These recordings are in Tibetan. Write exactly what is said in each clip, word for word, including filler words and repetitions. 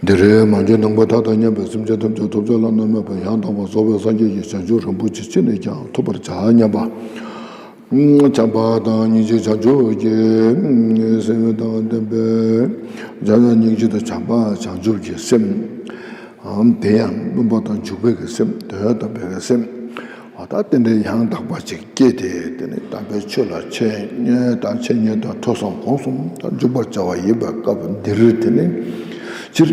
འདིར་མ་གྱུར་ནམ་མཁའ་མཐའ་དང་མཉམ་པའི་སེམས་ཅན་ཐམས་ཅད་ཐོབ་བྱ་བླ་ན་མེད་པ་ཡང་དག་པར་རྫོགས་པའི་སངས་རྒྱས་ཀྱི་བྱང་ཆུབ་རིན་པོ་ཆེ་ཅི་ནས་ཀྱང་ཐོབ་པར་བྱ་སྙམ་པ། བྱམས་པ་དང་སྙིང་རྗེ་བྱང་ཆུབ་ཀྱི་སེམས་དང་ལྡན་པའི་བྱམས་དང་སྙིང་རྗེ་དང་བྱམས་པ་བྱང་ཆུབ་ཀྱི་སེམས། དེ་ཡང་སྨོན་པ་དང་འཇུག་པའི་གི་སེམས། དོན་དམ་པའི་གི་སེམས། ད་དེ་འདྲའི་ཡང་དག་པ་ཅིག་སྐྱེས་ཏེ། དེ་ནི་དམ་པའི་ཆོས་ལ་འཆད་ཉན་དང་འཆད་ཉན་དང་ཐོས་བསམ་སྒོམ་གསུམ་དང་འཇུག་པར་བྱ་བ་ཡིན་པའི་སྐབས་འདིར། དེ་ནི་སྤྱིར་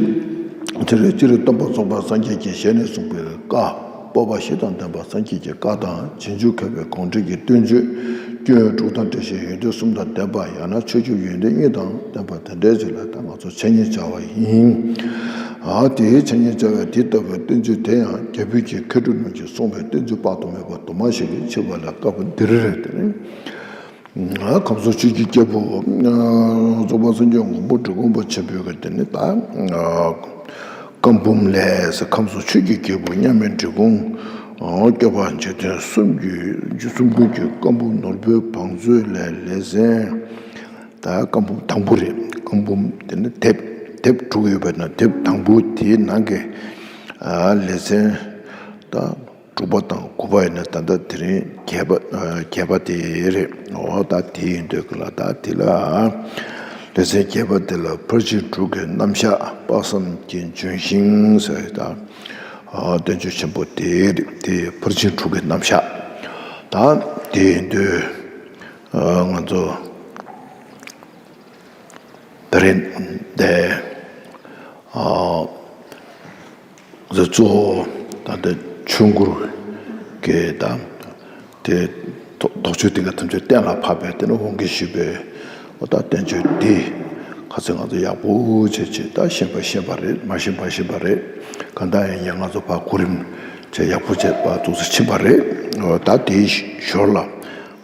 སྤྱིར་སྤྱིར་སྟོན་པ་རྫོགས་པའི་སངས་རྒྱས་ཀྱི་ཞལ་ནས་གསུངས་པའི་བཀའ། སྤོབས་པ་བཞི་དང་ལྡན་པ་སངས་རྒྱས་ཀྱི་བཀའ་དང་། རྗེས་འཇུག་མཁས་པའི་དགོངས་འགྲེལ་གྱི་བསྟན་བཅོས། སྐྱོན་དྲུག་དང་འགྲེལ་བཤད་ཡོན་ཏན་གསུམ་དང་ལྡན་པ། ཡང་ན་ཆོས་འབྱུང་ཡོན་ཏན་གཉིས་དང་ལྡན་པ་དེ་འདྲའི་ཅིག་ལ་ད་ང་ཚོ་འཆད་ཉན་བྱ་བ་ཡིན། ཨ་དེའི་འཆད་ཉན་བྱ་བའི་དེ་ལྟ་བུའི་བསྟན་བཅོས་དེ་ཡང་རྒྱལ་བུས་ཀྱི་མཁས་གྲུབ་རྣམས་ཀྱིས་གསུངས་པའི་བསྟན་བཅོས་དཔག་ཏུ་མེད་པ་དུ་མ་ཞིག་གིས་ཕྱེ་བ་ལ་སྐབས་འདིར་དེ་ནི། ཁམས་གསུམ་ཆོས་ཀྱི་རྒྱལ་པོ་རྫོགས་པ་སངས་རྒྱས་མགོན་པོ་འབྲི་གུང་པ་ཆེན་པོའི་གི་དེ་ནི་ད་བཀའ་འབུམ་ལས། ཁམས་གསུམ་ཆོས་ཀྱི་རྒྱལ་པོ་མཉམ་མེད་འབྲི་གུང་། སྐྱོབ་པ་འཇིག་རྟེན་གསུམ་གྱི་གསུམ་མགོན་གྱི་བཀའ་འབུམ་ནོར་བུའི་བང་མཛོད་ལས་ལེ་ཚན། ད་བཀའ་འབུམ་དང་པོ་རེད། བཀའ་འབུམ་དེ་ནི་དེབ་དེབ་དྲུག་ཡོད་པ་ན་དེབ་དང་པོ་དེའི་ནང་གི་ལེ་ཚན་ད་དྲུག་པ་དང་དགུ་པ་ཡིན་ན་ད་ལྟ་དེ་རིང་བརྒྱད་པ་བརྒྱད་པ་དེ་རེད། འོ་ད་དེ་ཡིན་དུས་ཀྱི་ལ་ད་དེ་ལ་ལེ་ཚན་བརྒྱད་པ་དེ་ལ་ཕར་ཕྱིན་དྲུག་གི་རྣམ་གཞག། དཔག་བསམ་གྱི་ལྗོན་ཤིང་ཟེར་ད་བསྟན་བཅོས་ཆེན་པོ་དེ་རེད། དེ་ཕར་ཕྱིན་དྲུག་གི་རྣམ་གཞག། ད་དེ་ཡིན་དུས་ང་ཚོ་དེ་རིང་དེ་ཨ་གཙོ་བོ་ད་ལྟ་ཆོས་འཁོར་གྱི་ད་དེ་དོགས་དོགས་གཅོད་དེ་ག་ཐམས་ཅད་གཏན་ལ་ཕབ་པའི་དེ་ནི་དབང་གིས་ཞུས་པའི་འོ་ད་བསྟན་བཅོས་འདི་ཁ་ཚིག་ང་ཚོ་ཡག་པོ་བྱས་བྱས་ད་ཤེས་པ་ཤེས་པ་རེད། མ་ཤེས་པ་ཤེས་པ་རེད། གང་ལྟར་ཡིན་ཡང་ང་ཚོ་ཕར་གོ་རིམ་བྱས་ཡག་པོ་བྱས་པ་ཐུགས་སུ་ཕྱིན་པ་རེད། འོ་ད་དེའི་ཞོར་ལ།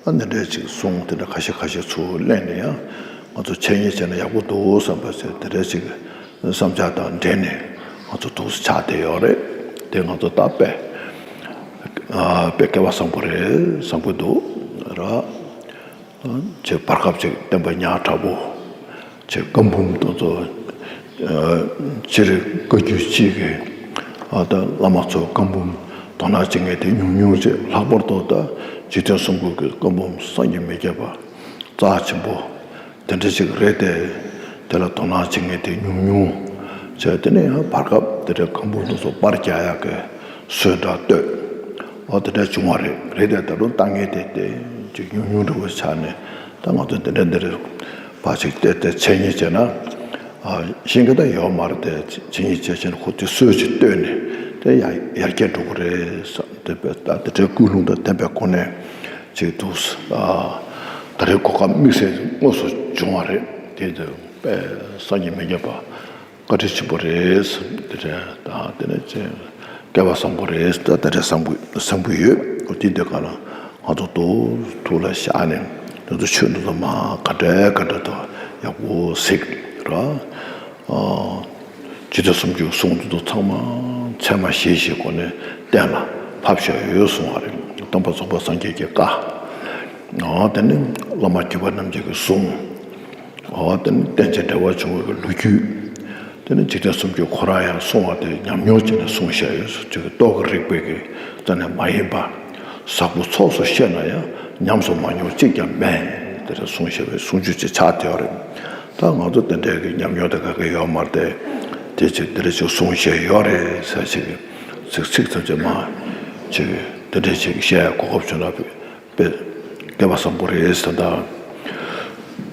ཨ་འདི་འདྲའི་ཅིག་གསུང་དེ་འདྲ་ཁ་ཤས་ཁ་ཤས་ཚུར་གླེང་ནས་ཡང་ང་ཚོ་འཆད་ཉན་བྱས་ན་ཡག་པོ་འདུག་བསམ་པ་ཟེར་དེ་འདྲའི་ཅིག་བསམ་འཆར་དང་འབྲེལ་ནས་ང་ཚོ་ཐུགས་སུ་ཆགས་བསྡད་ཡོད་རེད། དེ་ང་ཚོ་ད་དཔེ་ཨ་དཔེ་སྐལ་བ་བཟང་པོ་རེད་བསམ་གྱི་འདུག་ར། ཅེས་བར་སྐབས་ཅིག་བསྟན་པ་ཉག་ཕྲ་པོ་ཅེས་བཀའ་འབུམ་དེ་ཚོ་སྤྱིར་བཀའ་བརྒྱུད་གཅིག་གི་ཨ་ད་བླ་མ་ཚོ་བཀའ་འབུམ་དོ་སྣང་བྱེད་མཁན་དེ་ཉུང་ཉུང་རེད། ལྷག་པར་དུ་ད་འཇིག་རྟེན་གསུམ་མགོན་གྱི་བཀའ་འབུམ་བསམ་གྱིས་མི་ཁྱབ་པ་རྩ་ཆེན་པོ་དེ་འདྲ་ཅིག་རེད་དེ། དེ་ལ་དོ་སྣང་བྱེད་མཁན་དེ་ཉུང་ཉུང་བྱས། དེ་ནས་ཡང་བར་སྐབས་དེ་འདྲའི་བཀའ་འབུམ་དེ་ཚོ་པར་རྒྱག་ཡག་གི་སྲོལ་འདྲ་བཏོད། འོ་དེ་འདྲ་བྱུང་བ་རེད། རེད་དེ་ད་དུང་ལྟ་མཁན་དེ་དེ་ཅིག་ཉུང་ཉུང་འདྲ་བོ་ཆགས་ནས། ད་ང་ཚོ་དེ་འདྲ་འདིར་ཕར་ཅིག་བལྟས་ཏེ་འཆད་ཉན་བྱས་ན་ཨ་ཤེས་ཀྱི་ད་ཡོད་མ་རེད་དེ། འཆད་ཉན་བྱས་བྱས་ནས་ཁོ་དེ་སྲོལ་ཅིག་བཏོད་ནས་དེ་ཡར་ཡར་རྒྱས་འགྲོ་གི་རེད་བསམ། དེ་དཔེ་ད་དེ་འདྲའི་ཀུན་སློང་དང་ལྡན་པའི་སྒོ་ནས་ཅིག་འདུག་ཨ་ད་རེས་གོ་སྐབས་དམིགས་བསལ་དངོས་སུ་བྱུང་བ་རེད། དེ་དེ་དཔེ་བསམ་གྱིས་མི་ཁྱབ་པ། བཀའ་དྲིན་ཆེན་པོ་རེད། དེ་འདྲ་དང་དེ་ནས་ཅིག་སྐལ་བ་བཟང་པོ་རེད། ད་དེ་འདྲ་བསམ་གྱི་བསམ་གྱི་ཡོད། འོ་དེ་འདྲ་ག་ལ་ང་ཚོ་ཏོག་ཐུགས་ལ་བཞག་ནས་ང་ཚོ་ཆོས་འདི་ཚོ་མ་ག་འདྲ་ག་འདྲ་དང་ཡག་པོ་གཟིགས་ར། ཨ་ཇི་ལྟར་གསུང་རྒྱུའི་གསུང་འདི་ཚོ་ཚང་མ་ཚད་མ་བཞི་བཞིའི་སྒོ་ནས་གཏན་ལ་ཕབ་བཞག་ཡོད་གསུང་བ་རེད། སྟོན་པ་རྫོགས་པ་སངས་རྒྱས་ཀྱི་བཀའ། ཨ་དེ་ནས་བླ་མ་བརྒྱུད་པ་རྣམས་ཀྱི་གསུང་། འོ་དེ་ནི་རྟེན་ཅིང་འབྲེལ་བར་འབྱུང་བའི་ལོ་རྒྱུས། དེ་ནི་འཇིག་རྟེན་གསུམ་མགོན་ཁོ་རང་ཡང་གསུང་བ་དེ་ཉམས་མྱོང་བྱས་ནས་གསུངས་བཞག་ཡོད་ཟེར། ཅིག་རྟོག་གེ་རིག་པའི་གི་རྩ་ནས་མ་ཡིན་པ། ཟབ་པོ་ཚོགས་སུ་བཤད་ན་ཡང་ཉམས་སུ་མ་མྱོང་གཅིག་ཀྱང་མེད། དེ་འདྲ་གསུངས་བཞག་པའི་གསུང་ཆོས་ཅིག་ཆགས་བསྡད་ཡོད་རེད། ད་ང་ཚོ་དེ་འདྲའི་གི་ཉམས་མྱོང་དེ་ག་གེ་ཡོད་མ་རེད་དེ། དེ་ཅིག་དེ་འདྲ་ཅིག་གསུངས་བཞག་ཡོད་རེད་ཟེར། ཅིག་ཚིག་ཚིག་ཙམ་ཅིག་མ་ཅིག་དེ་འདྲ་ཅིག་བཤད་གོ་སྐབས་བྱུང་ན། དཔེ་སྐལ་བ་བཟང་པོ་རེད་ཟེར། ད་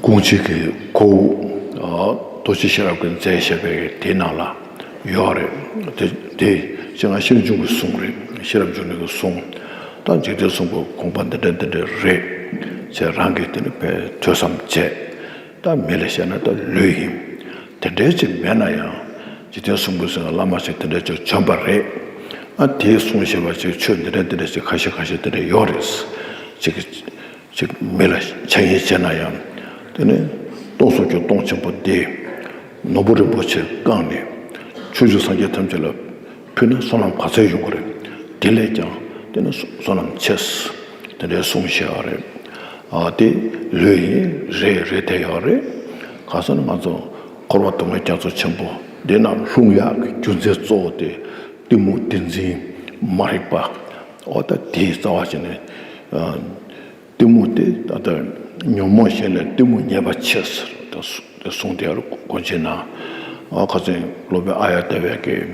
དགོངས་གཅིག་གི་གོ་བོ་རྡོ་རྗེ་ཤེས་རབ་ཀྱིས་མཛད་བཞག་པའི་དེའི་ནང་ལ་ཡོད་རེད། དེ་དེ་སྤྱིར་ང་ཤེས་རབ་འབྱུང་གནས་ཀྱི་གསུང་རེད། ཤེས་རབ་འབྱུང་གནས་ཀྱི་གསུང་ད་འཇིག་རྟེན་གསུམ་མགོན་དགོངས་པ་འདི་འདྲ་འདི་འདྲ་རེད་ཅེས་རང་གིས་དེ་ནི་དཔེ་ཐོས་བསམ་བྱས། ད་མི་ལ་བཤད་ན་ད་ལོས་ཡིན། དེ་འདྲའི་ཅིག་མེད་ན་ཡང་འཇིག་རྟེན་གསུམ་མགོན་ཟེར་ན་བླ་མ་ཞིག་དེ་འདྲ་ཅིག་བྱོན་པ་རེད། ཨ་དེས་གསུངས་བཞག་པ་ཅིག་ཆོས་འདི་འདྲ་འདི་འདྲ་ཅིག་ཁ་ཤས་ཁ་ཤས་དེ་འདྲ་ཡོད་རེད། ཅིག་ཅིག་མི་ལ་འཆད་ཉན་བྱས་ན་ཡང་དེ་ནི་སྟོང་གསུམ་གྱི་སྟོང་ཆེན་པོ་འདི་ནོར་བུ་རིན་པོ་ཆེ་བཀང་ནས་ཕྱོགས་བཅུའི་སངས་རྒྱས་ཐམས་ཅད་ལ་ཕུལ་ན་བསོད་ནམས་ག་ཚོད་ཡོང་གི་རེད། དེ་ལས་ཀྱང་དེ་ནི་བསོད་ནམས་ཆེ། དེ་འདྲའི་གསུངས་བཞག་པ་རེད། ཨ་དེ་ལོས་ཡིན། རེད་རེད་དེ་ཡོད་རེད། ག་ཟེར་ན་ང་ཚོ་འཁོར་བ་སྡུག་བསྔལ་རྒྱ་མཚོ་ཆེན་པོ་ དེ་རྣམས་ལྷུང་ཡག་གི་རྒྱུ་མཚན་གཙོ་བོ་དེ་གཏི་མུག་བདེན་འཛིན་མ་རིག་པ། འོ་ད་དེའི་རྩ་བ་བྱས་ནས་གཏི་མུག་དེ་ད་ལྟ་ཉོན་མོངས་ཞེན་ལས་གཏི་མུག་ཉེས་པ་ཆེ་ཟེར་ད་གསུངས་དེ་ཡར་གོ་ཆེན་ན། ཁ་སང་སློབ་དཔོན་ཨཱརྱ་དེ་བས་ཀྱིས་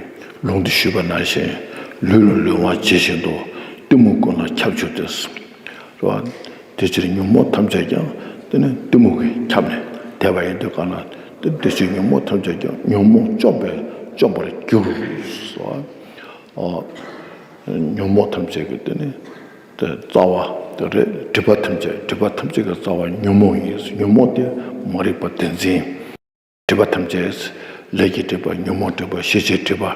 ལུང་དུ་ཞུས་པ་ནང་བཞིན་ལུས་ལ་ལུས་ངག་ཇི་བཞིན་དུ་གཏི་མུག་ཀུན་ལ་ཁྱབ་འགྱུར་ཏེ། རེད་བ། དེ་ཕྱིར་ཉོན་མོངས་ཐམས་ཅད་ཀྱང་དེ་ནི་གཏི་མུག་གིས་ཁྱབ་ནས་བསྡད་པ་ཡིན་དུས་གང་ལ་དེ་དེ་ཕྱིར་ཉོན་མོངས་ཐམས་ཅད་ཀྱང་ཉོན་མོངས་བཅོམ་པས་བཅོམ་པར་འགྱུར་སོ། ཨ། ཉོན་མོངས་ཐམས་ཅད་ཀྱི་དེ་ནི་དེ་རྩ་བ་དེ་རེད། སྒྲིབ་པ་ཐམས་ཅད་སྒྲིབ་པ་ཐམས་ཅད་ཀྱི་རྩ་བ་ཉོན་མོངས་ཡིན། ཉོན་མོངས་དེ་མ་རིག་པ་བདེན་འཛིན། སྒྲིབ་པ་ཐམས་ཅད། ལས་ཀྱི་སྒྲིབ་པ། ཉོན་མོངས་སྒྲིབ་པ། ཤེས་བྱའི་སྒྲིབ་པ།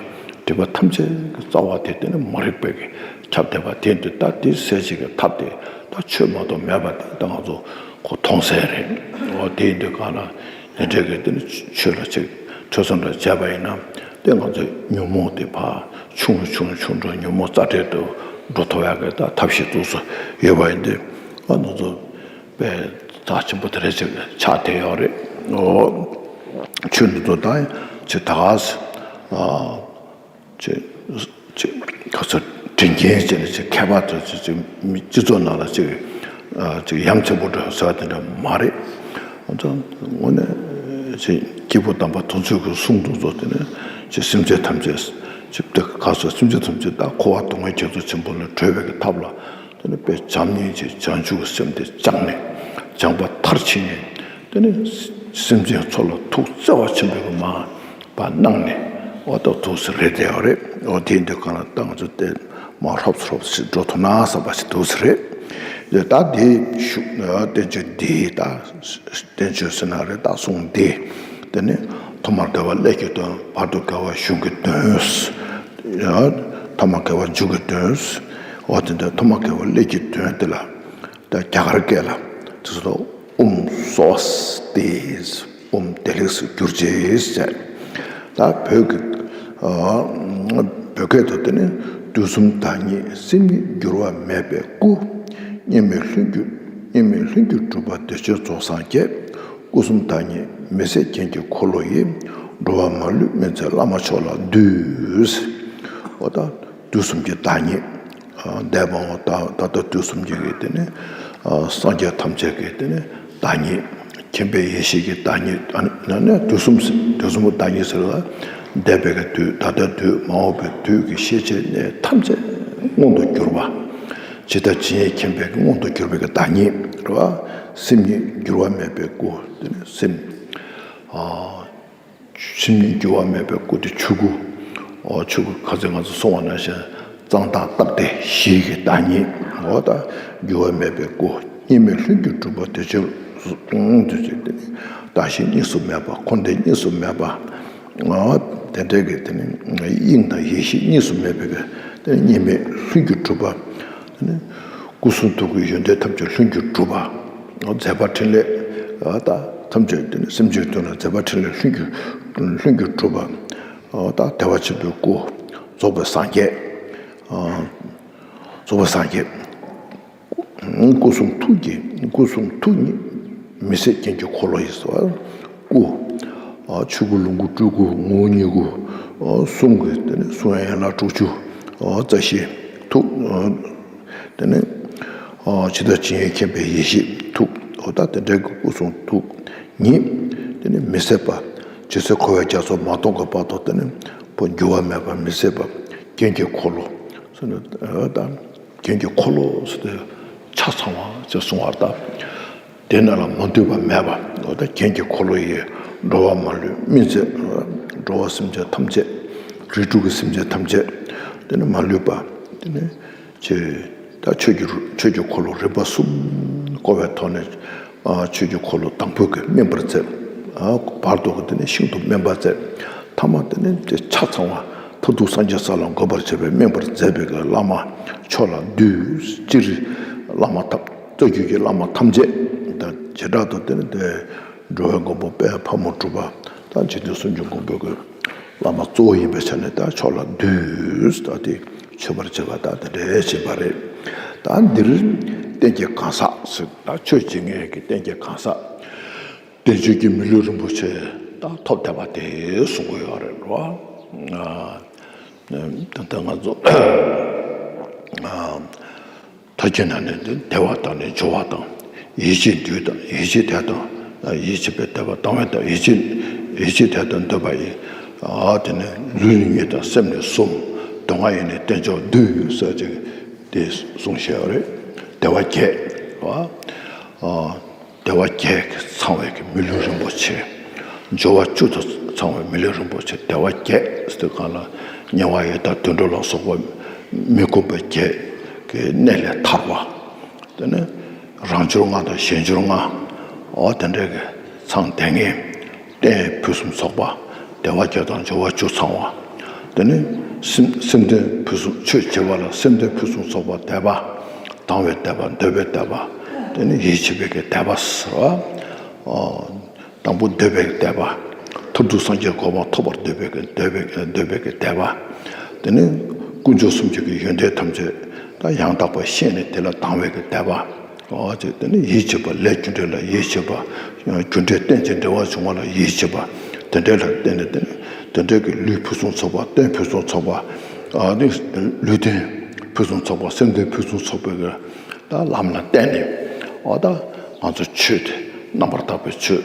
སྒྲིབ་པ་ཐམས་ཅད་ཀྱི་རྩ་བ་དེ་དེ་ནི་མ་རིག་པའི་གི་ཁྱབ་བསྡད་པ་དེ་འདི་ལྟ། དེ་སེལ་བྱེད་ཀྱི་ཐབས་དེ་ད་ཆོས་མ་གཏོགས་མེད་པ་དེ་ད་ང་ཚོ་ཁོ་མཐོང་གསལ་རེད། འོ་དེ་ཡིན་དུས་གང་ལ་དེ་འདྲའི་གི་དེ་ནི་ཆོས་ལ་ཅིག་ཐོས་བསམ་འདྲ་བྱས་པ་ཡིན་ན་དེ་ང་ཚོའི་ཉོན་མོངས་དེ་ཕར་ཆུང་རུ་ཆུང་རུ་ཆུང་རུ་ཉོན་མོངས་རྩ་བྲལ་དུ་འགྲོ་ཐུབ་ཡག་གི་ད་ཐབས་ཤེས་ཚུགས་སུ་ཡོད་པ་ཡིན་དུས་ཨ་ང་ཚོ། པའི་རྩ་ཆེན་པོ་དེ་རེད་ཅིག་ཆགས་བསྡད་ཡོད་རེད། ཨོ། ཆོས་འདི་ཚོ་ད་ཅིག་ད་ག་ས་ཨ་ཅིག་ཅིག་ག་ཚོད་དྲིན་ཆེན་བྱས་ནས་ཅིག་མཁས་པ་དེ་ཚོ་ཅིག་མི་སྤྱི་ཚོགས་ནང་ལ་ཅིག་ཨ་ཅིག་ཡ་མཚན་པོ་འགྲོ་ཟེར་བ་དེ་འདྲ་མ་རེད། ཨ་ཙང་དངོས་གནས་ཅིག་སྐྱེས་བུ་དམ་པ་དེ་ཚོའི་གི་གསུང་དེ་ཚོ་དེ་ནས་ཅིག་སེམས་ཅན་ཐམས་ཅད་ཅིག་དེ་ག་ཚོད་སེམས་ཅན་ཐམས་ཅད་ད་འཁོར་བ་སྡུག་བསྔལ་རྒྱ་མཚོ་ཆེན་པོ་ལས་གྲོལ་བའི་གི་ཐབས་ལ། དེ་ནི་དཔེ་བྱམས་སྙིང་རྗེ་བྱང་ཆུབ་ཀྱི་སེམས་དེ་བཅངས་ནས་སྦྱངས་པ་མཐར་ཕྱིན་ནས་དེ་ནི་སེམས་ཅན་ཚོ་ལ་ཐུགས་བརྩེ་བ་ཆེན་པོའི་མ་པ་གནང་ནས་འོ་ད་ཐུགས་སུ་རེ་བསྡད་ཡོད་རེད། འོ་དེ་འདི་གང་ལ་བཏང་ཚུལ་དེ་མ་ཧྲོབ་ཧྲོབ་ཞིག་འགྲོ་ཐུབ་ན་བསམ་པ་ཞིག་འདུག་ས་རེད། དེ་ད་དེ་ཞུ་བསྟན་བཅོས་འདི་ད་བསྟན་བཅོས་ཟེར་ན་རེད། ད་གསུང་འདི་དེ་ནི་ཐོག་མར་དགེ་བ་ཀླད་ཀྱི་དོན། བར་དུ་དགེ་བ་གཞུང་གི་དོན། ཡང་ཐ་མ་དགེ་བ་མཇུག་གི་དོན། འོ་དེ་འདྲ་ཐ་མ་དགེ་བ་ཀླད་ཀྱི་དོན་དེ་ལ་ད་རྒྱ་གར་སྐད་ལ་དེ་ཚོ་ཨུམ་སྭ་སྟི། ཨུམ་བདེ་ལེགས་སུ་གྱུར་ཅིག་ཟེར། ད་བོད་ཀྱི་ཨ་བོད་སྐད་དུ་དེ་ནི་དུས་གསུམ་བདག་ཉིད་སེམས་ཉིད་འགྱུར་བ་མེད་པའི་སྐུ། གཉིས་མེད་ལྷུན་གྱིས་གཉིས་མེད་ལྷུན་གྱིས་གྲུབ་པ་བདེ་ཆེན་རྫོགས་སངས་རྒྱས། སྐུ་གསུམ་བདག་ཉིད་མི་ཟད་རྒྱན་གྱི་འཁོར་ལོ་ཡི། འགྲོ་བ་མ་ལུས་སྨིན་མཛད་བླ་མ་མཆོག་ལ་འདུད། འོ་ད་དུས་གསུམ་གྱི་བདག་ཉིད། ཨ་འདས་པ་འོ་ད་ད་ལྟ་དུས་གསུམ་གྱི་གི་དེ་ནི་ཨ་སངས་རྒྱས་ཐམས་ཅད་ཀྱི་དེ་ནི་བདག་ཉིད། མཁྱེན་པའི་ཡེ་ཤེས་ཀྱི་བདག་ཉིད། ཨ་ནི་ན་ནི་དུས་གསུམ་དུས་གསུམ་གྱི་བདག་ཉིད་ཟེར་ལ་འདས་པའི་གི་དུས། ད་ལྟའི་དུས། མ་འོངས་པའི་དུས་ཀྱི་ཤེས་བྱའི་གནས་ཐམས་ཅད་མངོན་དུ་གྱུར་པ། ཇི་ལྟ་ཇི་སྙེད་མཁྱེན་པའི་མངོན་དུ་གྱུར་པའི་གི་བདག་ཉིད་རེད་བ། སེམས་ཉིད་འགྱུར་བ་མེད་པའི་སྐུ། དེ་ནི་སེམས། ཨ་སེམས་ཉིད་འགྱུར་བ་མེད་པའི་སྐུ་དེ་ཆོས་སྐུ། ཨོ་ཆོས་སྐུ་ཁ་སང་ང་ཚོ་གསུངས་པ་ནང་བཞིན་གཙང་དག་རྟག་བདེ་གཞི་ཡི་གི་བདག་ཉིད། འོ་ད་འགྱུར་བ་མེད་པའི་སྐུ། གཉིས་མེད་ལྷུན་གྱིས་གྲུབ་པ་བདེ་ཆེན་དུ་བྱས་ཏེ་བདག་གཞན་གཉིས་སུ་མེད་པ། འཁོར་འདས་གཉིས་སུ་མེད་པ། ཨོ་དེ་འདྲའི་གི་དེ་ནི་དབྱིངས་དང་ཡེ་ཤེས་གཉིས་སུ་མེད་པའི་གི་དེ་ནི་གཉིས་མེད་ལྷུན་གྱིས་གྲུབ་པ། དེ་ནི་སྐུ་གསུང་ཐུགས་ཀྱི་ཡོན་ཏན་ཐམས་ཅད་ལྷུན་གྱིས་གྲུབ་པ། མཛད་པ་འཕྲིན་ལས་ད་ཐམས་ཅད་དེ་ནི་སེམས་ཅན་དོན་ལ་མཛད་པ་འཕྲིན་ལས་ལྷུན་གྱིས་ལྷུན་གྱིས་གྲུབ་པ། ད་བདེ་བ་ཆེན་པོའི་སྐུ། རྫོགས་པའི་སངས་རྒྱས། རྫོགས་པའི་སངས་རྒྱས། སྐུ་གསུང་ཐུགས་ཀྱི་སྐུ་གསུང་ཐུགས་ཉིད་མི་ཟད་རྒྱན་གྱི་འཁོར་ལོ་ཡི་ཟེར་བ། སྐུ། ཆོས་སྐུ་ལོངས་སྐུ་སྤྲུལ་སྐུ་ངོ་བོ་ཉིད་སྐུ། གསུང་གི་དེ་ནི་གསུང་ཡན་ལག་དྲུག་ཅུ་རྩ་བཞི། ཐུགས། དེ་ནས་ཇི་ལྟ་ཇི་སྙེད་མཁྱེན་པའི་ཡེ་ཤེས་ཐུགས། འོ་ད་དེ་འདྲའི་གི་སྐུ་གསུང་ཐུགས་ཉིད། དེ་ནས་མི་ཟད་པ། ཇི་སྲིད་འཁོར་བའི་རྒྱ་མཚོ་མ་སྟོངས་ཀྱི་བར་དུ་དེ་ནས་འགྱུར་བ་མེད་པ་མི་ཟད་པ། རྒྱན་གྱི་འཁོར་ལོ། ཟེར་ནས་ད་རྒྱན་གྱི་འཁོར་ལོ་ཟེར་ཏེ་ཆ་ཚང་བ་ཅེས་གསུང་བར་ད། དེ་རྣམས་ལ་མ་འདུས་པ་མེད་པ། འོ་ད་རྒྱན་གྱི་འཁོར་ལོ་ཡིས་འགྲོ་བ་མ་ལུས་སྨིན་མཛད། འགྲོ་བ་སེམས་ཅན་ཐམས་ཅད། རིགས་དྲུག་གི་སེམས་ཅན་ཐམས་ཅད། དེ་ནི་མ་ལུས་པ། དེ་ནི་ཆོས། ད་ཆོས་ཀྱི་ཆོས་ཀྱི་འཁོར་ལོ་རིམ་པ་གསུམ་བསྐོར་བའི་ཐོག་ནས། ཆོས་ཀྱི་འཁོར་ལོ་དང་པོ་གི་སྨིན་པར་མཛད། བར་དུ་གི་དེ་ནི་ཤིན་ཏུ་སྨིན་པར་མཛད། ཐ་མ་དེ་ནི་དེ་ཆ་ཚང་བ། མཐར་ཐུག་སངས་རྒྱས་ས་ལ་འགོད་པར་བྱེད་པའི་སྨིན་པར་མཛད་པའི་གི་བླ་མ་མཆོག་ལ་འདུད། སྤྱིར་བླ་མ་ཐམས། རྩ་རྒྱུད་ཀྱི་བླ་མ་ཐམས་ཅད་དང་བྱེ་བྲག་ཏུ་དེ་ནི་དེ་འགྲོ་བའི་མགོན་པོ་དཔལ་ཕག་མོ་གྲུ་པ་དང་འཇིག་རྟེན་སུམ་ཅུ་མགོན་པོའི་གི་བླ་མ་གཙོ་བོ་ཡིན་པའི་ཆ་ནས་ད་མཆོག་ལ་འདུད་ད་དེ་མཆོད་པར་བྱེད་པ་ད་དེ་འདྲའི་བྱེད་པ་རེད། ད་འདིར་རྟེན་གྱི་གང་ཟག་ཟེར་ད་ཆོས་བྱེད་མཁན་གྱི་རྟེན་གྱི་གང་ཟག་བསྟན་བཅོས་ཀྱི་མི་ལུས་རིན་པོ་ཆེ། ད་ཐོབ་བསྡད་པ་དེ་གསུང་གི་ཡོད་རེད་རོ། ཨ། ད་ལྟ་ང་ཚོ་ཨ། མཐའ་བརྒྱད་ནང་ནས་འདི་བདེ་བ་དང་ནི་སྦྱོར་བ་དང་། ཡིད་ཆེས་འདུས་དང་ཡིད་ཆེས་དད་དང་། ཡིད་ཆེས་པའི་དད་པ་དང་བའི་དང་ཡིད་ཆེས་ཡིད་ཆེས་དད་དང་འདོད་པ་ཡིས། ཨ་དེ་ནི་ལུས་ནི་གཉིས་དང་སེམས་ནི་གསུམ། སྡུག་བསྔལ་ཡིས་ནི་རྟེན་འབྱོར་བསྡུས་ཟེར་ཅིག་དེ་གསུངས་བཞག་རེད། བདེ་བ་བརྒྱད། ཨ། བདེ་བ་བརྒྱད་ཀྱིས་ཚང་བའི་གི་མི་ལུས་རིན་པོ་ཆེ། སྦྱོར་བ་བཅུ་དང་ཚང་བའི་མི་ལུས་རིན་པོ་ཆེ་བདེ་བ་བརྒྱད་ཟེར་དུས་གང་ལ་དམྱལ་བ་ཡི་དྭགས་དུད་འགྲོ་ལ་སོགས་པ་མི་ཁོམ་པ་བརྒྱད་ཀྱི་གནས་ལས་ཐར་བ། དེ་ནས་རང་འབྱོར་ལྔ་དང་གཞན་འབྱོར་ལྔ། འོ་དེ་འདྲའི་གི་ཚང་བསྡད་མཁན། རྟེན་ཕུན་སུམ་ཚོགས་པ། བདེ་བ་བརྒྱད་དང་འབྱོར་བ་བཅུ་ཚང་བ། དེ་ནས་སེམས་སེམས་ལྡན་ཕུན་སུམ་ཆོས་བྱེད་པ་ལ་སེམས་ལྡན་ཕུན་སུམ་ཚོགས་པ་དད་པ། དང་བའི་དད་པ་འདོད་པའི་དད་པ། དེ་ནས་ཡིད་ཆེས་པའི་གི་དད་པ་ཟེར་བ། ཨོ། དང་པོ་འདོད་པའི་གི་དད་པ། མཐར་ཐུག་སངས་རྒྱས་གོ་འཕང་ཐོབ་པར་འདོད་པའི་གི་འདོད་པའི་གི་འདོད་པའི་གི་དད་པ། དེ་ནས་དཀོན་མཆོག་གསུམ་གྱི་གི་ཡོན་ཏན་ཐམས་ཅད་ད་ཡང་དག་པར་ཤེས་ནས་དེ་ལ་དང་བའི་གི་དད་པ། ཨོ་ཅེ་དེ་ནི་ཡིད་ཆེས་པ། ལས་རྒྱུ་འབྲས་ལ་ཡིད་ཆེས་པ། རྒྱུ་འབྲས་རྟེན་ཅིང་འབྲེལ་བར་འབྱུང་བ་ལ་ཡིད་ཆེས་པ། དེ་འདྲ་ལ་བརྟེན་ནས་དེ་ནི་དེ་འདྲའི་གི་ལུས་ཕུན་སུམ་ཚོགས་པ། རྟེན་ཕུན་སུམ་ཚོགས་པ། ཨ་ནི་ལུས་རྟེན་ཕུན་སུམ་ཚོགས་པ། སེམས་རྟེན་ཕུན་སུམ་ཚོགས་པའི་གི་ད་ལམ་ལ་བརྟེན་ནས། འོ་ད་ང་ཚོ་ཆོས་དེ་རྣམ་པར་དག་པའི་ཆོས་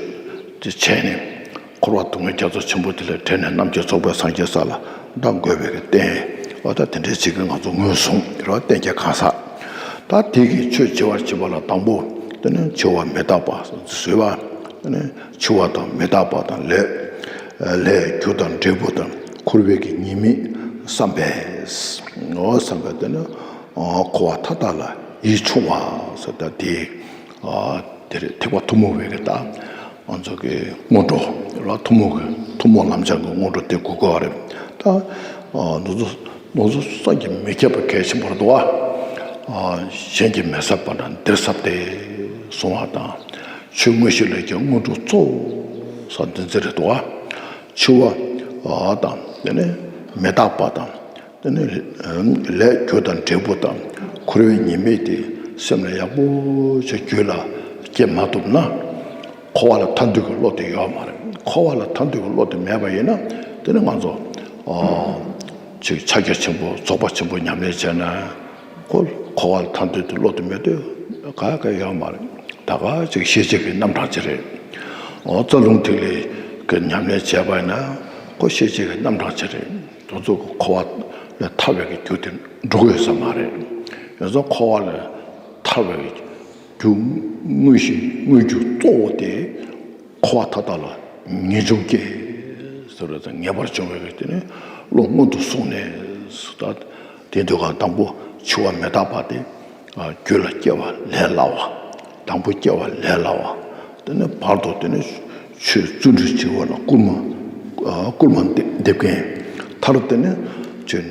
དེ་བྱས་ནས། འཁོར་བ་སྡུག་བསྔལ་རྒྱ་མཚོ་ཆེན་པོ་དེ་ལས་བྲལ་ནས་རྣམ་མཁྱེན་རྫོགས་པའི་སངས་རྒྱས་ས་ལ་ད་འགོད་པའི་གི་རྟེན། འོ་ད་དེ་འདྲའི་ཅིག་གི་ང་ཚོ་ངོས་བཟུང་རོགས་རྟེན་གྱི་གང་ཟག་ད་དེ་གི་ཆོས་བྱེད་པར་བྱེད་པ་ལ་དང་པོ་དེ་ནི་འཆི་བ་མི་རྟག་པ་བཟོད་པ། དེ་ནི་འཆི་བ་དང་མི་རྟག་པ་དང་ལས་ལས་རྒྱུ་དང་འབྲས་བུ་དང་འཁོར་བའི་གི་ཉེས་དམིགས་བསམ་པས། འོ་བསམ་པས་དེ་ནི་འཁོར་བ་མཐའ་དག་ལ་ཡིད་ཆུང་བ་ཟེར། ད་དེ་དེ་རེད། ཐེག་པ་ཐུན་མོང་བའི་གི་ད་ང་ཚོ་གི་སྔོན་འགྲོ་ལ་ཐུན་མོང་གི་ཐུན་མོང་ལམ་སྦྱང་གི་སྔོན་འགྲོ་དེ་གོ་དགོས་པ་རེད། ད་ནུ་ཚོ་ནུ་ཚོ་བསམ་གྱིས་མི་ཁྱབ་པ་གལ་ཆེན་པོ་རེད་འདུག་བ། གཞན་གྱིས་མི་ཟབ་པ་འདྲ་འདིར་ཟབ་སྟེ་གསུང་བ་དང་། ཆོས་དངོས་གཞི་ལས་ཀྱང་སྔོན་འགྲོ་གཙོ་བོ་ཟེར་འདི་ཚོ་རེད་འདུག་བ། འཆི་བ་དང་དེ་ནས་མི་རྟག་པ་དང་། དེ་ནི་ལས་རྒྱུ་དང་འབྲས་བུ་དང་འཁོར་བའི་ཉེས་དམིགས་དེ་སེམས་ལ་ཡག་པོ་ཞིག་རྒྱུད་ལ་སྐྱེ་མ་ཐུབ་ན། འཁོར་བ་ལ་མཐའ་འདུལ་གྱི་བློ་དེ་ཡོད་མ་རེད། འཁོར་བ་ལ་མཐའ་འདུལ་གྱི་བློ་དེ་མེད་པ་ཡིན་ན། དེ་ནི་ང་ཚོ་ཨོ་ཅིག་ཕྱག་རྒྱ་ཆེན་པོ་རྫོགས་པ་ཆེན་པོ་ཉམས་ལེན་བྱས་ན། ཁོ་འཁོར་བ་ལ་མཐའ་འདུལ་གྱི་བློ་དེ་མེད་དུས་ག་ག་ཡོད་མ་རེད། ད་ག་ཅིག་ཤེས་བྱེད་ཀྱི་རྣམ་གྲངས་ཅིག་རེད། ཨོ་རྩ་རླུང་ཐིག་ལེ་གི་ཉམས་ལེན་བྱས་པ་ཡིན་ན་ཁོ་ཤེས་བྱེད་ཀྱི་རྣམ་གྲངས་ཅིག་རེད། དེ་ཚོ་གི་འཁོར་བ་ལས་ཐར་བའི་གི་རྒྱུ་དེ་འགྲོ་གི་ཡོད་ས་མ་རེད། ཡོད་ཙང་འཁོར་བ་ལས་ཐར་བའི་རྒྱུ་དངོས་གཞི་དངོས་རྒྱུ་གཙོ་བོ་དེ་འཁོར་བ་མཐའ་དག་ལ་ངེས་འབྱུང་སྐྱེ་ཟེར་བ་དང་། ངེས་པར་འབྱུང་བའི་གི་དེ་ནི་བློ་སྔོན་དུ་སོང་ནས་ད་དེ་དུས་ག་དང་པོ་འཆི་བ་མི་རྟག་པ་དེ། རྒྱུད་ལ་སྐྱེ་བ་ལས་སླ་བ། དང་པོ་སྐྱེ་བ་ལས་སླ་བ། དེ་ནས་བར་དུ་དེ་ནས་ཆོས་བརྩོན་འགྲུས་བྱེད་པ་ལ་སྐུལ་མ། སྐུལ་མ་འདེབས་མཁན། མཐར་དེ་ནས་ཆོས་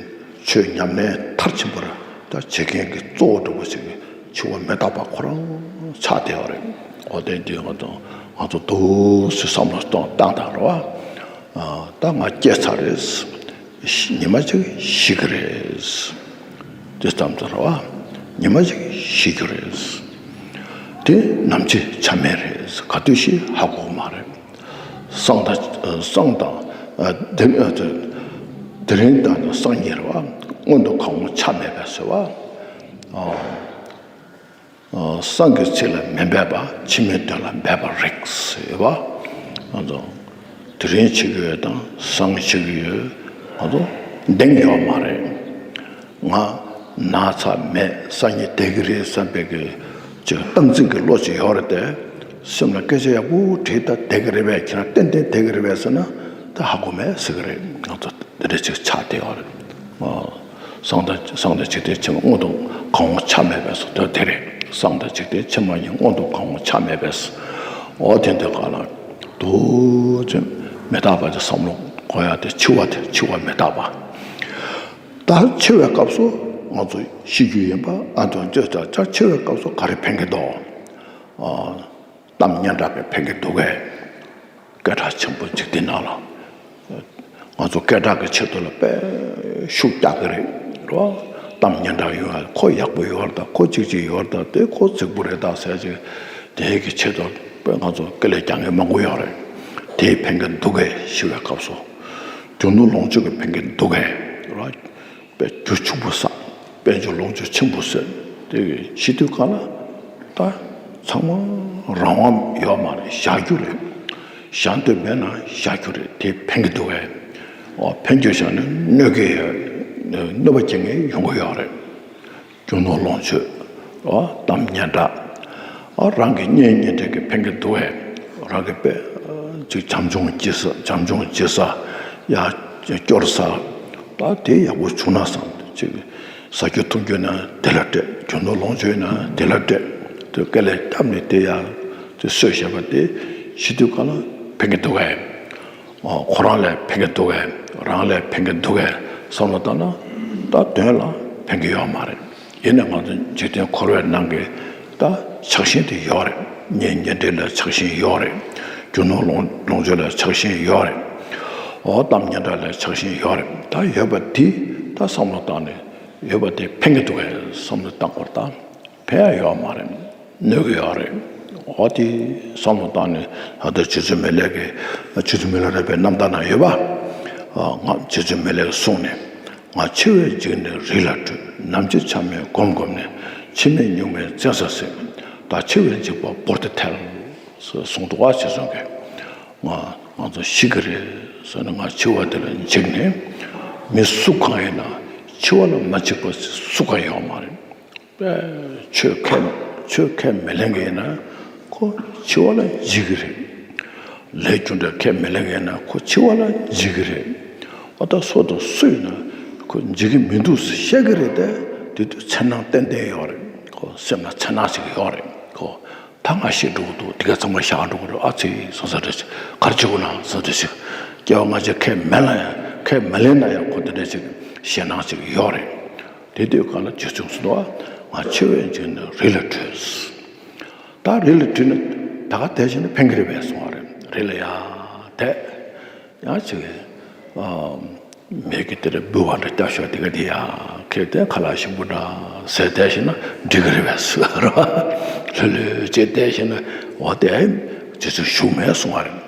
ཆོས་ཉམས་ལེན་མཐར་ཕྱིན་པར་ད་བྱེད་མཁན་གྱི་གཙོ་བོ་འདྲ་པོ་ཞིག་གི་འཆི་བ་མི་རྟག་པ་ཁོ་རང་ཆགས་བསྡད་པ་རེད། འོ་དེ་འདི་ང་ཚོ་ང་ཚོ་འདུག་སེ་བསམ་བློ་གཏོང་བཏང་དང་རེད་བ། ད་ང་སྐྱེས་ཚར་རེད། ཉི་མ་གཅིག་ཤི་གི་རེད། དེ་ཙམ་དུ་རེད་བ། ཉི་མ་གཅིག་ཤི་རྒྱུ་རེད། དེ་ནམ་འཆི་ཆ་མེད་རེད། ག་དུས་ཤི་ཧ་གོ་མ་རེད། སང་དང་སང་དང་དེ་དེ་རིང་དང་སང་ཉིན་རེད་བ། སྔོན་དུ་གང་བོ་ཆ་མེད་པས་ཟེར་བ། སང་གི་ཚིག་ལ་མི་འབད་པ། ཕྱི་མའི་དོན་ལ་འབད་པར་རིགས་ཟེར་བ། ང་ཚོ་དེ་རིང་བྱེད་ཀྱི་ཡོད་དང་སང་བྱེད་ཀྱི་ཡོད། ང་ཚོ་གདེང་ཡོད་མ་རེད། ང་ན་ཚ་མེད། སང་ཉིན་བསྡད་ཀྱི་རེད་བསམ་པའི་གི་ཅིག་སྟངས་འཛིན་གྱི་བློ་ཅིག་ཡོད་རེད་དེ། སེམས་ལ་སྐད་ཆ་ཡག་པོ་དྲིས། ད་བསྡད་ཀྱི་རེད་པས། ཁྱེད་རང་ཏན་ཏན་བསྡད་ཀྱི་རེད་པས་ཟེར་ན་ད་ཧ་གོ་མེད་ཟེར་གྱི་རེད། ང་ཚོ་དེ་འདྲ་ཅིག་ཆགས་བསྡད་ཡོད་རེད། སང་དང་སང་དང་འཇིག་རྟེན་ཕྱི་མ་སྔོན་དུ་གང་བོ་ཆ་མེད་པས་སོ། དེ་དེ་རེད། སང་དང་འཇིག་རྟེན་ཕྱི་མ་གཉིས་སྔོན་དུ་གང་བོ་ཆ་མེད་པས། འོ་དེ་འདི་ག་ལ་དུ་ཅི་མི་རྟག་པ་དེ་བསམ་བློ་འཁོར་ཡ་དེ། འཆི་བ་དེ་འཆི་བ་མི་རྟག་པ། ད་འཆི་བའི་སྐབས་སུ་ང་ཚོ་ཤི་རྒྱུ་ཡིན་པ། ཨ་དང་ཅོ་ཅག་ཅག་འཆི་བའི་སྐབས་སུ་ག་རེ་ཕན་གྱི་འདུག་གཏམ་སྙན་གྲགས་ཀྱི་ཕན་གྱི་འདུག་གས། སྐད་གྲགས་ཆེན་པོ་འཇིག་རྟེན་ནང་ལ། ང་ཚོ་སྐད་གྲགས་ཀྱི་ཆེད་དུ་ལ་དཔེ་ཤུགས་རྒྱག་གི་རེད་རོ། གཏམ་སྙན་གྲགས་ཡོང་ཡ། ཁོ་ཡག་པོ་ཡོད་རེད་ད། ཁོ་གཅིག་གཅིག་ཡོད་རེད་ད། དེ་ཁོ་རྫིག་པོ་རེད་ད་ཟེར་ཅིག་དེའི་གི་ཆེད་དུ་དཔེ་ང་ཚོ་དཀའ་ལས་རྒྱག་མཁན་མང་པོ་ཡོད་རེད། དེས་ཕན་གྱི་འདུག་གས། ཤི་བའི་སྐབས་སུ་རྒྱུ་ནོར་ལོངས་སྤྱོད་ཀྱིས་ཕན་གྱི་འདུག་གས། ར་དཔེ་རྒྱུ་ཕྱུག་པོ་བསགས། དཔལ་འབྱོར་ལོངས་སྤྱོད་ཆེན་པོ་བསགས། དེ་གི་ཤི་དུས་ག་ལ་ད་ཚང་མ་རང་དབང་ཡོད་མ་རེད། བཞག་རྒྱུ་རེད། བཞག་འདོད་མེད་ན་བཞག་རྒྱུ་རེད། དེ་ཕན་གྱི་འདུག་གས། ཨོ་ཕན་རྒྱུ་བཞག་ནས་གནོད་ཀྱི་ཡོད། གནོད་པ་སྐྱེལ་མཁན་ཡོང་གི་ཡོད་རེད། རྒྱུ་ནོར་ལོངས་སྤྱོད། ཨོ་གཏམ་སྙན་གྲགས། ཨོ་རང་གི་གཉེན་ཉེ་འབྲེལ་གྱིས་ཕན་གྱི་འདུག་གས། རང་གི་དཔེ་ཅིག་བྱམས་སྐྱོང་བྱེད་ས། བྱམས་སྐྱོང་བྱེད་ས། ཡར་སྐྱོར་ས། ད་དེ་ཡག་པོ་བྱུང་ན་བསམ། ཅིག་ཟ་རྒྱུ་འཐུང་རྒྱུ་ན་དེ་ལ་སྤྲད། རྒྱུ་ནོར་ལོངས་སྤྱོད་ན་དེ་ལ་སྤྲད། དེ་དཀའ་ལས་བརྒྱབ་ནས་དེ་ཡར་དེ་གསོས་བཞག་པ་དེ་ཤི་དུས་ག་ལ་ཕན་གྱི་འདུག་གས། ཨོ་ཁོ་རང་ལ་ཕན་གྱི་འདུག་གས། རང་ལ་ཕན་གྱི་འདུག་གས་བསམ་བློ་བཏང་ན་ད་དོན་ལ་ཕན་གྱི་ཡོད་མ་རེད། ཡིན་ནའི་ང་ཚོ་འཇིག་རྟེན་འཁོར་བའི་ནང་གི་ད་ཆགས་ཞེན་དེ་ཡོད་རེད། གཉེན་ཉེ་འབྲེལ་ལ་ཆགས་ཞེན་ཡོད་རེད། རྒྱུ་ནོར་ལོངས་ལོངས་སྤྱོད་ལ་ཆགས་ཞེན་ཡོད་རེད། ཨོ་གཏམ་སྙན་གྲགས་ལ་ཆགས་ཞེན་ཡོད་རེད། ད་ཡོད་པ་དེ་ད་བསམ་བློ་བཏང་ནས་ཡོད་པ་དེ་ཕན་གྱི་འདུག་གས་བསམ་བློ་བཏང་དགོས་རེད། ད་ཕན་ཡ་ཡོད་མ་རེད། གནོད་ཀྱི་ཡོད་རེད། འོ་དེ་བསམ་བློ་བཏང་ནས་ད་ལྟ་རྗེ་བཙུན་མི་ལས་ཀྱི། རྗེ་བཙུན་མི་ལ་རས་པའི་རྣམ་ཐར་ན་ཡོད་པ། ང་རྗེ་བཙུན་མི་ལས་ཀྱིས་གསུངས་ནས། ང་འཆི་བས་འཇིགས་ནས་རི་ལ་བྲོས། ནམ་འཆི་ཆ་མེད་སྒོམ་སྒོམ་ནས། འཆི་མེད་གཉུག་མའི་བཙན་ས་ཟིན། ད་འཆི་བའི་འཇིགས་པ་བོར་ཏེ་ཐལ། གསུངས་འདུག་པ། རྗེ་བཙུན་གྱིས། ང་ང་ཚོ་ཤི་གི་རེད་ཟེར་ནས་ང་འཆི་བ་དེ་ལ་འཇིགས་ནས། མི་སུ་གང་ཡིན་ན་འཆི་བ་ལ་མ་འཇིགས་པ་སུ་གང་ཡོད་མ་རེད། ཆོས་ཁས་ཆོས་ཁས་མི་ལེན་མཁན་ཡིན་ན་ཁོ་འཆི་བ་ལ་འཇིགས་ཀྱི་རེད། ལས་རྒྱུ་འབྲས་ཁས་མི་ལེན་མཁན་ཡིན་ན་ཁོ་འཆི་བ་ལ་འཇིགས་ཀྱི་རེད། ཨ་ད་སུ་དང་སུ་ཡིན་ན་ཁོ་འཇིགས་ཀྱི་མི་འདུག་ཟེར་བཤད་ཀྱི་རེད་དེ། དེ་དུས་འཚེར་སྣང་ཏན་ཏན་ཡོད་རེད། ཁོ་སེམས་ལ་འཚེར་སྣང་ཞིག་ཡོད་རེད། ཁོ་ད་ང་ཤི་འགྲོ་གི་འདུག་དེ་ག་ཚང་མ་བཞག་འགྲོ་གི་རེད། ཨ་ཙི་སོང་ས་འདྲ་ཞིག་ག་རེ་བྱེད་དགོས་ན་སོང་འདྲ་ཞིག་སྐྱེ་བ་སྔ་ཕྱི་ཁས་མི་ལེན་ཡང་ཁས་མི་ལེན་ན་ཡང་ཁོ་དེ་འདྲ་ཞིག་ཞེད་སྣང་ཞིག་ཡོད་རེད། དེ་དུས་གང་ལ་རྗེ་བཙུན་གསུངས་འདུག་ང་འཆི་བས་འཇིགས་ནས་རི་ལ་བྲོས། ད་རི་ལ་བྲོས་ནས་ད་ག་དེ་བྱས་ནས་ཕན་གྱི་རེད་པས་གསུངས་པ་རེད། རི་ལ་ཡར་བསྡད། ཡང་ཅིག་ཨ་མི་གིས་དེ་ལ་འབུལ་བ་འདྲ་བསྐྱལ་ཞོག་དེ་ག་དེ་ཡར་ཁྱེར་ཏེ་ཁ་ལག་ཞིམ་པོ་འདྲ་ཟས་བསྡད་ཤེ་ན་འགྲིག་གི་རེད་པས་ཟེར་བ་རེད། ལྷོད་ལྷོད་བྱས་བསྡད་ཤེ་ན་འོ་དེ་རྗེ་བཙུན་བཞུགས་མེད་གསུངས་པ་རེད།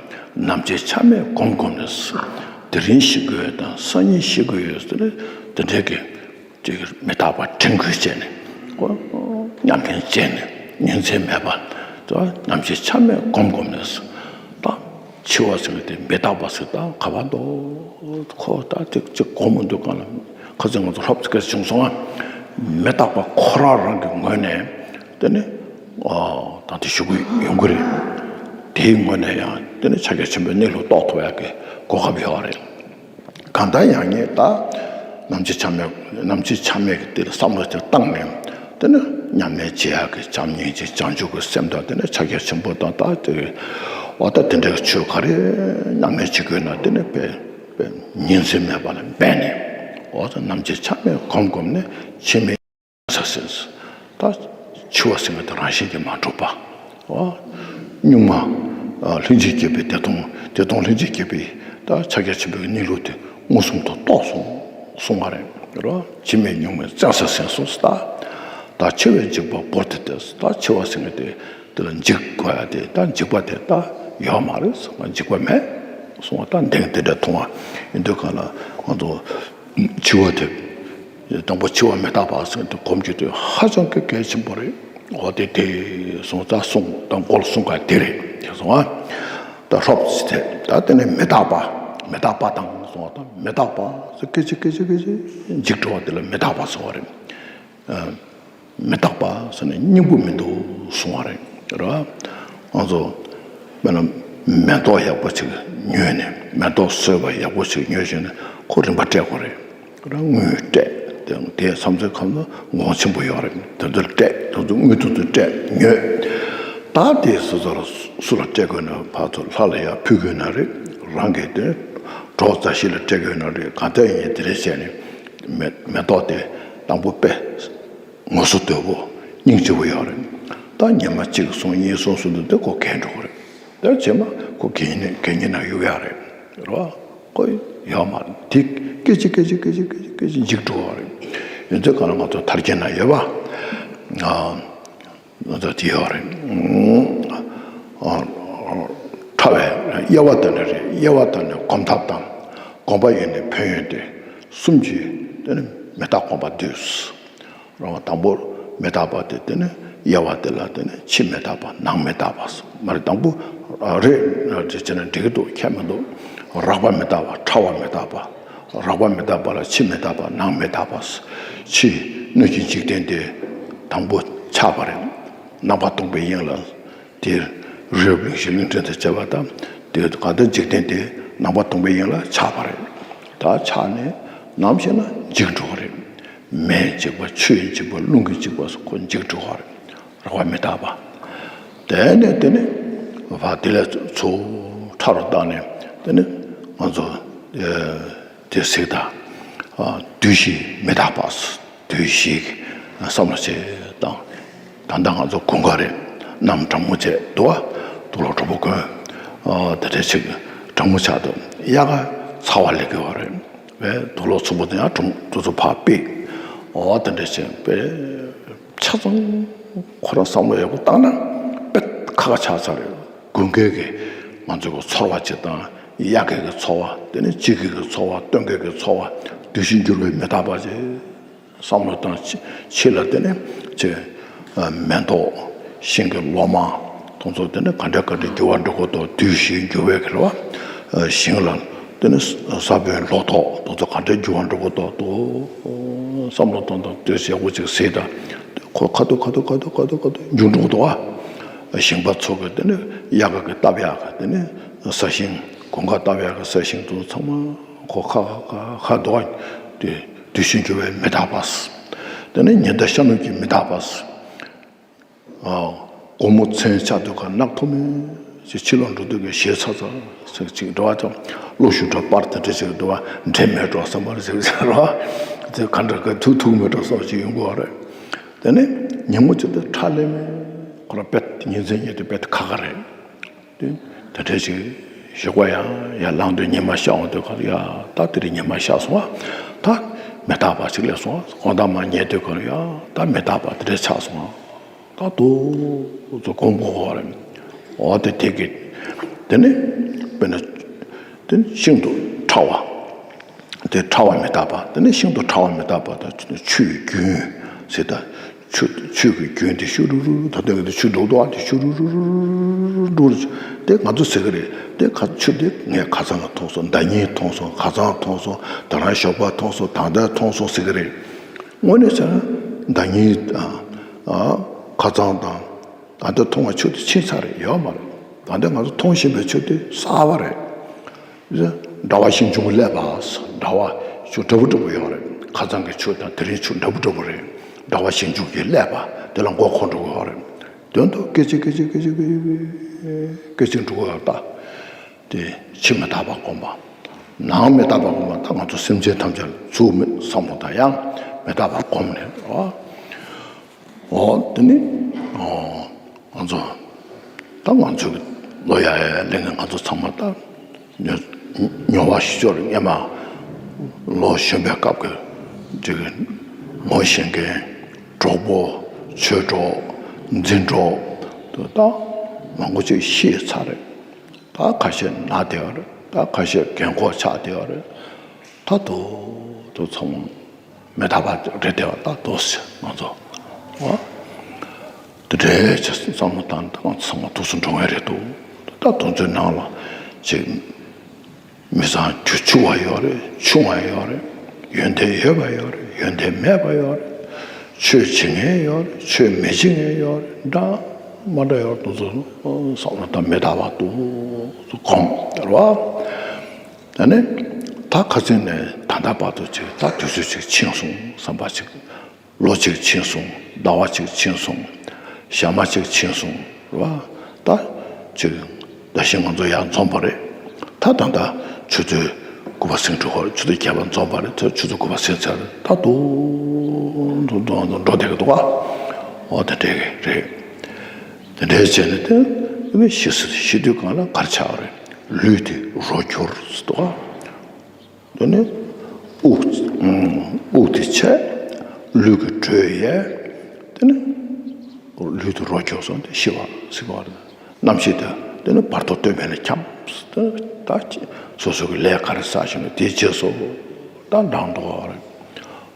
ནམ་འཆི་ཆ་མེད་སྒོམ་སྒོམ་ནས། དེ་རིང་ཤི་དགོས་དང་སང་ཉིན་ཤི་དགོས་ཡོད་ཟེར་ནས་དེ་འདྲའི་གི་ཅིག་མི་རྟག་པ་དྲན་སྐུལ་བྱས་ནས། ཨོ། མཉམ་ཞུགས་བྱས་ནས་ཉིན་མཚན་མེད་པར་ད་ནམ་འཆི་ཆ་མེད་སྒོམ་སྒོམ་ནས། ད་འཆི་བ་ཟེར་བ་དེ་མི་རྟག་པ་ཟེར། ད་ག་པར་འདུག་ཁོ་ད་ཅིག་ཅིག་གོ་མི་འདུག་གང་ལ་ཁ་ཚིག་ང་ཚོ་ལྷོབ་ཙི་ཀ་བྱུང་སོང་ང་། མི་རྟག་པ་ཁོ་རང་རང་གི་ངོས་ནས་དེ་ནི། ཨོ། ད་དེ་ཞུ་གི་ཡོང་གི་རེད། དེའི་ངོས་ནས་ཡང་དེ་ནི་ཕྱག་རྒྱ་ཆེན་པོའི་གནས་ལུགས་རྟོགས་ཐུབ་ཡག་གི་གོ་སྐབས་ཡོད་རེད། གང་ལྟར་ཡང་ངས་ད་ནམ་འཆི་ཆ་མེད་ནམ་འཆི་ཆ་མེད་ཀྱི་དེ་ལ་བསམ་བློ་དེ་བཏང་ནས་དེ་ནི་མཉམ་གནས་བྱེད་ཡག་གི་བྱམས་སྙིང་རྗེ་བྱང་ཆུབ་ཀྱི་སེམས་དང་དེ་ནི་ཕྱག་རྒྱ་ཆེན་པོ་དང་ད་དེ་འོ་ད་དེ་འདྲའི་ཆོས་ག་རེ་མཉམ་གནས་བྱེད་དགོས་ན་དེ་ནི་དཔེ་དཔེ་ཉིན་མཚན་མེད་པ་ལ་འབད་ནས་འོ་ད་ནམ་འཆི་ཆ་མེད་སྒོམ་སྒོམ་ནས་འཆི་མེད། ས་ཟེར། ད་འཆི་བ་ཟེར་མཁན་དེ་རང་བཞིན་གྱིས་མ་གྲུབ་པ། ཨོ། གཉུག་མ། ཨ་ལྷན་ཅིག་སྐྱེས་པའི་བདེ་སྟོང་བདེ་སྟོང་ལྷན་ཅིག་སྐྱེས་པའི་ད་ཕྱག་རྒྱ་ཆེན་པོའི་གནས་ལུགས་དེ་མངོན་སུམ་དུ་རྟོགས་སོང་གསུང་བ་རེད། རོ། འཆི་མེད་གཉུག་མའི་བཙན་ས་ཟིན་སོང་ཟེར། ད་ད་འཆི་བའི་འཇིགས་པ་བོར་ཏེ་ཏེ་ད་འཆི་བ་ཟེར་མཁན་དེ་དེ་ལ་འཇིགས་དགོས་ཡ་དེ་ད་འཇིགས་པ་དེ་ད་ཡོད་མ་རེད་གསུང་བ། འཇིགས་པ་མེད་གསུང་བ། ད་འདི་དེ་འདྲ་མཐོང་བ་ཡིན་དུས་གང་ལ་ང་ཚོ། འཆི་བ་དེ། དང་པོ་འཆི་བ་མི་རྟག་པ་ཟེར་དེ་སྒོམ་རྒྱུ་དེ་ཧ་ཅང་གི་གལ་ཆེན་པོ་རེད། འོ་དེ་དེ་སོང་ཙང་གསུང་དང་མགོ་ལ་གསུང་ག་དེ་རེད་དེ་སོང་ཨ། ད་ཧྲོབ་ཙི་དེ་ད་དེ་ནས་མི་རྟག་པ། མི་རྟག་པ་དང་སོང་ཨ། ད་མི་རྟག་པ་ཟེར་སྐད་ཅིག་སྐད་ཅིག་སྐད་ཅིག་འཇིག་འགྲོ་བ་དེ་ལ་མི་རྟག་པ་ཟེར་བ་རེད། མི་རྟག་པ་ཟེར་ནས་སྙིང་པོ་མི་འདུག་གསུང་བ་རེད། ར། ང་ཚོ་དཔེར་ན་མེ་ཏོག་ཡག་པོ་ཅིག་ཉོས་ནས་མེ་ཏོག་བཟོས་པ་ཡག་པོ་ཅིག་ཉོས་བྱས་ནས་ཁོ་རིན་པ་སྤྲད་དགོས་རེད། ར་དངུལ་སྤྲད། དེ་དེ་མཚམས་མཚམས་ཁམས་ན་གོང་ཆེན་པོ་ཡོད་རེད། དེ་ཚོ་སྤྲད། དེ་ཚོ་དངུལ་དེ་ཚོ་སྤྲད་ཉོས། ད་དེ་སོ་སོ་ལ་སུ་ལ་སྤྲད་དགོས་ན་ཕར་ཚུར་ལྷ་ལ་ཡར་ཕུལ་དགོས་ན་རེད། རང་གི་དེ་གྲོགས་མཛའ་བཤེས་ལ་སྤྲད་དགོས་ན་རེད། གང་ལྟར་ཡིན་དེ་འདྲ་བྱས་ནས་མེ་མེ་ཏོག་དེ་དང་པོ་དཔེ། ངོ་སོ་དོད་པོ་སྙིང་རྗེ་པོ་ཡོད་རེད། ད་ཉི་མ་གཅིག་སོང་གཉིས་སོང་སོང་དུས་དེ་ཁོ་གས་འགྲོ་གི་རེད། དེ་རྗེས་མ་ཁོ་གད་སྙིགས་གད་སྙིགས་ནང་གཡུག་ཡག་རེད། རོ། ཁོ་ཡོད་མ་རེད། དེ་སྐད་ཅིག་སྐད་ཅིག་སྐད་ཅིག་སྐད་ཅིག་སྐད་ཅིག་འཇིག་འགྲོ་བ་རེད། ཡིན་ཚེ་ག་ལ་ང་ཚོ་ཐར་རྒྱན་ན་ཡོད་པ། ང་ཚོ་དེ་ཡོད་རེད། ཨ། ཁ་བའི་དབྱེ་བ་དེ་འདྲ་རེད། དབྱེ་བ་དང་ནི་སྒོམ་ཐབས་དང་། སྒོམ་པ་ཡོད་ནི་ཕན་ཡོན་ཏེ། གསུམ་གྱིས་དེ་ནི་མི་རྟག་སྒོམ་པ་བསྡུས། རང་དང་པོར་མི་རྟག་པ་དེ་དེ་ནི་དབྱེ་བ་དེ་ལ་དེ་ནི་ཕྱི་མི་རྟག་པ་ནང་མི་རྟག་པ་མ་རེད། དང་པོ་རེད་ཅེས་ན་འགྲིག་གི་འདུག་ཁྱད་མི་འདུག་རགས་པ་མི་རྟག་པ། ཕྲ་བ་མི་རྟག་པ། རགས་པ་མི་རྟག་པ་ལ་ཕྱི་མི་རྟག་པ་ནང་མི་རྟག་པ། ཕྱི་སྣོད་ཀྱི་འཇིག་རྟེན་དེ་དང་པོ་ཆགས་པ་རེད། རྣམ་པ་སྟོང་པའི་དབྱིངས་ལ། དེར་རིལ་བུ་གླིང་བཞི་གླིང་ཕྲན་དུ་བྱས་པ་དང་། དེ་ག་དུས་འཇིག་རྟེན་དེ་རྣམ་པ་སྟོང་པའི་དབྱིངས་ལ་ཆགས་པ་རེད། ད་ཆགས་ནས་ནམ་ཞིག་ན་འཇིག་འགྲོ་བ་རེད། མེས་འཇིག་པ། ཆུས་འཇིག་པ། རླུང་གིས་འཇིག་པ་སོགས་ཁོ་འཇིག་འགྲོ་བ་རེད། རགས་པ་མི་རྟག་པ། དེ་ནས་དེ་ནས་བ་དེ་ལས་ཚུར་ཕྲ་རུ་བཏང་ནས་དེ་ནས་ང་ཚོ་དེ་གཟིགས་དང་། བདུད་བཞི་མི་རྟག་པ། བདུད་བཞི་གི་བསམ་བློ་བྱེད་དང་། ད་ལྟ་ང་ཚོ་དགུན་ཁ་རེད། གནམ་གྲང་མོ་བྱས་འདུག་བ། དུག་ལོག་དྲོ་པོ་གོན། ཨ་དེ་འདྲ་ཞིག་གྲང་མོ་ཆགས་འདུག་དབྱར་ཁ་ཚ་བ་སླེབས་ཀྱི་ཡོད་རེད། བས་དུག་ལོག་ཚ་པོ་དེ་ཡང་གྲང་དུས་ཚོད་ཕར་ཕུད། འོ་དེ་འདྲ་བྱས་པས་ཆ་ཚང་ཁོ་རང་བསམ་བློ་ཡག་པོ་བཏང་ན་དཔེ་ཁག་ཁག་ཆགས་ཚར་རེད། དགུན་ཁའི་གི་ང་ཚོ་གི་ཚོར་བ་ཅིག་དང་། དབྱར་ཁའི་གི་ཚོར་བ། དེ་ནས་དཔྱིད་ཀའི་གི་ཚོར་བ། སྟོན་ཁའི་གི་ཚོར་བ། བདུད་བཞི་འགྱུར་བའི་མི་རྟག་པ་ཅིག་བསམ་བློ་བཏང་། ཕྱི་ཕྱི་ལ་དེ་ནས་ཅིག་མེ་ཏོག་ཤིང་གི་ལོ་མ་དེ་ཚོ་དེ་ནས་ག་འདྲ་ག་འདྲ་འགྱུར་བ་འགྲོ་གི་འདུག་བདུད་བཞི་འགྱུར་བའི་གི་ལོ། ཞིང་ལ་དེ་ནས་ས་བོན་ལོ་ཏོག་དེ་ཚོ་ག་འདྲ་འགྱུར་བ་འགྲོ་གི་འདུག་འདུག་བསམ་བློ་བཏང་དང་། དུས་ཡག་པོ་ཅིག་གཟིགས་དང་། ཁོ་ཁ་ཐུག་ཁ་ཐུག་ཁ་ཐུག་ཁ་ཐུག་ཁ་ཐུག་འགྱུར་འགྲོ་གི་འདུག་བ། ཞིང་པ་ཚོ་གི་དེ་ནས་དབྱར་ཁ་གི་བཏབ་ཡག་གི་དེ་ནས་ས་ཞིང་། དགུན་ཁ་བཏབ་ཡག་གི་ས་ཞིང་དེ་ཚོ་ཚང་མ་ཁོ་ཁ་ཁ་ཁ་ཁ་འདུག་བ། དེ་བདུད་བཞི་འགྱུར་བའི་མི་རྟག་པ། དེ་ནས་ཉི་ཟླ་ཤར་ནུབ་ཀྱི་མི་རྟག་པ། ཨ། དགོང་མོ་མཚན་ཆགས་དུས་ཀ་ནག་ཐོམ་མེ་ཞིག་ཕྱི་ལོགས་འགྲོ་དུས་ཀ་ཞེད་ཚ་ཚ་ཟེར་ཅིག་འགྲོ་བ་དང་། གློ་ཞུ་འདྲ་པར་དེ་འདྲ་ཞིག་འདུག་བ། འདྲེ་མེད་འགྲོ་བསམ་པ་རེད་ཟེར་ཟེར་བ། དེ་ག་འདྲ་ག་ཐུག་ཐུག་མེད་འགྲོ་བསམ་ཞིག་ཡོང་གི་བ་རེད། དེ་ནས་ཉིན་མོ་ཅིག་དེ་ཁྲ་ལེ་མེ་ཁོ་རང་དཔེ་ཉིན་མཚན་ཉིན་དུ་དཔེ་ཁ་ཁ་རེད། དེ་དེ་འདྲ་ཞིག་ཞོགས་པ་ཡང་ཡར་ལངས་དུས་ཉི་མ་ཤར་འོང་དུས་ཁ་ཡ། ད་དེ་རིང་ཉི་མ་ཤར་སོང་བ། ད་མི་རྟག་པ་ཞིག་སླེབས་སོང་བ། དགོང་དག་མར་ཉལ་དུས་ཁ་ཡ། ད་མི་རྟག་པ་དེ་འདྲ་ཆགས་སོང་བ། ད་དུ་ཚོ་གོམ་གོ་བ་རེད། འོ་དེ་དེ་གི་དེ་ནི་དཔེར་ན་དེ་ནི་ཤིན་ཏུ་ཕྲ་བ། དེ་ཕྲ་བ་མི་རྟག་པ། དེ་ནི་ཤིན་ཏུ་ཕྲ་བ་མི་རྟག་པ་དང་། ཆུའི་རྒྱུན་ཟེར་ད། ཆུ་ཆུ་གི་རྒྱུན་དེ་ཤུ་རུ་རུ་རུ། ད་ལྟ་གི་དེ་ཆུ་རྡོག་རྡོག་དེ་ཤུ་རུ་རུ་རུ་རུ་རུ་རུ་དེ་ང་ཚོ་ཟེར་གི་རེད། དེ་ཁ་ཆུ་དེ་ངས་ཁ་སང་ལ་མཐོང་སོང་། ཟླ་ཉིན་མཐོང་སོང་། ཁ་སང་མཐོང་སོང་། ད་རང་ཞོགས་པ་མཐོང་སོང་། ད་ལྟ་མཐོང་སོང་ཟེར་གི་རེད། དངོས་གནས་བྱས་ན་ཟླ་ཉིན་དང་། ཨ། ཁ་སང་དང་། ད་ལྟ་མཐོང་བ་ཆུ་དེ་ཕྱིན་ཚར་རེད། ཡོད་མ་རེད། ད་ལྟ་ང་ཚོ་མཐོང་བཞིན་པའི་ཆུ་དེ་གསར་པ་རེད། འདྲ་བ་ཞིང་ཆུང་གི་ཀླད་པ། འདྲ་བ་ཆུ་འདྲ་པོ་འདྲ་པོ་ཡོད་རེད། ཁ་སང་གི་ཆུ་དང་དེ་རིང་ཆུ་འདྲ་པོ་འདྲ་པོ་རེད། འདྲ་བ་ཞིང་ཆུང་གི་ཀླད་པ་དེ་ལ་མགོ་འཁོར་འགྲོ་གི་ཡོད་རེད། དོན་དུ་སྐད་ཅིག་སྐད་ཅིག་སྐད་ཅིག་སྐད་ཅིག་སྐད་ཅིག་འགྲོ་གི་ཡོད་རེད་ད། དེ་ཕྱི་མི་རྟག་པ་སྒོམ་པ། ནང་མི་རྟག་པ་སྒོམ་པ། ད་ང་ཚོ་སེམས་ཅན་ཐམས་ཅད་ལ་ཚུར་མི་བསམ་བློ་དང་ཡང་མི་རྟག་པ་སྒོམ་ནས། འོ། འོ་དེ་ནི། འོ། ང་ཚོ། ད་ང་ཚོ་གི་ལོ་ཡ་ཡ་གླེང་མཁན་ང་ཚོ་ཚང་མ་ད་མྱོ་མྱོང་བ་ཞིག་ཅོག་རེད། སྔོན་མ་ལོ་གཞོན་པའི་སྐབས་ཀྱི་ཅིག་ངོ་ཤེས་མཁན། གྲོགས་པོ། ཆོས་གྲོགས། འཛིན་གྲོགས་དུ་ད་མང་པོ་ཅིག་ཤི་ཚར་རེད། ད་ཁ་ཤས་ན་བསྡད་ཡོད་རེད། ད་ཁ་ཤས་རྒན་འཁོགས་ཆགས་བསྡད་ཡོད་རེད། ད་དུ་དུ་ཚང་མ་མི་རྟག་པ་རེད་བསྡད་པ་ད་དུ་ང་ཚོ། འོ། དེ་འདྲའི་ཆ་བསམ་བློ་བཏང་ད་ང་ཚོ་ཚང་མ་ཐུགས་སུ་འགྲོ་ངེས་རེད་འདུག་ད་དུང་ཚོའི་ནང་ལ་ཅིག་མི་ཚང་རྒྱུ་ཆུང་བ་ཡོད་རེད། ཆུང་བ་ཡོད་རེད། ཡོན་ཏན་ཡོད་པ་ཡོད་རེད། ཡོན་ཏན་མེད་པ་ཡོད་རེད། ཆོས་བྱེད་མཁན་ཡོད་རེད། ཆོས་མི་བྱེད་མཁན་ཡོད་རེད། འདྲ་མ་འདྲ་ཡོད་རེད། དུང་ཚོ་བསམ་བློ་བཏང་མི་རྟག་པ་འདུག་སྒོམ་རེད་བ། ད་ནི་ད་ཁ་སང་ནས་ད་ལྟ་བར་དུ་ཅིག་ད་དུས་ཚོད་ཅིག་ཕྱིན་སོང་བསམ་པ་ཅིག་ལོ་གཅིག་ཕྱིན་སོང་། ཟླ་བ་གཅིག་ཕྱིན་སོང་། ཞག་མ་གཅིག་ཕྱིན་སོང་རེད་བ། ད་ཅིག་ད་ཤི་ང་ཚོ་ཡར་འཛོམས་པ་རེད། ད་ད་ད་ཆུ་ཚོད་དགུ་པ་ཟིན་འགྲོ་གི་རེད། ཆུ་ཚོད་བརྒྱད་པ་འཛོམས་པ་རེད། ད་ཆུ་ཚོད་དགུ་པ་ཟིན་ཚར་རེད། ད་དུང་དུང་དུང་དུང་འགྲོ་བསྡད་ཀྱི་འདུག་ག་འོ་དེ་འདྲ་གི་རེད། དེ་འདྲའི་བྱས་ནས་དེ་ནི་ཤི་ཤི་དུས་གང་ལ་གར་ཆགས་རེད། ལུས་དེ་རོ་འགྱུར་ཟེར་འདུག་ག་དེ་ནས་དབུགས་དབུགས་དེ་ཆད། ལུས་ཀྱི་དྲོད་ཡལ། དེ་ནས་ལུས་དེ་རོ་འགྱུར་སོང་སྟེ་ཤི་བ་ཟེར་གྱི་ཡོད་རེད། རྣམ་ཤེས་དེ་ དེ་ནི་བར་དོ་སྟོད་སྨད་ལ་འཁྱམས། ད་སོ་སོ་གི་ལས་ག་རེ་བསགས་བཞིན་ན་དེའི་རྗེས་སུ་ད་འབྲང་འགྲོ་བ་རེད།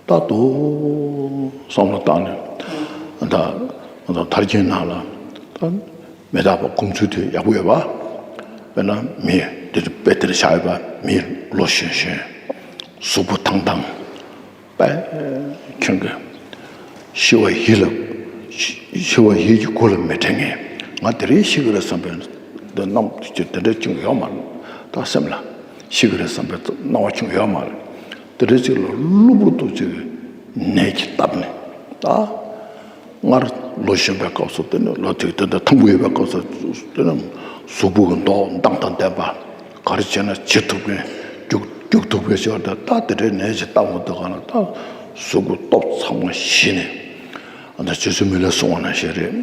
ད་དུ་བསམ་བློ་བཏང་ནས་ད་ད་མཐར་གྱིས་ནང་ལ་ད་མི་རྟག་པ་སྒོམ་ཚུལ་དེ་ཡག་པོ་ཡོད་པ། དཔེར་ན་མི་དེ་དཔེ་དེར་བཞག་ཡོད་པ། མི་ལོ་གཞོན་གཞོན། གཟུགས་པོ་ཐང་ཐང་། པས་ཁྱོད་ཀྱི་ཤི་བ་ཡིད་ལ། ཤི་བ་ཡིད་ཀྱི་གུ་ལ་མི་དྲན་ངེས། ང་དེ་རིང་ཤི་གི་རེད་བསམ་པའི་འདི་རྣམ་དེ་འདྲ་ཅིག་ཡོད་མ་རེད། ད་སེམས་ལ་ཤི་གི་རེད་བསམ་པའི་སྣང་བ་ཅིག་ཡོད་མ་རེད། དེ་འདྲ་ཅིག་ལ་གློ་བུར་དུ་ཅིག་ནད་ཀྱིས་བཏབ་ནས་ད། སྔར་ལོ་གཞོན་པའི་སྐབས་སུ་དེ་ནི་ལོ་དེ་དེ་འདྲ་ཐང་པོ་ཡོད་པའི་སྐབས་སུ་དེ་ནི་གཟུགས་པོ་གི་མདོག་མདངས་དང་ལྡན་པ། ག་རེ་བྱས་ན་བྱེད་ཐུབ་མཁན། རྒྱུག་རྒྱུག་ཐུབ་མཁན་ཞིག་ད་ལྟ་དེ་འདྲའི་ནད་ཅིག་བཏང་བ་འདུག་ག་ན་ད་གཟུགས་པོ་སྟོབས་ཚང་མ་ཞི་ནས། ཨ་ད་རྗེ་བཙུན་མི་ལས་གསུང་བ་ནང་བཞིན་རེད།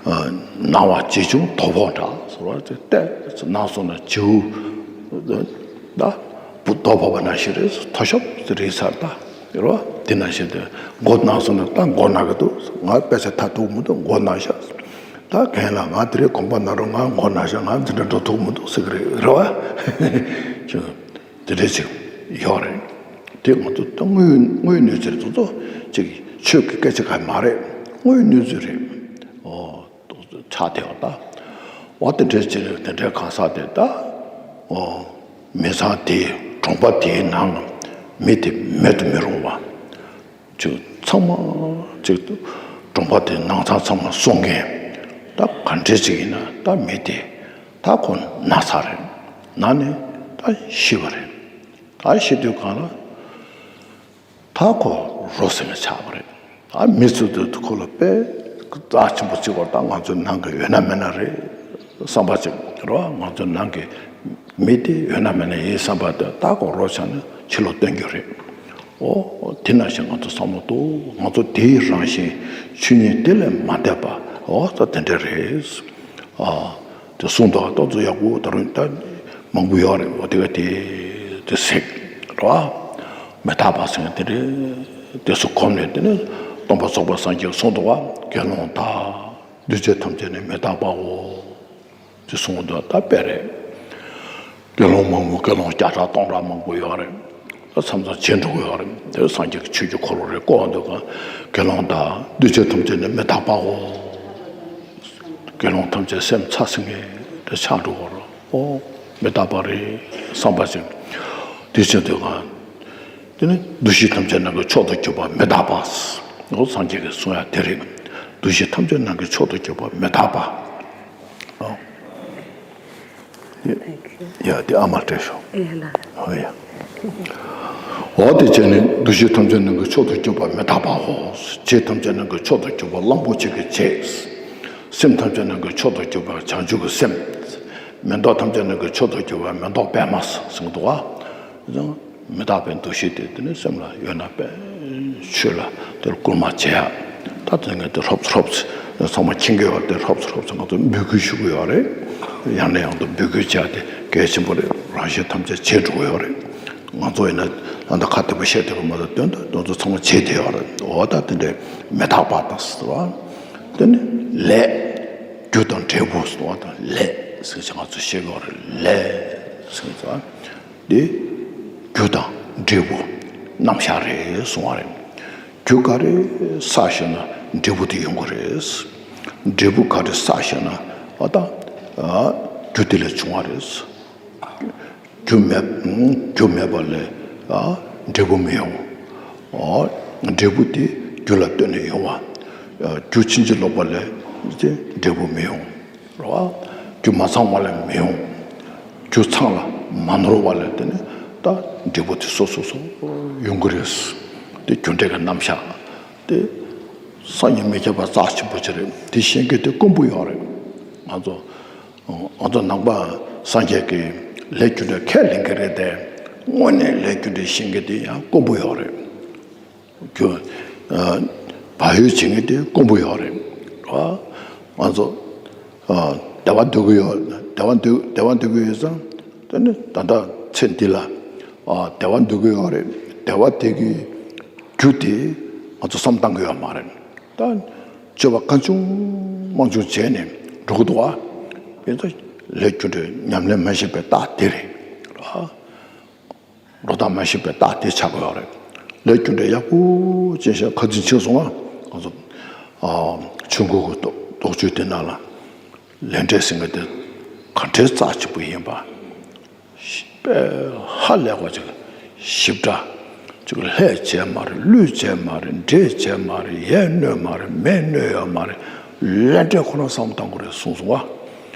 ཨ་ན་བ་ཇི་བྱུང་དོ་ཕོག་འདྲ་ཟེར་བ་དེ་ལྟས་ན་སོང་ན་བྱིའུ་ད་བུ་དོ་ཕོག་པ་ནང་བཞིན་རེད། མཐོ་ཤོབ་ཟེར་རེད་ཚར་ད། རེད་བ། དེ་ནང་བཞིན་དུ་མགོ་ན་སོང་ན་ད་མགོ་ན་གི་འདུག་ང་དཔེ་ཆ་མཐའ་ཐུག་མི་འདུག་མགོ་ན་ཤག་ད་གན་ལ་ང་དེ་རིང་དགོངས་པ་ན་རུང་ང་མགོ་ན་ཤག་ང་འཛིན་གྲྭ་འགྲོ་ཐུབ་མི་འདུག་ཟེར་གི་རེད། རེད་བ། དེ་འདྲ་ཅིག་ཡོད་རེད། དེ་ང་ཚོ་ད་དངོས་དངོས་གནས་ཚུལ་དེ་ཚོ་ཅིག་ཆོས་ཀྱི་སྐད་ཆ་ག་མ་རེད། དངོས་གནས་ཚུལ་རེད། ཨོ། ཆགས་བསྡད་པ་ད། འོ་དེ་འདྲའི་ཅིག་དེ་འདྲའི་གང་ཟག་དེ་ད། ཨོ། མི་ཚང་དེའི་གྲོང་པ་དེའི་ནང་མི་དེ་མེད་དུ་མི་རུང་བ། ཅིག་ཚང་མ་ཅིག་གྲོང་པ་དེའི་ནང་ཚང་ཚང་མ་སྲུང་མཁན་ད་ག་འདྲས་ཅིག་ཡིན་ན་ད་མི་དེ་ད་ཁོ་ན་ཚར་རེད། ན་ནས་ད་ཤི་བ་རེད། ད་ཤི་དུས་གང་ལ། ད་ཁོ་རོ་ཟེར་ནས་ཆགས་པ་རེད། ད་མི་ཚོ་དེ་ཁོ་ལ་དཔེ་རྩ་ཆེན་པོ་གཅིག་བར་ད་ང་ཚོའི་ནང་གི་ཡོད་ན་མེད་ན་རེད་བསམ་པ་ཅིག་རེད་བ། ང་ཚོའི་ནང་གི་མི་དེ་ཡོད་ན་མེད་ན་ཡིན་བསམ་པ་དེ་ད་ཁོ་རོ་ཆགས་ནས་ཕྱི་ལོགས་སྟོན་རྒྱུ་རེད། ཨོ་དེ་ནང་བཞིན་ང་ཚོ་བསམ་བློ་གཏོང་། ང་ཚོ་དེའི་རང་བཞིན་ཆོས་ཉིད་དེ་ལས་མ་འདས་པ། ཨོ་ད་དེ་འདྲ་རེད། ཨ། དེ་གསུངས་འདུག་ཏོག་ཙམ་ཡག་པོ་ད་རུང་ད་མང་པོ་ཡོད་རེད། འོ་དེ་ག་དེ་དེ་ཟེར་རོ། མི་རྟག་པ་ཟེར་མཁན་དེ་རེད། དེ་ཚོ་གོམས་ནས་དེ་ནས་སྟོན་པ་ཚོགས་པ་སངས་རྒྱས་གསུངས་འདུག་བ། དགེ་སློང་དག་འདུས་བྱས་ཐམས་ཅད་ནི་མི་རྟག་པའོ། དེ་གསུངས་འདུག་ད་དཔེ་རེད། དགེ་སློང་མང་པོ་དགེ་སློང་བརྒྱ་ཕྲག་སྟོང་ཕྲག་མང་པོ་ཡོད་རེད། མཚམས་མཚམས་བྱེད་འགྲོ་གི་ཡོད་རེད། དེ་སངས་རྒྱས་ཀྱི་ཆོས་ཀྱི་འཁོར་ལོ་རེ་བསྐོར་བ་འདུག་ག་དགེ་སློང་དག་འདུས་བྱས་ཐམས་ཅད་ནི་མི་རྟག་པའོ། དགེ་སློང་ཐམས་ཅད་སེམས་ཚ་ཟིང་ངེ་རེ་ཆགས་འགྲོ་གི་ཡོད་རེད། ཨོ་མི་རྟག་པ་རེད་བསམ་པ་ཅིག་དེ་བྱེད་འདུག་ག་དེ་ནི་འདུ་ཤེས་ཐམས་ཅད་ནང་གི་མཆོག་ཏུ་གྱུར་པ་མི་རྟག་པ། ཨོ་སངས་རྒྱས་ཀྱིས་གསུང་ཡ་དེ་རེད། འདུ་ཤེས་ཐམས་ཅད་ནང་གི་མཆོག་ཏུ་གྱུར་པ་མི་རྟག་པ། ཨོ། ཡ། ཡ་དེ་ཨ་མ་སྤྲད་ཤོག་ཨེ་ལ། ཨོ་ཡ། འོ་དེ་བྱས་ནས་འདུ་ཤེས་ཐམས་ཅད་ནང་གི་མཆོག་ཏུ་གྱུར་པ་མི་རྟག་པའོ། ཆོས་ཐམས་ཅད་ནང་གི་མཆོག་ཏུ་གྱུར་པ་གླང་པོ་ཆེ་གི་རྗེ། སེམས་ཐམས་ཅད་ནང་གི་མཆོག་ཏུ་གྱུར་པ་བྱང་ཆུབ་ཀྱི་སེམས། མེ་ཏོག་ཐམས་ཅད་ནང་གི་མཆོག་ཏུ་གྱུར་པ་མེ་ཏོག་པདྨ་ཟེར་གྱི་འདུག་བ། མི་རྟག་པའི་འདུ་ཤེས་དེ་དེ་ནི་སེམས་ལ་ཡོད་ན་དཔེ་ཆོས་ལ་དེར་སྐུལ་མ་བྱེད་ཡ། ད་དེ་ངས་དེ་ཧྲོབ་ཧྲོབ་ཚང་མ་མཁྱེན་གྱི་ཡོད་རེད། དེ་ཧྲོབ་ཧྲོབ་ཚང་མ་དེ་འབོད་སྐུལ་ཞུ་གི་ཡོད་རེད། ཡང་ནས་ཡང་དུ་འབོད་སྐུལ་བྱེད་ཡ་དེ་གལ་ཆེན་པོ་རེད། རང་གཞན་ཐམས་ཅད་བྱེད་འགྲོ་གི་ཡོད་རེད། ང་ཚོ་ཡིན་ན་ད་ལྟ་ཁ་བདེ་པོ་བཤད་བསྡད་པ་མ་གཏོགས་དོན་དུ་དེ་ཚོ་ཚང་མ་བྱེད་བསྡད་ཡོད་རེད། འོ་ད་དེ་འདྲའི་མི་རྟག་པ་དང་ཟེར་བ། དེ་ནི་ལས། རྒྱུ་དང་འབྲས་བུ་ཟེར་བ་དང་ལས་ཟེར་ཅིག་ང་ཚོ་བཤད་ཀྱི་ཡོད་རེད། ལས་ཟེར་བ། འདི་རྒྱུ་དང་འབྲས་བུ་རྣམ་གཞག་རེད་གསུང་བ་རེད། རྒྱུ་ག་རེ་བསགས་ཤེ་ན་འབྲས་བུ་དེ་ཡོང་གི་རེད། འབྲས་བུ་ག་རེ་བསགས་ཤེ་ན་ཨ་ད་ཨ་རྒྱུ་དེ་ལས་བྱུང་བ་རེད། རྒྱུ་མེད་རྒྱུ་མེད་པ་ལས་ཨ་འབྲས་བུ་མི་ཡོང་། ཨ་འབྲས་བུ་དེ་རྒྱུ་ལ་ལྟོས་ནས་ཡོང་བ། ཨ་རྒྱུ་ཕྱིན་ཅི་ལོག་པ་ལས་དེ་འབྲས་བུ་མི་ཡོང་། རེད་བ། རྒྱུ་མ་ཚང་བ་ལས་མི་ཡོང་། རྒྱུ་ཚང་ལ་མ་ནོར་བ་ལས་དེ་ནི་ད་འབྲས་བུ་དེ་སོ་སོ་སོ་ཡོང་གི་རེད། དེ་རྒྱུ་འབྲས་ཀྱི་རྣམ་གཞག་དེ་སངས་རྒྱས་མི་ཁྱབ་པ་རྩ་ཆེན་པོ་ཅིག་རེད། དེ་ཤེས་མཁན་དེ་དཀོན་པོ་ཡོད་རེད། ང་ཚོ་ང་ཚོ་ནང་པ་སངས་རྒྱས་ཀྱི་ལས་རྒྱུ་འབྲས་ཁས་ལེན་གྱི་རེད་དེ། དངོས་གནས་ལས་རྒྱུ་འབྲས་ཤེས་མཁན་དེ་ཡང་དཀོན་པོ་ཡོད་རེད། རྒྱུ། ཨ། བག་ཡོད་བྱེད་མཁན་དེ་དཀོན་པོ་ཡོད་རེད། ཨ། ང་ཚོ། ཨ། བདེ་བ་འདོད་ཀྱི་ཡོད། བདེ་བ་འདོད་བདེ་བ་འདོད་ཀྱི་ཡོད་ཙང་། དེ་ནི་ད་ལྟ་ཚེ་འདི་ལ། ཨ། བདེ་བ་འདོད་ཀྱི་ཡོད་རེད། བདེ་བ་དེ་གི་རྒྱུ་དེ་ང་ཚོ་བསམ་བཏང་གི་ཡོད་མ་རེད། ད་སྤྱོད་པ་གང་བྱུང་མང་བྱུང་བྱས་ནས་འགྲོ་གི་འདུག་བ། ཡིན་ཙང་ ལས་རྒྱུ་འབྲས་ཉམས་ལེན་མ་ཤེས་པའི་རྟགས་དེ་རེད། འགྲོ་སྟངས་མ་ཤེས་པའི་རྟགས་དེ་ཆགས་ཀྱི་ཡོད་རེད། ལས་རྒྱུ་འབྲས་ཡག་པོ་ཅན་ཞིག་ཁ་འཛིན་བྱས་སོང་ང་། ང་ཚོ་ཨ་ཆོས་འཁོར་གྱི་རྡོ་རྡོག་གཅོད་དེ་ནང་ལ་ལས་འབྲས་ཟེར་མཁན་དེ་ག་འདྲའི་རྩ་ཆེན་པོ་ཡིན་པ། དཔེ་ཧ་ལས་པ་ཅིག་ཞིབ་ཕྲ། ཅིག་ལྷས་བྱས་མ་རེད། ཀླུས་བྱས་མ་རེད། འདྲེས་བྱས་མ་རེད། ཡས་གནོད་མ་རེད། མས་གནོད་ཡོད་མ་རེད། ལས་འབྲས་ཁོ་ན་བསམ་བློ་གཏོང་དགོས་རེད་གསུངས་སོང་བ།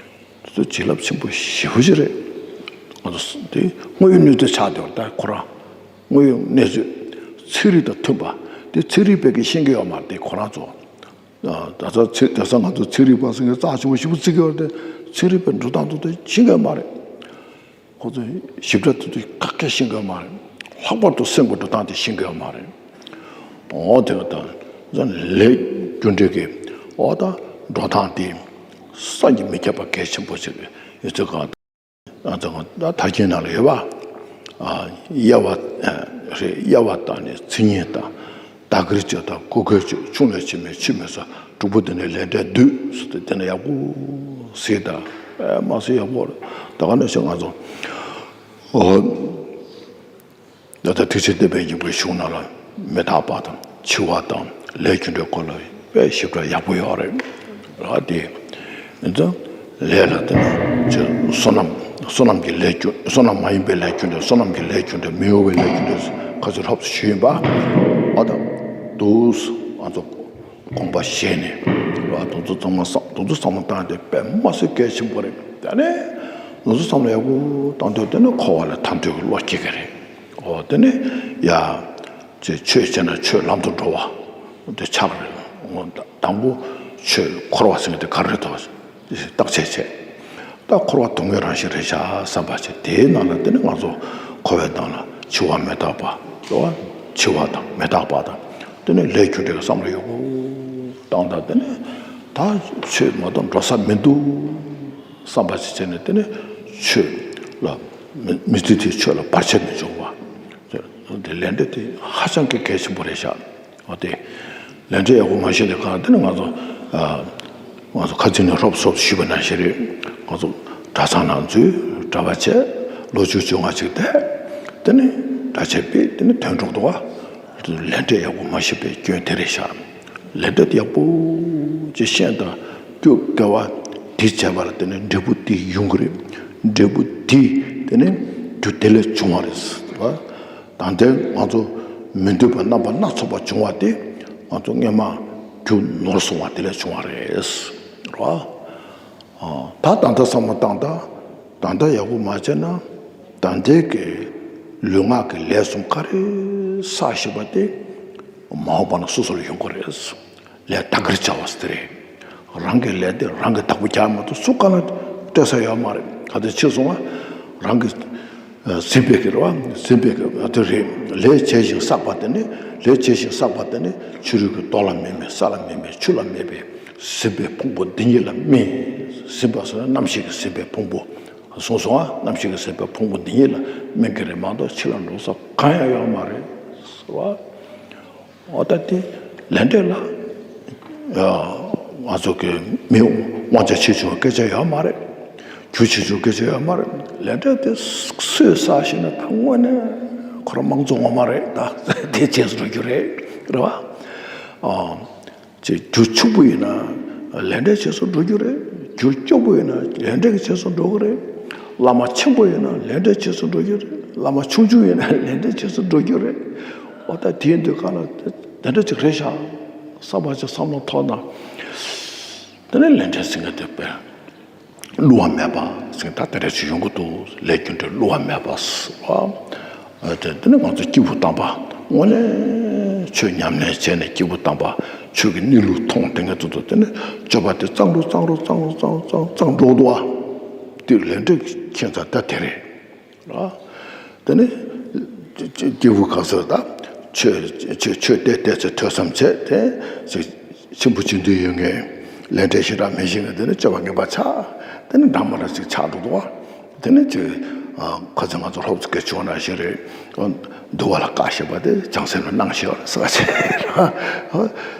དེ་ཚོ་བྱིན་རླབས་ཆེན་པོ་ཞེ་པོ་ཅིག་རེད། ང་ཚོ་དེ་དངོས་ཡོད་གནས་ཚུལ་ཆགས་བསྡད་པ་ད་ཁོ་རང་། དངོས་ཡོད་གནས་ཚུལ་ཚན་རིག་དང་མཐུན་པ་དེ་ཚན་རིག་པས་ཀྱིས་ཤེས་ཀྱི་ཡོད་མ་རེད། དེ་ཁོ་རང་ཚོ། ཨ། ད་ལྟ་ཚེ་དེང་སང་ང་ཚོ་ཚན་རིག་པ་ཟེར་མཁན་རྩ་ཆེན་པོ་ཞེ་པོ་བརྩི་གི་ཡོད་རེད་དེ། ཚན་རིག་པས་འགྲོ་སྟངས་ཐོག་ཏུ་ཤེས་ཀྱི་ཡོད་མ་རེད། ཁོ་ཚོས་ཞིབ་ཕྲ་ཐོག་ཏུ་ཁ་སྐད་ཤེས་ཀྱི་ཡོད་མ་རེད། ལྷག་པར་དུ་སེམས་ཀྱི་འགྲོ་སྟངས་དེ་ཤེས་ཀྱི་ཡོད་མ་རེད། འོ་དེ་ག་ད་ལས་རྒྱུ་འབྲས་ཀྱི་འོ་ད་འགྲོ་སྟངས་དེ་བསམ་གྱིས་མི་ཁྱབ་པ་གལ་ཆེན་པོ་ཞིག་རེད། ཡོད་ཚད་གང་ལྟར་ད་མཐའ་དཀྱིལ་ནང་ལ་ཡོད་པ། ཨ། དབྱེ་བ་རེད། དབྱེ་བ་དང་ནི་མཚན་ཉིད་དང་། བརྡ་སྐུལ་བྱེད་དང་གུ་གུལ་བྱེད། ཆུང་ལས་ཆེ་མིན་ཆེ་མིན་སོགས་དྲུག་པོ་དེ་ནི་ལས་འབྲས་བསྡུས་སུ་དེ་ནི་ཡག་པོ་གཟིགས་དང་། ཨེ་མ་གཟིགས་ཡག་པོ་རེད། ད་ག་ནང་བཞིན་ང་ཚོ་ཨོ། ད་ལྟ་ཐུགས་རྗེ་བསྟན་པའི་སྙིང་པོའི་གཞུང་ནང་ལ་མི་རྟག་པ་དང་འཆི་བ་དང་ལས་རྒྱུ་འབྲས་སྐོར་ལ་དཔེ་ཞིབ་ཕྲ་ཡག་པོ་ཡོད་རེད། ལ་དེ་ཡིན་ཙང་ལས་ལ་བརྟེན་ནས་ཅི་བསོད་ནམས། བསོད་ནམས་ཀྱི་ལས་རྒྱུ། བསོད་ནམས་མ་ཡིན་པའི་ལས་རྒྱུ་འབྲས། བསོད་ནམས་ཀྱི་ལས་རྒྱུ་འབྲས། མི་གཡོ་བའི་ལས་རྒྱུ་འབྲས་ཁ་ཚུར་ཧོབ་ཏེ་ཞུས་ཡིན་པ། ཨ་ད་འདུག་ང་ཚོ་དགོངས་པ་བཞེས་ནས་ལ་དེ་ཚོ་ཚང་མ་བསམ། དེ་ཚོ་བསམ་བློ་བཏང་སྟེ་དཔེ་མ་སྲིད་གལ་ཆེན་པོ་རེད། དེ་ནས་དེ་ཚོ་བསམ་བློ་ཡག་པོ་བཏང་དུས་དེ་ནས་འཁོར་བ་ལས་ཐར་འདོད་ཀྱི་བློ་སྐྱེ་གི་རེད། འོ་དེ་ནས་ཡ། ཅེས་ཆོས་བྱས་ན་ཆོས་ལམ་དུ་འགྲོ་བ་དེ་ཆགས་རེད། འོ་དང་པོ་ཆོས་འཁོར་བ་ཟེར་མཁན་དེ་ག་རེ་རེད་དོ། བརྟག་དཔྱད་བྱས། ད་འཁོར་བ་སྡུག་བསྔལ་རང་བཞིན་རེད་ཤག་བསམ་པ་བྱས། དེའི་ནང་ལ་དེ་ནི་ང་ཚོ་འཁོར་བའི་ནང་ལ་འཆི་བ་མི་རྟག་པ། རེད་བ། འཆི་བ་དང་མི་རྟག་པ་དང་། དེ་ནི་ལས་རྒྱུ་འབྲས་ཀྱི་བསམ་བློ་ཡག་པོ་བཏང་། ད་དེ་ནི་ད་ཆོས་མ་གཏོགས་འགྲོ་ས་མི་འདུག་བསམ་པ་ཅིག་བྱས་ནས། དེ་ནི་ཆོས་ལ་མི་མི་ཚེ་དེའི་ཆོས་ལ་བར་ཆད་མི་འབྱུང་བ། དེ་ལས་འབྲས་དེ་ཧ་ཅང་གི་གལ་ཆེན་པོ་རེད་ཤག་འོ་དེ། ལས་འབྲས་ཡག་པོ་མ་ཤེས་ནས་གང་དེ་ནི་ང་ཚོ། ཨ། ང་ཚོ་ཁ་རྩང་ནས་ཧྲོབ་ཧྲོབ་ཞུས་པ་ནང་བཞིན་རེད། ང་ཚོ་གྲྭ་ཚང་ནང་འཛུལ། གྲྭ་པ་བྱས། ལོ་བཅུ་བཅོ་ལྔ་ཅིག་བསྡད། དེ་ནི་གྲྭ་ཆས་ཕུད། དེ་ནི་ཐོན་འགྲོ་འདུག་ག་ལས་འབྲས་ཡག་པོ་མ་ཤེས་པའི་སྐྱོན་དེ་རེད་ཤག་ལས་འབྲས་དེ་ཡག་པོ་ཅིག་ཤེས་དང་། རྒྱུ་དགེ་བ་འདི་བྱས་པ་ལ་དེ་ནི་འབྲས་བུ་འདི་ཡོང་གི་རེད། འབྲས་བུ་འདི་དེ་ནི་རྒྱུ་དེ་ལས་བྱུང་བ་རེད། ད་ལྟའི་ང་ཚོ་མི་འདོད་པ་རྣམ་པ་སྣ་ཚོགས་པ་བྱུང་བ་དེ་ང་ཚོ་སྔོན་མ་རྒྱུ་ནོར་སོང་བ་དེ་ལས་བྱུང་བ་རེད། རེད་བ། ཨ། ད་ད་ལྟ་བསམ་བློ་བཏང་དང་། ད་ལྟ་ཡག་པོ་མ་བྱས་ན། ད་ལྟའི་གི་ལུས་ངག་གི་ལས་གསུམ་ག་རེ་བསགས་ཤེས་པ་དེ་མ་འོངས་པ་ན་སོ་སོ་ལ་ཡོང་གི་རེད། ལས་བདག་གིར་བྱ་བ་ཟེར་དེ་རེད། རང་གི་ལས་དེ་རང་གིས་བདག་པོ་རྒྱག་མ་གཏོགས་སུ་ག་ལ་སྤྲད་ས་ཡོད་མ་རེད། ག་དེ་ཕྱིན་སོང་ང་རང་གིས། ཨ། ཟིན་པའི་གི་རེད་བ། ཟིན་པའི་གི། ཨ། དེ་རེད། ལས་བྱས་ཤིང་བསགས་པ་དེ་ནི། ལས་བྱས་ཤིང་བསགས་པ་དེ་ནི་ཕྱི་རོལ་གྱི་རྡོ་ལ་མེད་མེད། ས་ལ་མེད་མེད། ཆུ་ལ་མེད་པའི་ཟིན་པའི་ཕུང་པོ་འདི་ཉིད་ལ་སྨིན། ཟིན་པ་ཟེར་ན་རྣམ་ཤེས་ཀྱི་ཟིན་པའི་ཕུང་པོ། གསུངས་སོང་ང་། རྣམ་ཤེས་ཀྱི་ཟིན་པའི་ཕུང་པོ་འདི་ཉིད་ལ་སྨིན་གྱི་རེད་མ་གཏོགས་ཕྱི་ལ་འགྲོ་ས་གང་ཡང་ཡོད་མ་རེད་ཟེར་བ། འོ་ད་དེ་ལས་འབྲས་ལ། ཨ། ང་ཚོ་གི་མི་དབང་ཆ་ཆེ་ཆུང་སྐད་ཆ་ཡོད་མ་རེད། རྒྱུ་ཆེ་ཆུང་སྐད་ཆ་ཡོད་མ་རེད། ལས་འབྲས་དེ་སུས་བསགས་ཤེས་ན་ད་དངོས་གནས་ཁོ་རང་དམངས་གཙོ་ངོ་མ་རེད། ད་དེ་རྗེས་སུ་འགྲོ་རྒྱུ་རེད། རེད་བ། ཨ། ཅེས་རྒྱུ་ཕྱུག་པོ་ཡིན་ན་ལས་འབྲས་རྗེས་སུ་འགྲོ་རྒྱུ་རེད། རྒྱུ་སྐྱོ་པོ་ཡིན་ན་ལས་འབྲས་ཀྱི་རྗེས་སུ་འགྲོ་གི་རེད། བླ་མ་ཆེན་པོ་ཡིན་ན་ལས་འབྲས་རྗེས་སུ་འགྲོ་རྒྱུ་རེད། བླ་མ་ཆུང་ཆུང་ཡིན་ན་ལས་འབྲས་རྗེས་སུ་འགྲོ་རྒྱུ་རེད། འོ་ད་དེ་ཡིན་དུས་གང་ལ་དེ་འདྲ་ཅིག་རེད་ཤག་བསམ་པ་ཅིག་བསམ་བློ་ཐོངས་ན། དེ་ནས་ལས་འབྲས་ཟེར་མཁན་དེ་དཔེ་བསླུ་བ་མེད་པ་ཟེར་མཁན་ད་དེ་འདྲ་ཅིག་ཡོང་གི་འདུག་ལས་རྒྱུ་འབྲས་བསླུ་བ་མེད་པ་ཟེར་བ། ཨ། དེ་དེ་ནི་ང་ཚོ་སྐྱེས་བུ་དམ་པ་དངོས་གནས་ཆོས་ཉམས་ལེན་བྱས་ནས་སྐྱེས་བུ་དམ་པ་ཆོས་ཀྱི་གནས་ལུགས་མཐོང་དེ་ངས་ཚོ་ཚོ་དེ་ནི་སྤྱོད་པ་དེ་གཙང་རུ་གཙང་རུ་གཙང་རུ་གཙང་རུ་གཙང་འགྲོ་འདུག་བ། དེ་ལས་འབྲས་ཁྱད་མཚར་ད་དེ་རེད། ཨ། དེ་ནི་སྐྱེས་བུ་ག་ཚོད་ད་ཆོས་ཆོས་ཆོས་བལྟས་བལྟས་ཚེ་ཐོས་བསམ་བྱས་ཏེ་ཅིག་ཆེན་པོ་བྱེད་འདོད་ཡོད་མཁན། ལས་འབྲས་ཞེ་དྲག་མེད་མཁན། དེ་ནི་སྤྱོད་པ་ངན་པ་ཆགས། དེ་ནི་འདྲ་མི་འདྲ་ཅིག་ཆགས་འགྲོ་འདུག་བ། དེ་ནི་ཅིག་ཨ། ཁ་ཚིག་ང་ཚོ་སློབ་ཚིག་གི་བྱུང་ན་ཞིག་རེད། འདུལ་བ་ལ་བཀའ་བཞིན་པ་དེ་བྱང་སེམས་ལ་སྣང་ཞིག་ཟེར་བ་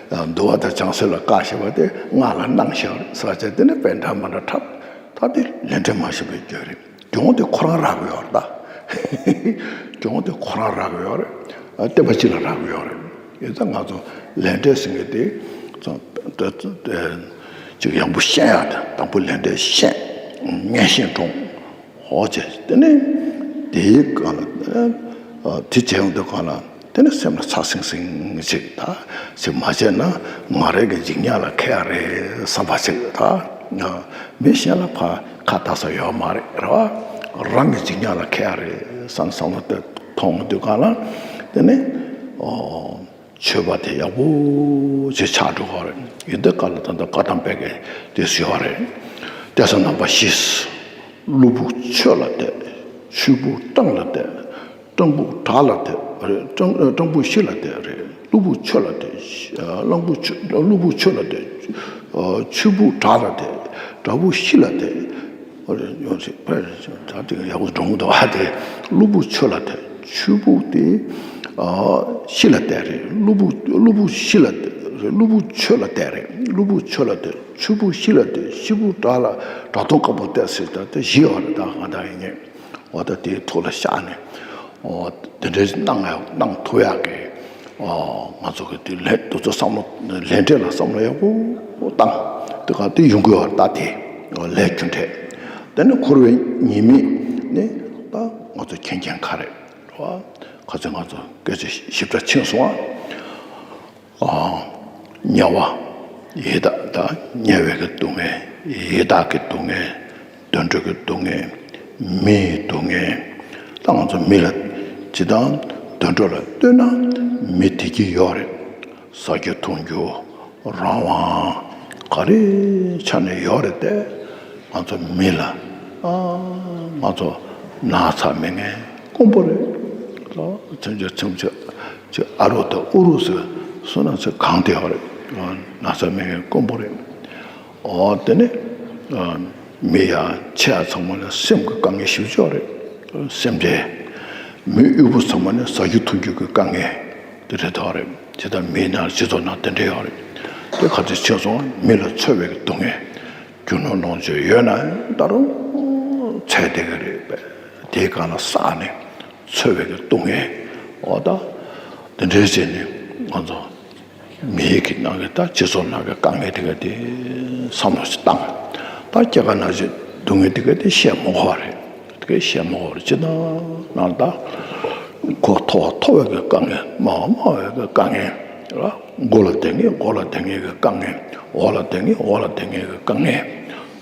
བྱས། འདུལ་བ་དང་བྱང་སེམས་ལ་བཀའ་བཞིན་པ་དེ་སྔགས་ལ་སྣང་ཞིག་ཟེར་བ་བྱས། དེ་ནི་དཔེ་འདྲ་མི་འདྲ་འཁྲབ། ད་ ཨ་དེ་ལས་འབྲས་མ་ཤེས་པའི་རྒྱུ་རེད། གྱོང་དེ་ཁོ་རང་རག་གི་ཡོད་རེད་ད། གྱོང་དེ་ཁོ་རང་རག་གི་ཡོད་རེད། ཨ་བསྟན་པ་སྤྱི་ལ་རག་གི་ཡོད་རེད། ཡིན་ཙང་ང་ཚོ་ལས་འབྲས་ཟེར་མཁན་དེ་ཙང་ད་ད་ཅིག་ཡང་པོ་ཤེས་ཡག་དང་དང་པོ་ལས་འབྲས་ཤེས། ངེས་ཤེས་འདྲོངས། འོ་བྱས་དེ་ནས་དེའི་སྒང་ལ་དེ་བྱས་ཡོང་དུས་སྒང་ལ། དེ་ནི་སེམས་ལ་ཚ་སིང་སིང་ཅིག་ད་ཅིག་མ་བྱས་ན་ང་རང་གི་འཇིགས་ཉེན་ལ་ཁེལ་ཡ་རེད་བསམ་པ་ཅིག་ད། མི་གཞན་ལ་ཕར་ཁ་བཏགས་ས་ཡོད་མ་རེད་རེད་བ། རང་གི་འཇིགས་ཉེན་ལ་ཁེལ་ཡ་རེད་བསམ་བསམ་བློ་དེ་ཐོངས་དུས་སྒང་ལ། དེ་ནི་ཨོ་ཆོས་པ་དེ་ཡག་པོ་ཅིག་ཆགས་འགྲོ་གི་རེད། ཡིན་དུས་སྒང་ལ་ད་ལྟ་བཀའ་གདམས་པའི་གི་དེ་ཟེར་བ་རེད། གཏད་ས་རྣམ་པ་བཞི། གློ་བུར་ཆོས་ལ་གཏད། ཆོས་བུར་སྤྲང་ལ་གཏད། སྤྲང་བུ་བྲག་ལ་གཏད་རེད། སྤྲང་སྤྲང་བུ་ཤི་ལ་གཏད་རེད། གློ་བུར་ཆོས་ལ་གཏད། གླང་བུ་ཆོས་གློ་བུར་ཆོས་ལ་གཏད། ཆོས་བུར་བྲག་ལ་གཏད། བྲག་བུ་ཤི་ལ་གཏད། ཡོང་སྲིད་པ་རེད། ད་དེ་ཡག་པོ་འགྲོ་འདུག་ཨ། དེ་གློ་བུར་ཆོས་ལ་གཏད། ཆོས་བུར་དེ་ཤི་ལ་གཏད་རེད། གློ་བུར་གློ་བུར་ཤི་ལ་གཏད་རེད། གློ་བུར་ཆོས་ལ་གཏད་རེད། གློ་བུར་ཆོས་ལ་གཏད། ཆོས་བུར་ཤི་ལ་གཏད། ཤི་བུར་བྲག་ལ་བྲག་དོང་དཀར་པོ་གཏད་ཟེར། ད་དེ་བཞི་ཡོད་རེད། ད་ང་ད་ཡིན་ངེས། འོ་ད་དེའི་ཐོག་ལ་བཞག་ནས། འོ་དེ་འདྲའི་གནང་ཡག་གནང་ཐུབ་ཡག་གི། འོ་ང་ཚོ་གི་དེ་ལས་དེ་ཚོ་བསམ་བློ་ལས་འབྲས་ལ་བསམ་བློ་ཡག་པོ་བཏང་། དེ་ག་དེ་ཡོང་གི་ཡོད་རེད། ད་དེ་འོ་ལས་རྒྱུ་འབྲས། དེ་ནི་འཁོར་བའི་ཉེས་དམིགས་ནི་ད་ང་ཚོ་མཁྱེན་མཁྱེན་ག་རེད་རེད་བ། ག་ཚོད་ང་ཚོ་སྐད་ཆ་ཞིབ་ཕྲ་ཕྱིན་སོང་ཨ། དམྱལ་བ། ཡི་དྭགས་དང་དམྱལ་བའི་གི་སྡུག་བསྔལ། ཡི་དྭགས་ཀྱི་སྡུག་བསྔལ། དུད་འགྲོ་གི་སྡུག་བསྔལ། མིའི་སྡུག་བསྔལ། ད་ང་ཚོ་མི་ལ་ཇི་ལྟར་དུད་འགྲོ་ལ་ལྟོས་ན་མི་བདེ་སྐྱིད་ཡོད་རེད། ཟ་རྒྱུ་འཐུང་རྒྱུ་རང་དབང་ག་རེ་ཆ་ནས་ཡོད་རེད་དེ། ང་ཚོ་མི་ལ་ཨ་ང་ཚོ་ན་ཚ་མེད་མཁན་དཀོན་པོ་རེད། ལོ་ཆུང་ཆུང་ཆུང་ཆུང་ཅིག་ཨ་རོ་དང་ཨུ་རུ་ཟེར་སོང་ན་ཚེ་གང་དེ་ཡོད་རེད། ན་ཚ་མེད་མཁན་དཀོན་པོ་རེད། ཨོ་དེ་ནི་མི་ཡ་ཆེ་ཡ་ཚང་མ་ལ་སེམས་ཀྱི་དཀའ་ངལ་ཞེ་པོ་ཅིག་ཡོད་རེད། སེམས་ཅན་མི་དབུལ་པོ་ཚང་མ་ནི་ཟ་རྒྱུ་འཐུང་རྒྱུ་གི་དཀའ་ངལ་དེ་རེད་དོ་རེད། དེ་ལྟར་མིའི་ནང་སྤྱི་ཚོགས་ནང་དེ་འདྲ་ཡོད་རེད། དེ་ག་ཚོད་ཆེ་སོང་མི་ལ་འཚོ་བའི་གི་སྡུག་བསྔལ། རྒྱུ་ནོར་ལོངས་སྤྱོད་ཡོད་ན་ད་རུང་ཚད་ལྡན་གི་རེད་པས། དེའི་སྒང་ལ་བསགས་ནས་འཚོ་བའི་གི་སྡུག་བསྔལ། འོ་ད་དེ་འདྲའི་བྱས་ནས་ང་ཚོ་མིའི་གི་ནང་གི་ད་སྤྱི་ཚོགས་ནང་གི་དཀའ་ངལ་དེ་ག་དེ་བསམ་བློ་ཞིག་བཏང་། ད་སྐྱེ་རྒ་ན་འཆི་སྡུག་བསྔལ་དེ་ག་དེ་བཤད་མི་དགོས་པ་རེད། དེ་ག་བཤད་མི་དགོས་པ་རེད། ཅི་ད་ནང་ད་ཁོ་མཐོ་བ་མཐོ་བའི་གི་དཀའ་ངལ། དམའ་བ་དམའ་བའི་གི་དཀའ་ངལ་རེད་བ། མགོ་ལ་བསྡད་མཁན་མགོ་ལ་བསྡད་མཁན་གི་དཀའ་ངལ། འོག་ལ་བསྡད་མཁན་འོག་ལ་བསྡད་མཁན་གི་དཀའ་ངལ།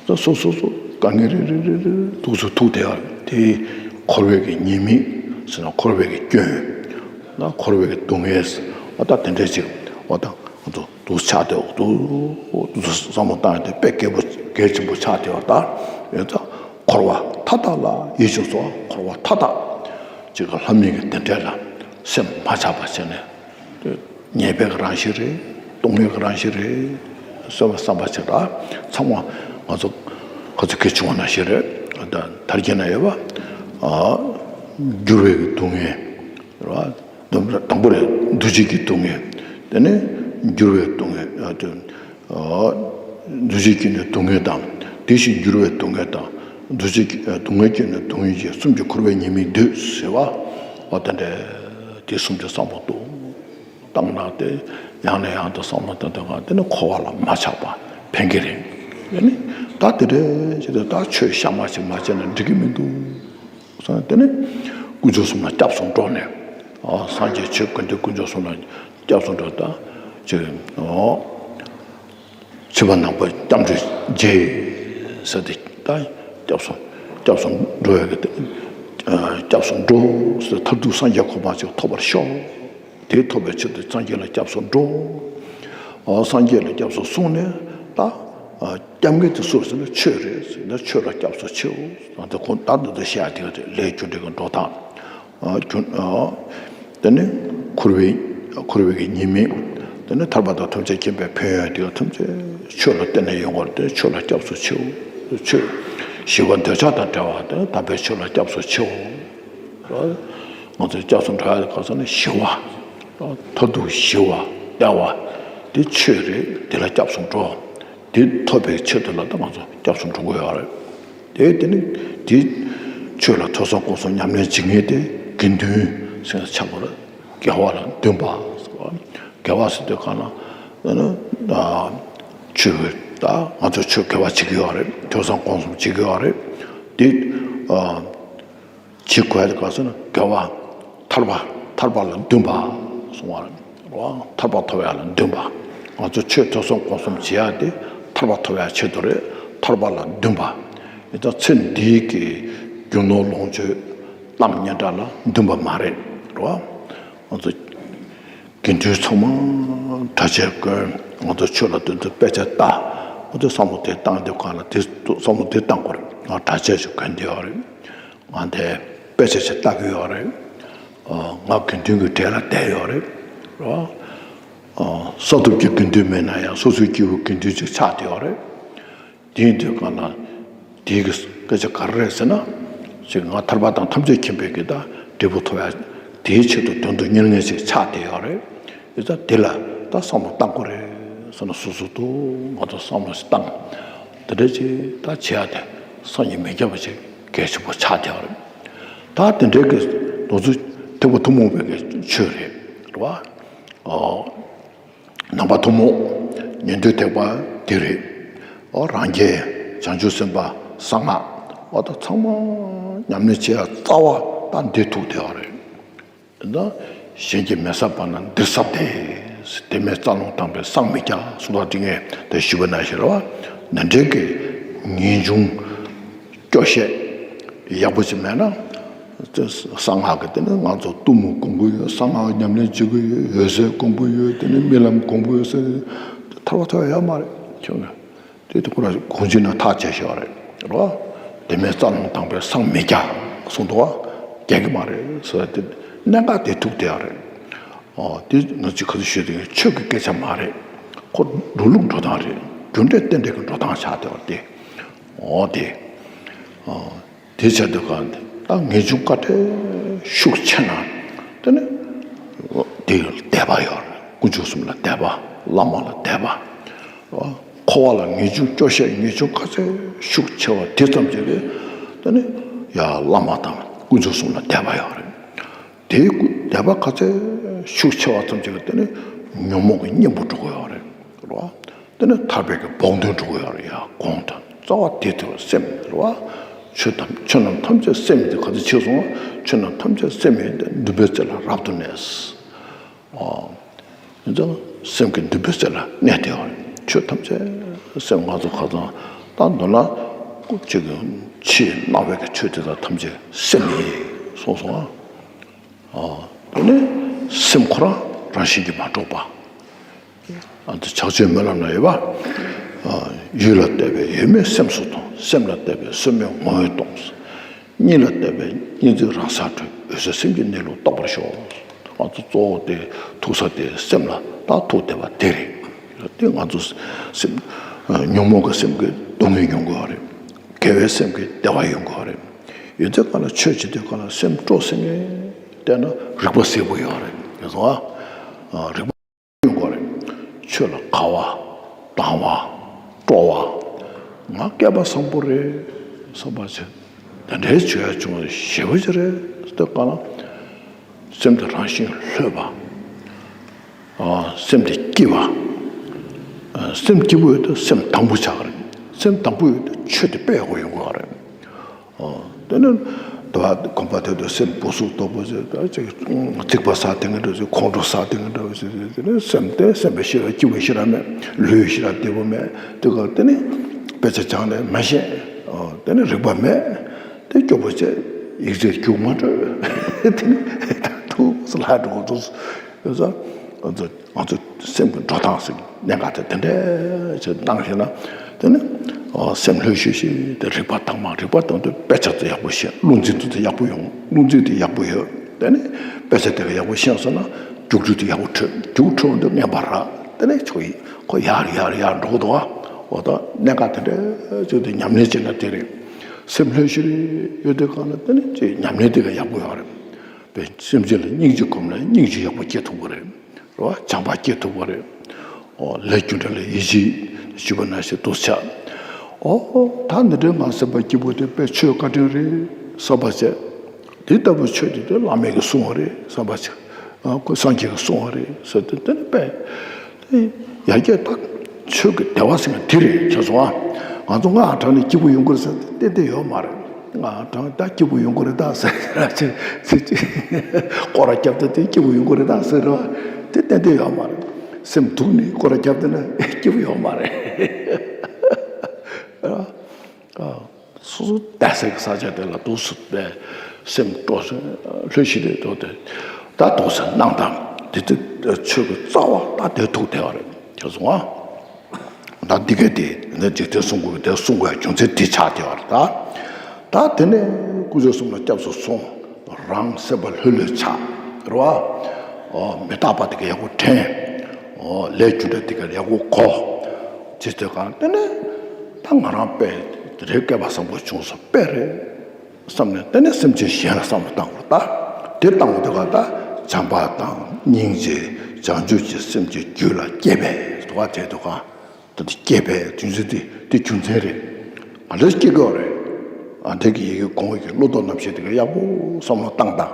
ད་སོ་སོ་སོ་དཀའ་ངལ་རེ་རེ་རེ་རེ་ཐུག་སུ་ཐུག་བསྡད་ཡ་དེ་འཁོར་བའི་གི་ཉེས་དམིགས་ཟེར་ན་འཁོར་བའི་གི་སྐྱོན། ན་འཁོར་བའི་གི་སྡུག་བསྔལ་ཟེར་བ་ད་དེ་འདྲ་ཅིག་བ་ད་ང་ཚོ་འདུག་ཆགས་བསྡད་འདུག་འདུག་བསམ་བློ་བཏང་ཡ་དེ་དཔེ་གལ་པོ་གལ་ཆེན་པོ་ཆགས་བསྡད་ཡ། ད་ཡོད་ད་འཁོར་བ་མཐའ་དག་ལ་ཡིད་ཆེས་སོ། འཁོར་བ་མཐའ་དག་ཅིག་གི་ལྷ་མིན་གི་བདེ་འབྲས་ལ་སེམས་མ་ཆགས་པ་བྱས་ནས། ཉེས་པའི་རང་བཞིན་རེད། སྡུག་བསྔལ་གྱི་རང་བཞིན་རེད་ཟེར་བ་བསམ་པ་ཞིག་ར། ཚང་མ་ང་ཚོ་ཁ་ཚིག་གི་བྱུང་བ་ནང་བཞིན་རེད། ད་དར་རྒྱས་ན་ཡོད་པ། འགྱུར་བའི་སྡུག་བསྔལ་ར། དང་པོ་རེད། འདུ་བྱེད་ཀྱི་སྡུག་བསྔལ། དེ་ནས་འགྱུར་བའི་སྡུག་བསྔལ། འདུ་བྱེད་ཀྱི་ནི་སྡུག་བསྔལ་དང་། དེ་བཞིན་འགྱུར་བའི་སྡུག་བསྔལ་དང་། འདུ་བྱེད་ཀྱི་སྡུག་བསྔལ་གྱི་ནི་སྡུག་བསྔལ་གྱི་གསུམ་གྱིས་འཁོར་བའི་ཉེས་དམིགས་བསྡུས་ཟེར་བ། འོ་དེ་འདྲ་དེ་གསུམ་དེ་བསམ་བློ་གཏོང་། བཏང་ན་དེ་ཡང་ནས་ཡང་དུ་བསམ་བློ་བཏང་དུས་ང་དེ་ནི་འཁོར་བ་ལ་མ་ཆགས་པ་ཕན་གྱི་རེད། ཡ་ནི་ད་དེ་འདྲ་བྱེད་དུས་ད་ཆོས་གཤའ་མ་ཞིག་མ་བྱས་ན་འགྲིག་གི་མི་འདུག་བསམ། དེ་ནི་དཀོན་མཆོག་གསུམ་ལ་སྐྱབས་སུ་འགྲོ་ནས། ཨ་སངས་རྒྱས་ཆོས་ཀུན་འདུས་དཀོན་མཆོག་གསུམ་ལ་སྐྱབས་སུ་འགྲོ། ད་ཅིག་ཨོ། ཕྱི་པ་ནང་པ་སྐྱབས་འགྲོའི་རྗེས་ཟེར་ཏེ་ད་སྐྱབས་སུ་སྐྱབས་སུ་འགྲོ་བའི་གི་སྐྱབས་སུ་འགྲོ་ཟེར། མཐར་ཐུག་སངས་རྒྱས་གོ་འཕང་ཅིག་ཐོབ་པར་ཤོག་དེ་ཐོབ་པའི་ཕྱིར་དུ་སངས་རྒྱས་ལ་སྐྱབས་སུ་འགྲོ། སངས་རྒྱས་ལ་སྐྱབས་སུ་སོང་ནས་ད་སྐྱབས་མགོན་དེ་སུ་ཟེར་ན་ཆོས་རེད་ཟེར་ན་ཆོས་ལ་སྐྱབས་སུ་མཆིའོ། ད་ཁོང་ད་འདི་ཚོ་བཤད་དེ་ག་ལས་རྒྱུ་འབྲས་ཀྱི་འགྲོ་སྟངས། རྒྱུ། དེ་ནི་འཁོར་བའི་འཁོར་བའི་གི་ཉེས་དམིགས། དེ་ནི་ཐར་པ་དང་ཐམས་ཅད་མཁྱེན་པའི་ཕན་ཡོན་དེ་ཐམས་ཅད་ཆོས་ལ་བརྟེན་ནས་ཡོང་བར་ཏེ་ཆོས་ལ་སྐྱབས་སུ་མཆིའོ། ཆོས། ཞི་བ་འདོད་ཆགས་དང་བྲལ་བ་དེ་དམ་པའི་ཆོས་ལ་སྐྱབས་སུ་མཆིའོ། ང་ཚོས་སྐྱབས་སུ་འགྲོ་ཡ་ག་ས་ནི་ཞི་བ། མཐར་ཐུག་ཞི་བ་དལ་བ་དེ་ཆོས་རེད། དེ་ལ་སྐྱབས་སུ་འགྲོ། དེ་ཐོབ་པའི་ཆེད་དུ་ལ་ད་ང་ཚོ་སྐྱབས་སུ་འགྲོ་དགོས་ཡོད་རེད། དེ་དེ་ནི་དེ་ཆོས་ལ་ཐོས་བསམ་སྒོམ་གསུམ་ཉམས་ལེན་བྱེད་མཁན་དེ་དགེ་འདུན་ཟེར་ན་ཆགས་པར་དགེ་བ་ལ་འདུན་པ། དགེ་བ་ཟེར་དུས་གང་ལ་ཆོས་ད་ང་ཚོ་ཆོས་དགེ་བ་བྱེད་ཀྱི་ཡོད་རེད། ཐོས་བསམ་སྒོམ་གསུམ་བྱེད་ཀྱི་ཡོད་རེད། དེ་བྱེད་དགོས་དེ་ག་ཟེར་ན་དགེ་བ་ཐར་པ་ཐར་པ་ལ་འདུན་པ་གསུང་བ་རེད། ཐར་པ་ཐོབ་ཡ་ལ་འདུན་པ། ང་ཚོ་ཆོས་ཐོས་བསམ་སྒོམ་གསུམ་བྱེད་ཡ་དེ་ཐར་པ་ཐོབ་ཡ་ཆེད་དུ་རེད། ཐར་པ་ལ་འདུན་པ། ཡིན་ད་ཚེ་འདིའི་གི་རྒྱུ་ནོར་ལོངས་སྤྱོད་གཏམ་སྙན་གྲགས་ལ་འདུན་པ་མ་རེད། རེད་བ། ང་ཚོ་དགེ་འདུན་ཚང་མ་གྲྭ་ཆས་གོན། ང་ཚོ་ཆོས་ལ་དོན་དུ་དཔེ་ཆ་ལྟ། ང་ཚོ་བསམ་བློ་དེ་བཏང་དུས་གང་ལ་དེ་བསམ་བློ་དེ་བཏང་དགོས་རེད། ང་གྲྭ་ཆས་ཤིག་གོན་བསྡད་ཡོད་རེད། ང་དེ་དཔེ་ཆ་ཞིག་ལྟ་གི་ཡོད་རེད། ང་དགེ་འདུན་གྱི་གྲལ་ལ་བསྡད་ཡོད་རེད། རེད་བ། ས་ཐོབ་ཀྱི་དགེ་འདུན་མེད་ན་ཡང་སོ་སོའི་སྐྱེ་བོ་དགེ་འདུན་ཅིག་ཆགས་བསྡད་ཡོད་རེད། དེའི་དུས་གང་ལ་དེའི་གི་སྐད་ཆ་ག་རེ་རེད་ཟེར་ན། ཅིག་ང་ཐར་པ་དང་ཐམས་ཅད་མཁྱེན་པའི་གི་ད་འབྲས་བུ་ཐོབ་ཡ་དེའི་ཆེད་དུ་དོན་དུ་གཉེར་མཁན་ཞིག་ཆགས་བསྡད་ཡོད་རེད། ཡོད་ཙང་དེ་ལ་ད་བསམ་བློ་བཏང་དགོས་རེད་ཟེར་ན་སོ་སོ་ཐུགས་ང་ཚོ་བསམ་བློ་ཞིག་བཏང་། དེ་འདྲ་ཅིག་ད་བྱེད་ཡ་དེ་སང་ཉིན་མི་རྒྱབ་པ་ཅིག་གལ་ཆེན་པོ་ཆགས་བསྡད་ཡོད་རེད། ད་དེ་འདྲའི་གི་ལོ་ཚོད་ཐེག་པ་ཐུན་མོང་བའི་གི་ཆོས་རེད། རེད་བ། ཨོ། ནང་པ་ཐུན་མོང་ཉན་ཐོས་ཐེག་པ་དེ་རེད། ཨོ་རང་རྒྱལ་བྱང་ཆུབ་སེམས་དཔའ་གསང་སྔགས། ཨོ་ད་ཚང་མ་ཉམས་ལེན་བྱེད་ཡ་རྩ་བ་ད་འདི་ཐུག་བསྡད་ཡོད་རེད། ད་གཞན་གྱིས་མི་ཟ་བ་ན་འདིར་ཟ་སྟེ། དེ་མེད་རྩ་རླུང་དྭངས་པས་བསང་མི་རྒྱ་གསུང་དོན་དེ་ངས་དེ་ཞུས་པ་ནང་བཞིན་རེད་བ། འདི་འདྲའི་གི་ངེས་འབྱུང་སྐྱོ་ཤས་ཡག་པོ་ཅིག་མེད་ན། དེ་གསང་སྔགས་ཀྱི་དེ་ནི་ང་ཚོ་གཏུམ་མོ་གོང་བུ་ཡོད། གསང་སྔགས་ཉམས་ལེན་བྱེད་ཀྱི་ཡོད། འོད་གསལ་གོང་བུ་ཡོད། དེ་ནི་རྨི་ལམ་གོང་བུ་ཡོད་ཟེར་ཐར་པ་ཐོབ་ཡ་ཡོད་མ་རེད། ཁྱོད་ཀྱིས་དེ་དེ་ཁོ་ར་གོང་ཆེན་ན་ཐག་བཅད་ཤེས་པ་རེད་རོ། དེ་མེད་རྩ་རླུང་དྭངས་པས་བསང་མི་རྒྱ་གསུངས་འདུག་བ། རྒྱག་གི་མ་རེད་ཟེར་དེ་གནད་འགག་དེ་ཐུག་བསྡད་ཡ་རེད། ཨོ་དེ་ང་ཚོས་ག་ཚོད་ཤོད་དེ་ཆོས་ཀྱི་སྐད་ཆ་མ་རེད། ཁོ་འགྲོ་ལུགས་འགྲོ་སྟངས་རེད། རྒྱུ་འབྲས་རྟེན་འབྲེལ་གྱི་འགྲོ་སྟངས་ཆགས་བསྡད་པ་དེ། ཨོ་དེ། ཨོ་དེ་བྱས་དུས་གང་དེ་ད་ངེས་འབྱུང་དཀའ་བྲལ་ཤུགས་ཆེ་ན་དེ་ནི་དེ་དད་པ་ཡོད་རེད། དཀོན་མཆོག་གསུམ་ལ་དད་པ། བླ་མ་ལ་དད་པ། འཁོར་བ་ལ་ངེས་འབྱུང་སྐྱོ་ཤས་ངེས་འབྱུང་དཀའ་ཚེགས་ཤུགས་ཆེ་བ་དེ་ཙམ་གྱིས་དེ་ནི་ཡ་བླ་མ་དང་དཀོན་མཆོག་གསུམ་ལ་དད་པ་ཡོད་རེད། དེའི་སྐུ་དད་པ་དཀའ་ཚེགས་ཤུགས་ཆེ་བ་ཙམ་གྱིས་དེ་ནི་ཉོན་མོངས་ཀྱི་གཉེན་པོ་འགྲོ་གི་ཡོད་རེད་རོ། དེ་ནི་ཐར་པའི་གི་བོགས་འདོན་འགྲོ་གི་ཡོད་རེད། ཡ་གོང་དུ་རྩ་བ་དེ་དེ་བ་སེམས་རེད་བ། ཆོས་ཐམས་ཆོས་རྣམས་ཐམས་ཅད་སེམས་དེ་ག་ཚོད་ཆེ་སོང་བ། ཆོས་རྣམས་ཐམས་ཅད་སེམས་ཡིན་ཏེ། འདུན་པའི་རྩེ་ལ་རབ་ཏུ་གནས། ཨོ། ཡིན་ཙང་སེམས་ཀྱི་འདུན་པའི་རྩེ་ལ་གནས་ཏེ་ཡོད་རེད། ཆོས་ཐམས་ཅད་སེམས། ང་ཚོ་ཁ་སང་ད་མདོར་ན་ཅིག་ཕྱིའི་སྣང་བའི་གི་ཆོས་དེ་དག་ཐམས་ཅད་སེམས་ཡིན་གསུངས་སོང་ཨ། དེ་ནས་སེམས་ཁོ་རང་རང་བཞིན་གྱིས་མ་གྲུབ་པ། ཨ་ནི་ཕྱག་ཆེན་སྨོན་ལམ་ན་ཡོད་པ། ཡུལ་ལ་ལྟོས་པས་ཡུལ་མེད་སེམས་སུ་མཐོང་། སེམས་ལ་ལྟོས་པས་སེམས་མེད་ངོ་བོས་སྟོང་། གཉིད་ལ་ལྟོས་པས་གཉིད་འཛིན་རང་སར་གྲོལ། འོད་གསལ་སེམས་ཀྱི་གནས་ལུགས་རྟོགས་པར་ཤོག། ང་ཚོ་གཙོ་བོ་དེ་ཐུག་ས་དེ་སེམས་ལ་ད་ཐུག་བསྡད་པ་དེ་རེད། དེ་ང་ཚོ་སེམས་ཉོན་མོངས་ཀྱི་སེམས་ཀྱིས་སྡུག་བསྔལ་མྱོང་དགོས་པ་རེད། དགེ་བའི་སེམས་ཀྱིས་བདེ་བ་ཡོང་དགོས་པ་རེད། ཡོད་ཚད་གང་ལ་ཆོས་བྱེད་དུས་གང་ལ་སེམས་སྤྲོ་སེམས་ངན་བལྟས་ན་རིག་པ་གསལ་པོ་ཡོད་རེད། ཡོད་ཚོ་ཨ། རིག་པ་ཡོང་དགོས་རེད། ཆོས་ལ་དགའ་བ། དང་བ། སྤྲོ་བ། ང་སྐལ་པ་བཟང་པོ་རེད་བསམ་པ་བྱེད། དེ་འདྲའི་བྱོས་ཡ་བྱུང་བ་ཞེ་པོ་ཅིག་རེད་ཟེར་དུས་གང་ལ། སེམས་དེ་རང་བཞིན་ལྷོད་པ། ཨ་སེམས་དེ་སྐྱིད་པ། ཨ་སེམས་སྐྱིད་པོ་ཡོད་དུས་སེམས་དྭངས་པོ་ཆགས་ཀྱི་རེད། སེམས་དྭངས་པོ་ཡོད་དུས་ཆོས་དེ་དཔེ་ཡག་པོ་ཡོང་གི་རེད། ཨ་དེ་ནི་དུ་བ་གོམ་པ་དེ་དུ་སེམས་སྦུ་སུབ་སྟོབས་པོ་ཅིག་ད་ཅིག་རྩིག་པ་ཟག་དེ་འདྲ་ཅིག་ཁོང་ཁྲོ་ཟག་དེ་འདྲ་ཅིག་དེ་ནི་སེམས་དེ་སེམས་པའི་ཤེས་རབ་སྐྱིད་པོ་ཤེས་རབ་མེད། ལུས་ཤེས་རབ་བདེ་པོ་མེད། དེ་ག་དེ་ནི་དཔེ་ཆ་སྦྱངས་ནས་མ་ཤེས། ཨ་དེ་ནི་རིག་པ་མེད། དེ་སྐྱོ་པོ་བྱས་ཡིག་ཆ་རྒྱུགས་མ་འགྲོ། དེ་ནི་ཐུགས་སུ་ལྷག་འགྲོ་གི་འདུག། ཡོད་ས། ང་ཚོ་ང་ཚོ་སེམས་ཀྱི་འགྲོ་སྟངས་ཟེར་གནད་འགག་དེ་དེ་འདྲ་ཞིག་བཏང་ཤེས་ན། དེ་ནི་ཨོ་སེམས་ལྷོད་ཤིག་ཤིག་དེ་རིག་པ་དྭངས་མ། རིག་པ་དྭངས་དུས་དཔེ་ཆ་དེ་ཡག་པོ་ཤེས། བློ་འཛིན་དེ་ཡག་པོ་ཡོང་། བློ་འཛིན་དེ་ཡག་པོ་ཡོད། དེ་ནི་དཔེ་ཆ་དེ་ག་ཡག་པོ་ཤེས་སོང་ན་རྒྱུགས་སྤྲོད་དེ་ཡག་པོ་འཕྲོད། རྒྱུགས་འཕྲོད་འོང་དུས་རྔན་པ་རག། དེ་ནི་ཁོ་ཡི་ཁོ་ཡར་ཡར་ཡར་འགྲོ་གི་འདུག་ཨ། འོ་ད་གནད་འགག་དེ་འདྲ་ཅིག་དེ་ཉམས་ལེན་བྱས་ན་དེ་རེད། སེམས་ལྷོད་ཤིག་ཡོད་དུས་གང་ལ་དེ་ནི་ཅིག་ཉམས་ལེན་དེ་ག་ཡག་པོ་ཡོད་རེད། དཔེ་སེམས་ཅན་ལ་སྙིང་རྗེ་སྒོམ་ན་སྙིང་རྗེ་ཡག་པོ་སྐྱེ་ཐུབ་ཀྱི་རེད། རེད་བ། བྱམས་པ་སྐྱེ་ཐུབ་ཀྱི་རེད། ཨོ་ལས་རྒྱུ་འབྲས་ལ་ཡིད་ཆེས་ཞུས་པ་ནང་བཞིན་དུ་ཆགས། ཨོ། ད་འདི་འདྲའི་ང་སེམས་པ་སྐྱིད་པོ་དེ་དཔེ་ཆོས་བཀའ་དྲིན་རེད་བསམ་པ་བྱས། འདི་ལྟ་བུའི་ཆོས་དེ་དེ་བླ་མས་ཀྱིས་གསུངས་པ་རེད་བསམ་པ་བྱས། ཨ། ཁོ་སངས་རྒྱས་ཀྱིས་གསུངས་པ་རེད་ཟེར་ཏེ་དེ་ནི་དཔེ། དེ་ཡར་རྒྱས་ད་ཆོས་ཀྱི་བདེ་བ་ཟེར་མཁན་དེ་རེད་ཆགས་སོང་ཨ། ང་ཚོ་སྔགས་བགྲངས་ནས་སྐྱིད་པོ་ཡོང་གི་རེད་ཟེར་ཏེ་ཏན་ཏན་ཡོད་མ་རེད། སྔགས་བགྲངས་ད་སྐྱིད་པོ་ཡོང་གི་རེད་ད་ཟེར་ཚེ་ཚེ་སྐོར་ར་བརྒྱབ་ད་དེ་སྐྱིད་པོ་ཡོང་གི་རེད་ད་ཟེར་རེད་བ། དེ་ཏན་ཏན་ཡོད་མ་རེད། སེམས་སྡུག་ནས་སྐོར་ར་བརྒྱབ་ད་ན་སྐྱིད་པོ་ཡོད་མ་རེད། ཨ། སོ་སོ་བསྡད་སའི་ས་ཆ་དེ་ལ་འདུག་སེ་བསྡད། སེམས་སྤྲོ་སེ་ལྷོད་ཤིག་རེད་འདུག་སྟེ། ད་འདུག་སེ་སྣང་དང་དེ་དེ་ཆོས་ཀྱི་རྩ་བ་ད་དེ་ཐུག་བསྡད་པ་རེད་ཁྱེད་སོང་ཨ། ད་འདི་གས་དེ་ནས་འཇིག་རྟེན་གསུམ་མགོན་གྱི་དེ་གསུང་དགོས་རྒྱུ་མཚན་དེ་ཆགས་བསྡད་པ་རེད་ད། ད་དེ་ནས་དཀོན་མཆོག་གསུམ་ལ་སྐྱབས་སུ་སོང་། རང་སེམས་པ་ལྷོད་ལྷོད་ཆགས་རེད་བ། ཨོ། མི་རྟག་པ་དེ་ག་ཡག་པོ་དྲན། ཨོ། ལས་རྒྱུ་འབྲས་དེ་ག་ཡག་པོ་གོ། ཅི་ཟེར་གང་དེ་ནས་ད་ང་རང་དཔེ་རེ་སྐལ་པ་བཟང་པོ་བྱུང་སོང་དཔེ་རེད་བསམ་ནས་དེ་ནས་སེམས་ཅན་གཞན་ལ་བསམ་བློ་བཏང་དགོས་ད། དེ་བཏང་དགོས་དེ་ག་ད་བྱམས་པ་དང་སྙིང་རྗེ་བྱང་ཆུབ་ཀྱི་སེམས་ཀྱི་རྒྱུད་ལ་སྐྱེས་པས་དུ་བ་དེ་དུ་གང་། ད་དེ་སྐྱེས་པའི་རྒྱུ་མཚན་དེ་དེ་རྒྱུ་མཚན་རེད། ང་འདྲ་སྐྱེ་དགོས་རེད། ཨ། དེ་གི་ཡི་གེ་གོང་གི་བློ་ལྡོག་རྣམ་བཤད་དེ་ག་ཡག་པོ་བསམ་བློ་བཏང་དང་།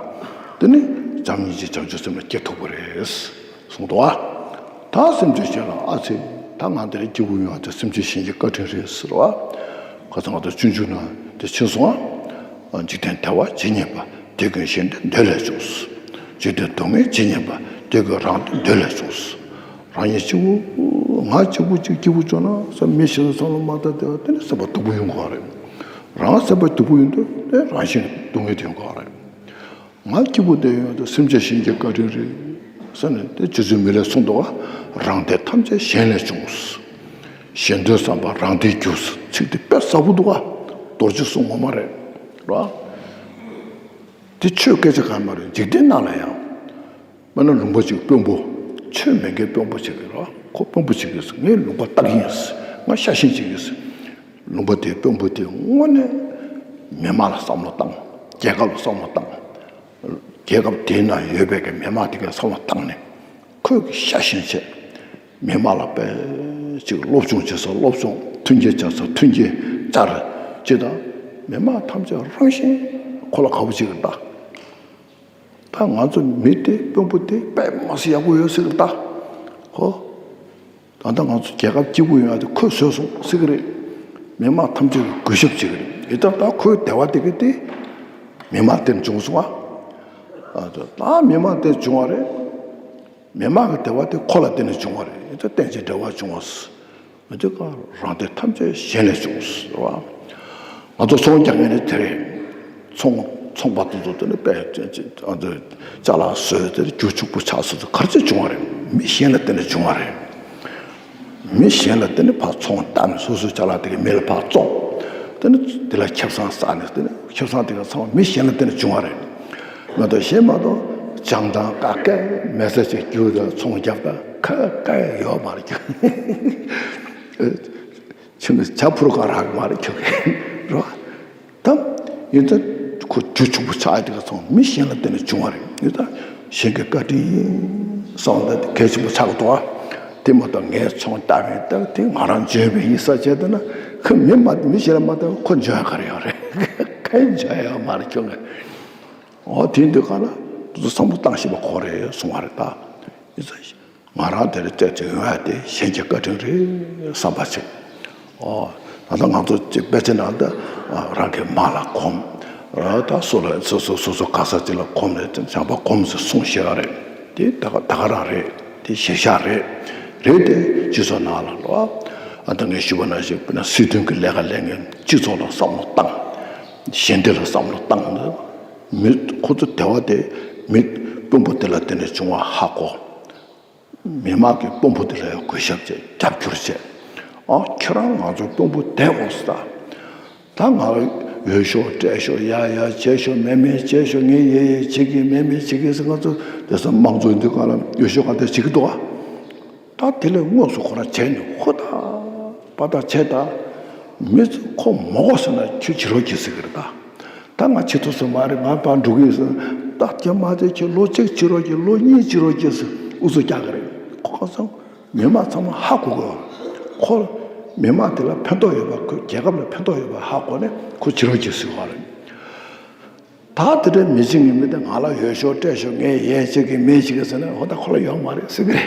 དེ་ནི་བྱམས་སྙིང་རྗེ་བྱང་ཆུབ་སེམས་ལ་སྐྱེ་ཐུབ་པ་རེད། གསུངས་འདུག་ཨ། ད་སེམས་ཅན་གཞན་ལ་ཨ་ཙི། ད་ང་འདིར་སྐྱིད་པོ་ཡོང་བ་དེ་སེམས་ཅན་གཞན་གྱི་བཀའ་དྲིན་རེད་ཟེར་བ། ཁ་སང་ང་ཚོ་སྤྱོད་འཇུག་ན་དེ་ཕྱིན་སོང་ཨ། འཇིག་རྟེན་བདེ་བ་ཇི་སྙེད་པ། དེ་ཀུན་གཞན་དོན་འདོད་ལས་བྱུང་། འཇིག་རྟེན་སྡུག་བསྔལ་ཇི་སྙེད་པ། དེ་ཀུན་རང་དོན་འདོད་ལས་བྱུང་། རང་ཉིད་གཅིག་པུ། ང་གཅིག་པུ་གཅིག་སྐྱིད་པོ་བྱུང་ན་བསམ། མི་གཞན་ལ་བསམ་བློ་མ་བཏང་དེ་བ་དེ་ནི་སེམས་པ་སྡུག་པོ་ཡོང་གི་རེད། རང་སེམས་པ་སྡུག་པོ་ཡོང་དུས་དེ་རང་བཞིན་སྡུག་བསྔལ་དེ་ཡོང་གི་རེད། ང་སྐྱིད་པོ་བསྡད་ཡོང་དུས་སེམས་ཅན་གཞན་གྱི་བཀའ་དྲིན་རེད་བསམ་ནས་དེ་རྗེ་བཙུན་མི་ལས་གསུངས་འདུག་ག། རང་བདེ་ཐམས་ཅད་གཞན་ལས་བྱུང་། གཞན་དོན་བསམ་པ་རང་བདེ་འགྱུར། ཚིག་དེ་དཔེ་ཟབ་པོ་འདུག་ག། རྡོ་རྗེ་གསུང་ངོ་མ་རེད། ར། དེ་ཆོས་སྐད་ཆ་གང་མ་རེད། འཇིག་རྟེན་ནང་ལ་ཡང་། དཔེར་ན་ལུང་པ་གཅིག་དཔོན་པོ། ཆོས་མེད་མཁན་དཔོན་པོ་གཅིག་གིས་ར། ཁོ་དཔོན་པོ་གཅིག་གིས་ངས་ལུང་པ་བལྟ་གི་ཡིན། ང་ཤ་ཞེན་བྱེད་ཀྱི་ཡིན། ལུང་པ་དེའི་དཔོན་པོ་དེ་དངོས་གནས་མི་མང་ལ་བསམ་བློ་བཏང་། རྒྱལ་ཁབ་ལ་བསམ་བློ་བཏང་། རྒྱལ་ཁབ་དེའི་ནང་ཡོད་པའི་གི་མི་མང་དེ་གའི་བསམ་བློ་བཏང་ནས། ཁོས་གི་ཤ་ཞེན་བྱས། མི་མང་ལ་དཔེ་ཅིག་སློབ་སྦྱོང་བྱེད་ས་སློབ་སྦྱོང་། མཐུན་རྐྱེན་བྱ་ས་མཐུན་རྐྱེན་བཅར་ཅིག་དང་། མི་མང་ཐམས་ཅད་རང་བཞིན་ཁོ་ལ་དགའ་པོ་བྱེད་ཀྱི་རེད་ད། ད་ང་ཚོ་མི་དེ་དཔོན་པོ་དེ་དཔེ་མ་སྲིད་ཡག་པོ་ཡོད་ཟེར་གི་རེད་ད། ཧོ། ད་ལྟ་ང་ཚོ་རྒྱལ་ཁབ་སྐྱིད་པོ་ཡོང་ཡ་དེ་ཁོས་བཟོས་སོང་ཟེར་གི་རེད། མི་མང་ཐམས་ཅད་ཀྱིས་གུས་ཞབས་བྱེད་ཀྱི་རེད། ཡིན་ད་ད་ཁོའི་བདེ་བ་དེ་གི་དེ་མི་མང་དེར་བྱུང་སོང་ཨ། ད་མི་མང་དེར་བྱུང་བ་རེད། མི་མང་གི་བདེ་བ་དེ་ཁོ་ལ་བརྟེན་ནས་བྱུང་བ་རེད། ཡིན་ད་རྟེན་ཅིང་འབྲེལ་བར་བྱུང་བ། མི་དེ་ག་རང་བདེ་ཐམས་ཅད་གཞན་ལས་བྱུང་ཟེར་བ། ང་ཚོ་ཚོང་རྒྱག་མཁན་ནི་དེ་རེད། ཚོང་ཚོང་པ་དེ་ཚོ་དེ་ནི་དཔེ་ཅ་ཅ་ཅ་ལག་བཟོས་དེ་རྒྱུ་ཕྱུག་པོ་ཆགས་སོང་ཚོ་ག་རེ་བྱས་བྱུང་བ་རེད། མི་གཞན་ལ་བརྟེན་ནས་བྱུང་བ་རེད། མི་གཞན་ལ་བརྟེན་ནས་ཕར་ཚོང་བཏབ་ནས་སོ་སོའི་ཅ་ལག་དེ་གའི་མི་ལ་ཕར་བཙོང་། དེ་ནི་དེ་ལ་ཁེ་བཟང་བསགས་ནས་དེ་ནི་ཁེ་བཟང་དེ་ག་ཚང་མ་མི་གཞན་ལ་བརྟེན་ནས་བྱུང་བ་རེད། མ་གཏོགས་གཞན་མ་གཏོགས་བྱང་ཐང་ཀ་ཀའི་མེ་ས་ཅིག་རྒྱུ་དང་ཚོང་རྒྱབ་ད་ཁ་ཀའི་ཡོད་མ་རེད། ཁྱིམ་ནས་བྱ་འཕུར་ག་རག་མ་རེད་ཁྱོད་ཀྱི་རོ། ད་ཡིན་ད་ཁོ་རྒྱུ་ཕྱུག་པོ་ཆགས་ཡ་དེ་ག་ཚང་མི་གཞན་ལ་བརྟེན་ནས་བྱུང་བ་རེད། ཡིན་ད་གཞན་གྱི་བཀའ་དྲིན་ཡིན་བསམ་ད་དེ་གལ་ཆེན་པོ་ཆགས་ཀྱི་འདུག་ཨ། དེ་མ་གཏོགས་ངས་ཚོང་བཏབ་མིན་ད་དེ་ང་རང་འཇོན་པའི་ཡིན་ས་བྱས་ད་ན་ཁོ་མི་མ་མི་གཞན་ལ་མ་བལྟ་ཁོ་འཇོན་ཡ་ག་རེ་ཡོད་རེད། ག་ཡི་འཇོན་ཡ་མ་རེད་ཁྱོད་ཀྱི། ཨོ་དེ་འདི་ག་ལ་དུ་བསམ་བློ་བཏང་ཤེས་པ་ཁོ་རེད་གསུང་བ་རེད་ད། ཡིན་ས་ང་རང་དེར་བལྟས་ཚེ་ཡོང་ཡ་དེ་གཞན་གྱི་བཀའ་དྲིན་རེད་བསམ་པ་ཞིག་ཨོ། ད་ལྟ་ང་ཚོ་ཅིག་དཔེ་ཆ་ནང་ད་རང་གི་མ་ལ་གོམས། ད་སོ་ལ་སོ་སོ་སོ་སོ་ག་ས་ཅིག་ལ་གོམས་ནས་བྱམས་པ་གོམས་ཟེར་གསུངས་ཤེས་ཡ་རེད། དེ་ད་ག་ད་ག་རང་རེད། དེ་གཞིར་བཞག་རེད། རེད་དེ་སྤྱི་ཚོགས་ནང་ལ་ལོ། ཨ་ད་ངས་ཞུས་པ་ནང་བཞིན་དཔེར་ན་སྲིད་དོན་གྱི་ལས་ཀ་ལས་མཁན་སྤྱི་ཚོགས་ལ་བསམ་བློ་བཏང་། ཞི་བདེ་ལ་བསམ་བློ་བཏང་ནས་མི་ཁོ་ཚོ་བདེ་བ་དེ་མི་དཔོན་པོ་དེ་ལ་བརྟེན་ནས་བྱུང་བ་ཧ་གོ། མི་མང་གིས་དཔོན་པོ་དེ་ལ་ཡང་གུས་ཞབས་བྱས་རྒྱབ་སྐྱོར་བྱས། ཨ་ཁྱེད་རང་ང་ཚོ་དཔོན་པོ་བསྡད་དགོས་ས། ད་ང་འོས་ཤོག་སྤྲད་ཤོག་ཡ་ཡ་བྱས་ཤོག་མེ་མེ་བྱས་ཤོག་ངས་ཡེ་ཡེ་བྱེད་ཀྱི་མེ་མེ་བྱེད་ཀྱི་ཟེར་ང་ཚོ་དེང་སང་དམངས་གཙོ་འདི་ག་ལ་འོས་ཤོག་ག་དེ་བྱེད་ཀྱི་འདུག་ཨ། ད་དེ་ལས་དངོས་སུ་ཁོ་རང་བྱས་ནས་ཧུ་ད་པ་ད་བྱས་ད། མི་ཚོ་ཁོ་མ་དགོས་ཟེར་ན་ཁྱོད་བྱེད་རོགས་གྱིས་ཟེར་གི་རེད་ད། ད་ང་བྱེད་ཐུབ་ས་མ་རེད། ང་ཕར་འགྲོ་གི་ཡིན་ཟེར་ན་ད་དེ་མ་བྱས་ཁྱོད་ལོ་གཅིག་བྱེད་རོགས་གྱིས། ལོ་གཉིས་བྱེད་རོགས་གྱིས་ཟེར་ཨུ་ཚུགས་རྒྱག་གི་རེད། ཁོ་ཁ་སང་མི་མང་ཚང་མ་ཧ་གོ་གི་ཡོད་རེད། ཁོ་ མི་མང་དེ་ལ་ཕན་ཐོགས་ཡོད་པ། ཁོའི་རྒྱལ་ཁབ་ལ་ཕན་ཐོགས་ཡོད་པ་ཧ་གོ་ནས་ཁོ་བྱེད་རོགས་བྱེད་ཟེར་བ་རེད། ད་དེ་འདྲའི་མི་བྱེད་ངེས་མི་དེ་ང་ལ་ཡོད་ཤོག་སྤྲད་ཤོག་ངས་ཡས་བྱེད་ཀྱི་མེད་བྱེད་ཀྱི་ཟེར་ན་འོ་ད་ཁོ་ལ་ཡོད་མ་རེད་ཟེར་གི་རེད།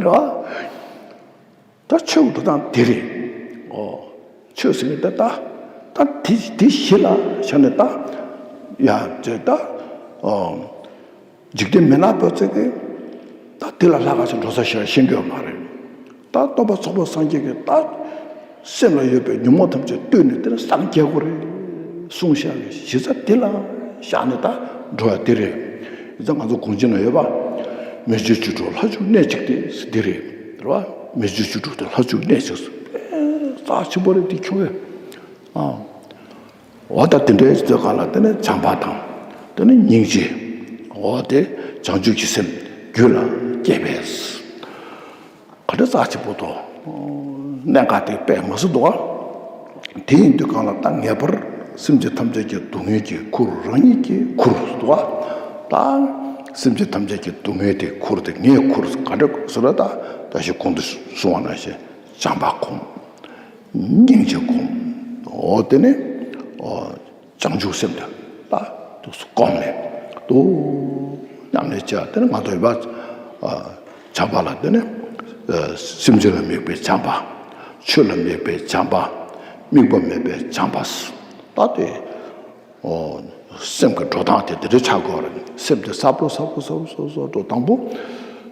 རེད་བ། ད་ཆོས་ཀྱི་འགྲོ་སྟངས་དེ་རེད། ཨོ། ཆོས་ཟེར་ནི་ད་ད་ད་དེ་དེ་གཞི་ལ་བཞག་ནས་ད་ཡ་ཅེ་ད་ཨོ། འཇིག་རྟེན་མི་ནག་པོ་ཚོས་ཀྱིས་ད་དེ་ལ་ལྷག་ག་ཅིག་འགྲོ་ས་ཤེས་ཤེས་ཀྱི་ཡོད་མ་རེད། ད་སྟོན་པ་ཚོགས་པ་སངས་རྒྱས་ཀྱིས་ད་སེམས་ལ་ཡོད་པའི་ཉོན་མོངས་ཐམས་ཅད་བཏུལ་ནས་དེ་ལ་སངས་རྒྱས་དགོས་རེད་གསུངས་བཞག་གི་གཞི་རྩ་དེ་ལ་བཞག་ནས་ད་འགྲོ་ཡ་དེ་རེད། ཡིན་ཙང་ང་ཚོ་གུང་ཆེན་ན་ཡོད་པ། མི་རྗེ་བཅུ་དྲུག་ལྷ་བཅུ་གནས་གཅིག་སྟེ་ཟེར་དེ་རེད། རེད་བ། མི་རྗེ་བཅུ་དྲུག་དེ་ལྷ་བཅུ་གནས་གཅིག་སོ། རྩ་ཆེན་པོ་རེད་དེ་ཁྱོད་ཨ། འོ་ད་དེ་འདྲའི་ཚོད་གང་ལ་དེ་ནི་བྱམས་པ་དང་། དེ་ནི་སྙིང་རྗེ། འོ་དེ་བྱང་ཆུབ་ཀྱི་སེམས་རྒྱུད་ལ་སྐྱེས་པས། ག་འདྲ་རྩ་ཆེ་པོ་དོ། གནད་འགག་དེ་དཔེ་མ་སྲིད་འདུག་ཨ། དེ་ཡིན་དུས་གང་ལ་ད་ངེས་པར་སེམས་ཅན་ཐམས་ཅད་ཀྱི་སྡུག་བསྔལ་གྱི་ཁུར་རང་ཉིད་ཀྱིས་ཁུར་འདུག་ཨ། ད་སེམས་ཅན་ཐམས་ཅད་ཀྱི་སྡུག་བསྔལ་དེ་ཁུར་དེ་ངས་ཁུར་ག་འདྲ་ཟེར་ན་ད་ད་ཞིག་གོང་དུ་གསུངས་པ་ནང་བཞིན་བྱམས་པ་སྒོམ། སྙིང་རྗེ་སྒོམ། འོ་དེ་ནི་འོ་བྱང་ཆུབ་སེམས་དེ་ལ་ཐུགས་སུ་བསྒོམས་ནས་འདུག་མཉམ་ལས་བྱས། དེ་ནི་ང་ཚོ་ཡོད་པ་བྱམས་པ་ལ་དེ་ནི་སེམས་ཅན་ལ་དམིགས་པའི་བྱམས་པ། ཆོས་ལ་དམིགས་པའི་བྱམས་པ། དམིགས་པ་མེད་པའི་བྱམས་པ། ད་དེ། ཨོ། སེམས་ཀྱི་འགྲོ་སྟངས་དེ་དེ་འདྲ་ཆགས་དགོས་རེད། སེམས་དེ་གསར་པ་གསར་པ་གསར་པ་གསར་པ་གསར་པ་དང་པོ།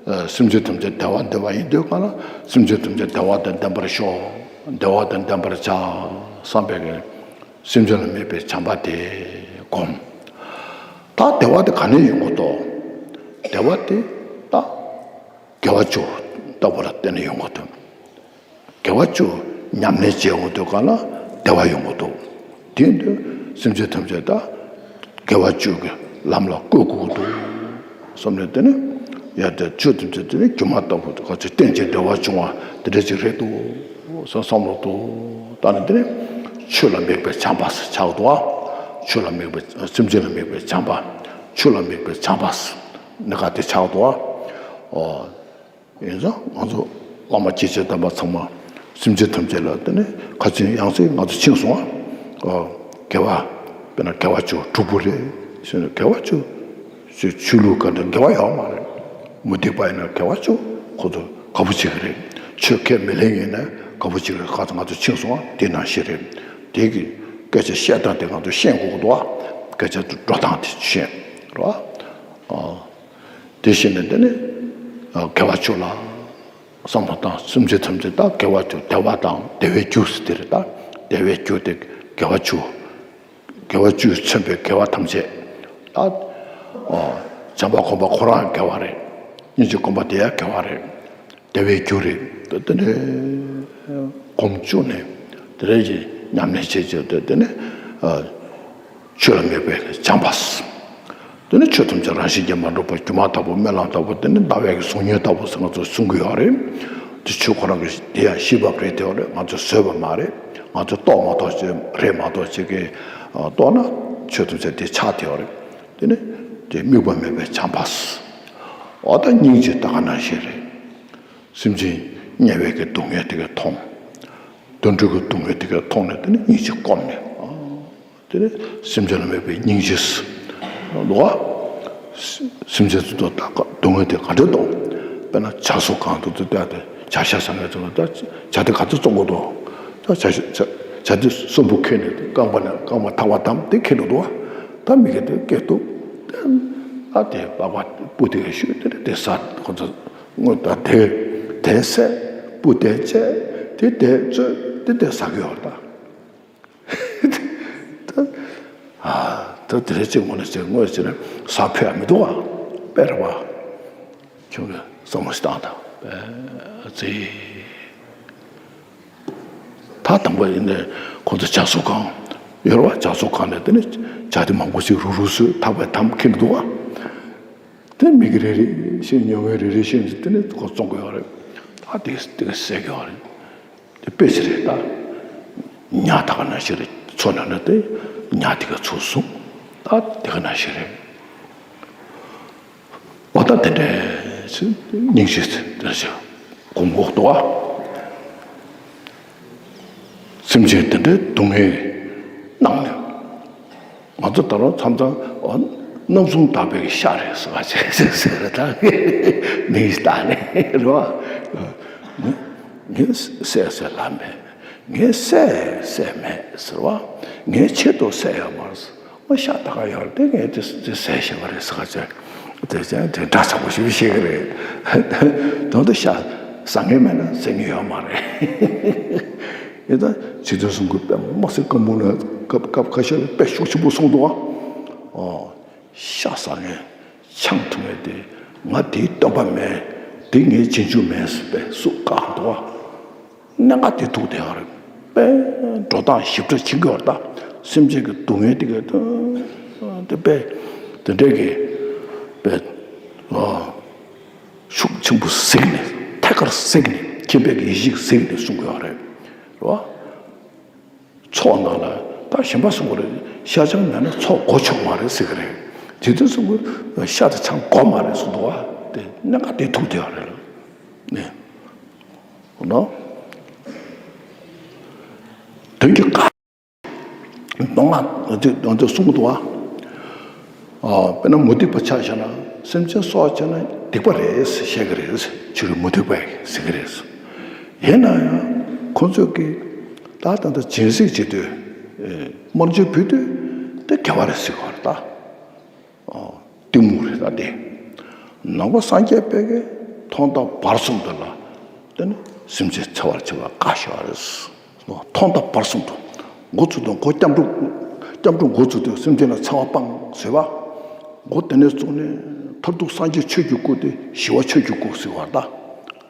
ཨ། སེམས་ཅན་ཐམས་ཅད་བདེ་བ་འདོད་པ་ཡིན་དུས་གང་ལ་སེམས་ཅན་ཐམས་ཅད་བདེ་བ་དང་ལྡན་པར་ཤོག་བདེ་བ་དང་ལྡན་པར་བྱ་བསམ་པའི་གི་སེམས་ཅན་ལ་དམིགས་པའི་བྱམས་པ་དེ་སྒོམ། ད་བདེ་བ་དེ་ག་ནས་ཡོང་གི་འདུག་བདེ་བ་དེ་ད་དགེ་བ་བཅུ་ལྟ་བུ་ལ་བརྟེན་ནས་ཡོང་གི་འདུག་དགེ་བ་བཅུ་ཉམས་ལེན་བྱེད་འོང་དུས་གང་ལ་བདེ་བ་ཡོང་གི་འདུག་དེ་ཡིན་དུས་སེམས་ཅན་ཐམས་ཅད་ད་དགེ་བ་བཅུ་གི་ལམ་ལ་བཀོད་དགོས་ཀྱི་འདུག་བསམ་ནས། དེ་ནི་ཡ་དེ་ཆོས་ཐམས་ཅད་དེ་ནི་སྒྱུ་མ་ལྟ་བུ་ག་ཚོད་རྟེན་ཅིང་འབྲེལ་བར་འབྱུང་བ་དེ་འདྲ་ཅིག་རེད་འདུག་བསམ་བསམ་བློ་འདུག་ད་ནི་དེ་ནི་ཆོས་ལ་དམིགས་པའི་བྱམས་པ་ཆགས་འདུག་ཆོས་ལ་དམིགས་པའི་སེམས་ཅན་ལ་དམིགས་པའི་བྱམས་པ། ཆོས་ལ་དམིགས་པའི་བྱམས་པ་ནི་ག་དེ་ཆགས་འདུག་ཨོ། ཡིན་ཙང་ང་ཚོ་བླ་མ་སྐྱེས་ཆེན་དམ་པ་ཚང་མ་སེམས་ཅན་ཐམས་ཅད་ལ་དེ་ནི་ཁ་ཚིག་ཡང་སེ་ང་ཚོ་ཕྱིན་སོང་ཨ། དགེ་བ། དཔེར་ན་དགེ་བ་བཅུ་དྲུག་པོ་རེད་ཟེར་ན་དགེ་བ་བཅུ། ཆོས་ལུགས་ག་འདྲ་དགེ་བ་ཡོད་མ་རེད། མུ་སྟེགས་པ་ཡིན་ན་དགེ་བ་བཅུ་ཁོ་ཚོ་དགའ་པོ་བྱེད་ཀྱི་རེད། ཆོས་ཁས་མི་ལེན་ཡིན་ན་དགའ་པོ་བྱེད་ཀྱི་རེད། ཁ་ཚིག་ང་ཚོ་ཕྱིན་སོང་ཨ། དེ་ནང་བཞིན་རེད། དེ་གི་སྐད་ཆ་བཤད་སྟངས་དེ་ང་ཚོ་ཤེས་དགོས་ཀྱི་འདུག་ཨ། སྐད་ཆ་དེ་འགྲོ་སྟངས་དེ་ཤེས་རོགས་ཨ། དེ་བཞིན་ནས་དེ་ནི་དགེ་བ་བཅུ་ལ་བསམ་བློ་བཏང་། སེམས་ཅན་ཐམས་ཅད་ད་དགེ་བ་བཅུ་བདེ་བ་དང་བདེ་བའི་རྒྱུ་ཟེར་དེ་རེད། ད་བདེ་བའི་རྒྱུ་དེ་དགེ་བ་བཅུ། དགེ་བ་བཅུས་མཚོན་པའི་དགེ་བ་ཐམས་ཅད་ད་བྱམས་པ་སྒོམ་པ་ཁོ་རང་དགེ་བ་རེད། སྙིང་རྗེ་སྒོམ་པ་དེ་ཡང་དགེ་བ་རེད། བདེ་བའི་རྒྱུ་རེད། དེ་ནས་སྒོམ་བཅུག་ནས་དེ་རེད་ཅེས་ཉམས་ལེན་བྱེད་བྱེད་དེ་དེ་ནས་ཆོས་ལ་དམིགས་པའི་བྱམས་པ། དེ་ནི་ཆོས་ཐམས་ཅད་རང་བཞིན་གྱིས་མ་གྲུབ་པ་སྒྱུ་མ་ལྟ་བུ་སྨོན་ལམ་ལྟ་བུ་དེ་ནི་ཟླ་བའི་གི་གཟུགས་བརྙན་ལྟ་བུ་ཟེར་ང་ཚོས་གསུང་གི་ཡོད་རེད། དེ་ཆོས་ཁོ་རང་གི་དེ་ཡང་ཤེས་པ་རེད་དེ་ཡོད་རེད། ང་ཚོས་བཟོས་པ་མ་རེད། ང་ཚོས་རྟོགས་མ་རྟོགས་ཅིག་རེད་མ་གཏོགས་ཅིག་གིས་རྟོགས་ན་ཆོས་ཐམས་ཅད་དེ་ཆགས་དེ་ཡོད་རེད། དེ་ནི་དེ་དམིགས་པ་མེད་པའི་བྱམས་པ། འོ་ད་སྙིང་རྗེ་ད་ག་ནང་བཞིན་རེད། སེམས་ཅན་དམྱལ་བའི་གི་སྡུག་བསྔལ་དེ་ག་མཐོང་། དུད་འགྲོ་གི་སྡུག་བསྔལ་དེ་ག་མཐོང་ནས་དེ་ནི་སྙིང་རྗེ་སྒོམ་ནས། དེ་ནི་སེམས་ཅན་ལ་དམིགས་པའི་སྙིང་རྗེ་ཟེར་འདུག་ག་སེམས་ཅན་དེ་ཚོ་ད་སྡུག་བསྔལ་དེ་ག་འདྲ་འདུག་དཔེར་ན་བྱ་གཟུགས་གང་དུ་དུ་བལྟས་ཏེ་བྱ་ཤ་ཟ་མཁན་ཚོ་ལ་ད་བྱ་དེ་ག་ཚོད་བཙོང་དགོས་འདུག་ད་བྱ་ཤ་བྱ་བྱ་དེ་གསོན་པོ་ཁྱེར་ནས་རྐང་པ་ནས་རྐང་པ་ཐག་པ་བསྡམས་དེ་ཁྱེར་འགྲོ་འདུག་ད་མི་གི་དེ་སྐད་འདུག་ཨ་དེ་པགས་པ་སྤུ་དེ་ག་ཞུས་དེ་དེ་ཟ་ཁོ་ཚོ་དངོས་ད་དེ་དེ་བསད་སྤུ་དེ་བཅད་དེ་དེ་བཙོས་དེ་དེ་ཟ་གི་ཡོད་ད། ད་ད་དེ་རེ་ཅིག་ངོ་ནས་ཅིག་དངོས་ཅིག་ནས་ཟ་ཕོད་ཡ་མི་འདུག་ཨ། དཔེ་རེད་བ། ཁྱོད་ཀྱིས་བསམ་བློ་ཞིག་བཏང་དང་། དཔེ་ཚེ། ད་དང་པོ་ཡིན་ནས་ཁོ་ཚོ་བྱ་གཟུགས་གང་ཡོད་རེད་བ། བྱ་གཟུགས་གང་ནས་དེ་ནས་བྱ་དེ་མང་པོ་ཞིག་རུག་རུག་བཟོས་ཐག་པས་དམ་ཁྱེར་འདུག་ཨ། དེ་མི་གི་རེ་རེ་བཞིན་ཉོ་མཁན་རེ་རེ་བཞིན་དེ་ནས་ཁོ་བཙོང་གི་ཡོད་རེད། ད་དེ་དེ་ག་བསད་གི་ཡོད་རེད། དེ་དཔེ་ཆ་རེད་ད། ཉ་ད་ག་ནང་བཞིན་རེད། མཚོ་ནང་ན་དེ་ཉ་དེ་ག་ཚུར་བཟུང་། ད་དེ་ག་ནང་བཞིན་རེད། འོ་ད་དེ་འདྲས་སེ་སྙིང་རྗེ་དེ་འདྲ་ཞིག་སྒོམ་དགོས་འདུག་ཨ། སེམས་ཅན་དེ་འདྲའི་སྡུག་བསྔལ་གནང་ནས། ང་ཚོ་ད་རུང་མཚམས་མཚམས་ཨོ་རྣམ་གསུམ་དག་པའི་ཤ་རེད་ཟེར་བ་ཅིག་ཟེར་ཟེར་ད་མིང་ཞིག་བཏགས་ནས་རེད་བ། ངས་བསད་ཟེར་ལབ་མེད། ངས་བསད་བསད་མེད་ཟེར་བ། ངས་ཆེད་དུ་བསད་ཡོད་མ་རེད། ཨོ་ཤ་ད་ག་ཡོད་རེད་དེ་ངས་དེ་དེ་བསད་ཤེས་པ་རེད་ཟེར་བ་ཅིག་དེ་ཅང་དེ་འདྲ་ཚ་པོ་ཞིག་བཤད་གི་རེད། དོན་དུ་ཤ་ཟ་མཁན་མེད་ན་ཟ་མཁན་ཡོད་མ་རེད། ཡིན་ད་ཇི་ལྟར་གསུང་གི་དཔེ་མ་སྲིད་སྐམ་པོ་ལ་སྐབས་སྐབས་ཁ་ཤས་ལ་དཔེ་ཤུགས་ཆེན་པོ་གསུངས་འདུག་ཨ། ཨོ། ཤ་ཟ་མཁན་ཆང་འཐུང་མཁན་དེ་ང་དེའི་སྟོན་པ་མེད། དེ་ངའི་རྗེས་འཇུག་མེད་ཟེར་དཔེ་སུ་བཀག་འདུག་ཨ། གནད་འགག་དེ་ཐུག་བསྡད་ཡོད་རེད། དཔེ་འགྲོ་སྟངས་ཞིབ་ཕྲ་བྱེད་དགོས་རེད་ད། སེམས་ཅན་གྱི་སྡུག་བསྔལ་དེ་ག་དེ་དཔེ་དེ་འདྲས་ཀྱི་དཔེ་ཨ། ཤུགས་ཆེན་པོ་གཟིགས་ནས་ཐད་ཀར་གཟིགས་ནས་མཁྱེན་པའི་ཡེ་ཤེས་གཟིགས་ནས་གསུང་དགོས་ཡོད་རེད། རེད་བ། ཚོགས་ནང་ལ་ད་གཞན་པ་གསུང་གི་རེད། ཤ་ཆང་མེད་ན་ཚོགས་གོ་ཆོག་མ་རེད་ཟེར་གི་རེད། དེ་དུས་གསུང་གི་ཤ་དང་ཆང་དགོས་མ་རེད་གསུངས་འདུག་བ། དེ་གནད་འགག་དེ་ཐུག་བསྡད་ཡོད་རེད་ལ། ནས། ནོ། དོན་གྱི་བཀའ། མདོ་སྔགས་དེ་དོན་དུ་གསུང་གི་འདུག་བ། ཨ། དཔེར་ན་མུ་སྟེགས་པ་ཆ་བཞག་ན་སེམས་ཅན་སྲོག་བཅད་ན་སྡིག་པ་རེད་ཟེར་བཤད་ཀྱི་རེད། ཆོས་ཀྱི་མུ་སྟེགས་པས་ཟེར་གྱི་རེད། ཡིན་ན་ཡང་ཁོང་ཚོས་ཀྱི་ད་ད་ལྟ་སྦྱིན་སྲེག་བྱེད་དུས་དམར་མཆོད་ཕུལ་དུས་དེ་དགེ་བ་རེད་ཟེར་གྱི་རེད་ད། ཨ། གཏི་མུག་རེད་ད་དེ། ནང་པ་སངས་རྒྱས་པས་ཀྱི་ཐོག་མཐའ་བར་གསུམ་དུ་ལ་དེ་ནི་སེམས་ཅན་འཚེ་བར་བྱེད་པ་བཀག་བཞག་རེད། ཐོག་མཐའ་བར་གསུམ་དུ། འགོ་བཙུགས་དང་འགོ་སྐྱབས་འགྲོ། སྐྱབས་འགྲོ་འགོ་བཙུགས་དུས་སེམས་ཅན་ལ་འཚེ་བ་སྤངས་ཟེར་བ། འགོ་དེ་ནས་བཙུགས་ནས་མཐར་ཐུག་སངས་རྒྱས་ཆོས་ཀྱི་སྐུ་དེ་ཞི་བ་ཆོས་ཀྱི་སྐུ་ཟེར་བ་ད།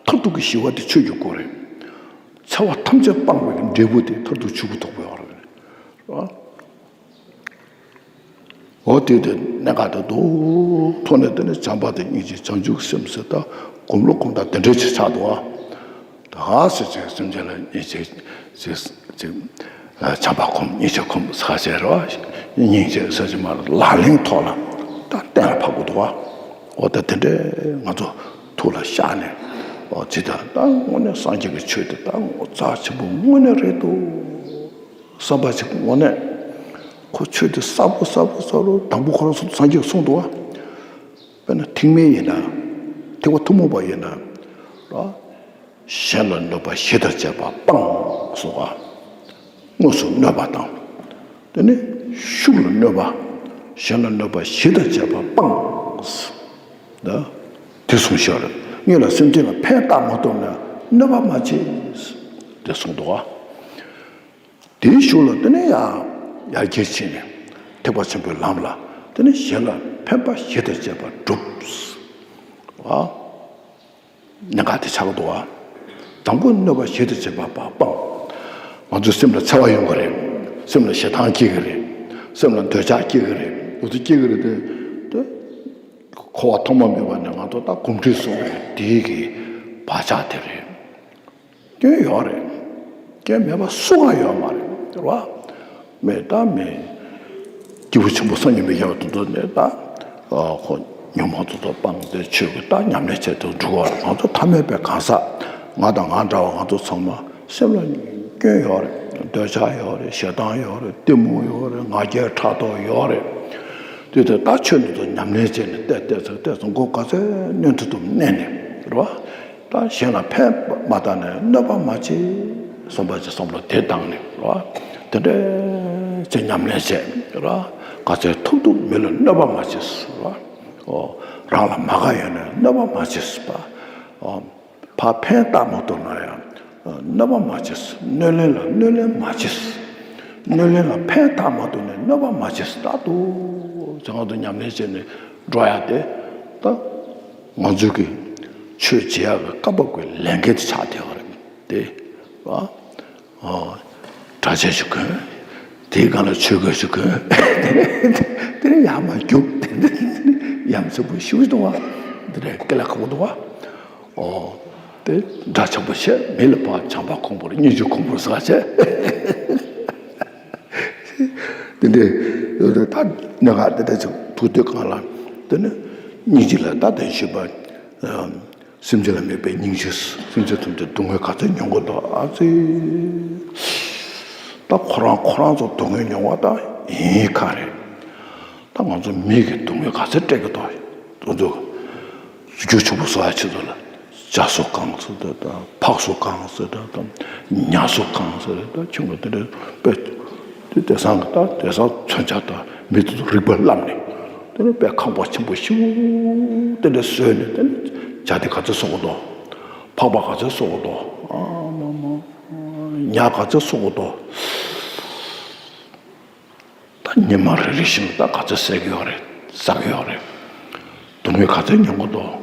མཐར་ཐུག་གི་ཞི་བ་དེ་ཆོས་ཀྱི་སྐུ་རེད། འཚེ་བ་ཐམས་ཅད་སྤངས་པའི་འབྲས་བུ་དེ་མཐར་ཐུག་ཆོས་སྐུ་ཐོབ་པའི་བར་རེད། འོ་དེ་དེ་གནད་འགག་དེ་འདུག་ཐོག་ནས་དེ་ནས་བྱམས་པ་དང་སྙིང་རྗེ་བྱང་ཆུབ་སེམས་ཟེར་ད་གོམས་ལོ་གོམས་དང་དེ་འདྲའི་ཆེ་ཆགས་འདུག་ཨ། ད་ཟེར་ཅིག་སེམས་ཅན་ལ་སྙིང་རྗེ་ཅིག་ཅིག་བྱམས་པ་སྒོམ་སྙིང་རྗེ་སྒོམ་ཟེར་བ་ཟེར་རོ། སྙིང་རྗེ་ཟེར་ཅིག་མ་ལག་ལེན་ཐོག་ལ་ད་གཏན་ལ་ཕབ་དགོས་འདུག་ཨ། འོ་ད་དེ་འདྲའི་ང་ཚོ་ཐུགས་ལ་བཞག་ནས་འོ་ཇི་ལྟར་ད་དངོས་གནས་སངས་རྒྱས་ཀྱི་ཆོས་དེ་ད་ངོ་མཚར་ཆེན་པོ་དངོས་གནས་རེད་འདུག་བསམ་པ་ཅིག་དངོས་གནས་ཁོ་ཆོས་དེ་གསལ་པོ་གསལ་པོ་གསལ་པོ་དང་པོ་ཁོ་རང་ཚོ་སངས་རྒྱས་གསུངས་འདུག་བ། དཔེར་ན་ཐེག་དམན་ཡིན་ན་ཐེག་པ་ཐུན་མོང་པ་ཡིན་ན་ར། གཞན་ལ་གནོད་པ་ཞི་དང་བཅས་པ་སྤངས་གསུངས་བ། དངོས་སུ་གནོད་པ་དང་། དེ་ནི་ཤུགས་ལ་གནོད་པ། གཞན་ལ་གནོད་པ་ཞི་དང་བཅས་པ་སྤངས། ད་དེ་གསུངས་ཤོར་རེད། སྔོན་ལ་སེམས་ཅན་ལ་ཕན་བཏགས་མ་ཐུབ་ན་གནོད་པ་མ་བྱེད། དེ་གསུངས་འདུག་བ། དེའི་གཞུག་ལ་དེ་ནས་ཡང་ཡར་རྒྱས་ཕྱིན་ནས་ཐེག་པ་ཆེན་པོའི་ལམ་ལ་དེ་ནས་གཞན་ལ་ཕན་པ་ཞི་དང་བཅས་པ་སྒྲུབ། ཨ། གནད་འགག་དེ་ཆགས་འདུག་ཨ། དང་པོ་གནོད་པ་ཞི་དང་བཅས་པ་སྤངས། ང་ཚོའི་སེམས་ལ་འཚེ་བ་ཡོང་གི་རེད། སེམས་ལ་ཞེ་སྡང་སྐྱེ་གི་རེད། སེམས་ལ་འདོད་ཆགས་སྐྱེ་གི་རེད། འོ་དེ་སྐྱེ་གི་རེད་དེ། དེ་འཁོར་བ་ཐོག་མ་མེད་པ་ནས་ང་ཚོ་ད་གོམས་འདྲིས་སོང་བའི་དེའི་གི་བག་ཆགས་དེ་རེད། སྐྱོན་ཡོད་རེད། སྐྱོན་མེད་པ་སུ་གང་ཡོད་མ་རེད་རེད་བ། མེད་ད་མེད། སྐྱེས་བུ་ཆེན་པོ་སངས་རྒྱས་པའི་ཡབ་དེ་ཚོ་ནས་ད། ཨ། ཁོ་ཉོན་མོངས་དེ་ཚོ་སྤངས་ཏེ་ཆོས་ཀྱི་ད་ཉམས་ལེན་བྱས་ཏེ་འགྲོ་བ་རེད། ང་ཚོ་ཐ་མལ་པའི་གང་ཟག་ང་དང་ང་འདྲ་བ་ང་ཚོ་ཚང་མ་སེམས་ལ་སྐྱོན་ཡོད་རེད། འདོད་ཆགས་ཡོད་རེད། ཞེ་སྡང་ཡོད་རེད། གཏི་མུག་ཡོད་རེད། ང་རྒྱལ་ཕྲག་དོག་ཡོད་རེད། དེ་དེ་ད་ཆོས་འདི་ཚོ་ཉམས་ལེན་བྱས་ནས་བལྟས་བལྟས་ཚོད་བལྟས་ཚོད་མགོ་ག་ཚོད་གནོན་ཐུབ་ཐུབ་གནོན་ནས་རེད་བ། ད་གཞན་ལ་ཕན་མ་བཏགས་ནས་གནོད་པ་མ་བྱེད་བསམ་པ་ཅིག་བསམ་བློ་དེ་བཏང་ནས་ར། དེ་འདྲའི་ཅིག་ཉམས་ལེན་བྱས་ར། ག་ཚོད་ཐུབ་ཐུབ་མི་ལ་གནོད་པ་མ་བྱེད་ར། ཨོ། རང་ལ་མ་དགའ་ཡོད་ན་གནོད་པ་མ་བྱེད་པ། ཨོ། ཕར་ཕན་བཏགས་མ་ཐུབ་ན་ཡང་གནོད་པ་མ་བྱེད། གནོད་ལན་ལ་གནོད་ལན་མ་བྱེད། གནོད་ལན་ལ་ཕན་བཏགས་མ་ཐུབ་ན་གནོད་པ་མ་བྱེད། ད་དུ་ང་ཚོ་ཉམས་ལེན་བྱས་ནས་འགྲོ་ཡ་དེ་ད། ང་ཚོའི་གི་ཆོས་བྱེད་ཡག་གི་སྐབས་བབ་ཀྱི་ལས་འགན་དེ་ཆགས་བསྡད་པ་རེད་དེ། ཨ། ཨ། གྲྭ་ཆས་ཞིག་གོན། དེའི་སྒང་ལ་ཆོས་གོས་ཞིག་གོན། དེ་ནས་ཡར་མར་རྒྱུག་དེ་ནས་ཡ་མཚན་པོ་ཞེ་པོ་འདུག་བ། འདི་འདྲའི་སྐེ་ལ་ཁག་པོ་འདུག་བ། ཨོ། དེ་འདྲ་ཆགས་པོ་བྱས་མི་ལ་ཕར་བྱམས་པ་ཁོང་པོར་སྙིང་རྗེ་ཁོང་པོར་ཟ་བྱས། དེ་འདྲའི་ད་གནད་འགག་དེ་འདྲ་ཅིག་ཐུག་དུས་སྒང་ལ་དེ་ནི་སྙིང་རྗེ་ལ་ད་དེ་ཞུས་པ། སེམས་ཅན་ལ་དམིགས་པའི་སྙིང་རྗེ། སེམས་ཅན་ཐམས་ཅད་སྡུག་བསྔལ་ག་ཚོད་མྱོང་གི་འདུག་ཨ་ཙི། ད་ཁོ་རང་ཁོ་རང་ཚོ་སྡུག་བསྔལ་མྱོང་བ་ད་ཡིན་ག་རེད། ད་ང་ཚོ་མི་གི་སྡུག་བསྔལ་ག་ཚོད་སྤྲད་ཀྱི་འདུག་དེ་ཚོ་རྒྱུ་ཕྱུག་པོ་བཟོ་ཡ་ཆེད་དུ་ལ་ཇ་བཟོ་གང་ཟེར་ད་ད་ཕག་བཟོ་གང་ཟེར་ད་ད་ཉ་བཟོ་གང་ཟེར་ད་ཁྱོད་ཀྱི་དེ་འདྲ་དཔེ་དེ་དེང་སང་གི་ད་དེང་སང་མཚོན་ཆ་ད་མི་དེ་ཚོ་རིག་པ་བསླབས་ནས་དེ་ནས་དཔེ་ཁང་པ་ཆེན་པོ་ཞིག་དེ་འདྲ་བཟོས་ནས་དེ་ནས་ཇ་དེ་ག་ཚོད་བཟོ་གི་འདུག་ཕག་པ་ག་ཚོད་བཟོ་གི་འདུག་ཨ་མ་མ། ཉ་ག་ཚོད་གསོ་དགོས་དོ། ད་ཉི་མ་རེ་རེ་བཞིན་ད་ག་ཚོད་བསད་ཀྱི་ཡོད་རེད། ཟ་གི་ཡོད་རེད། སྡུག་བསྔལ་ག་ཚོད་མྱོང་གི་འདུག་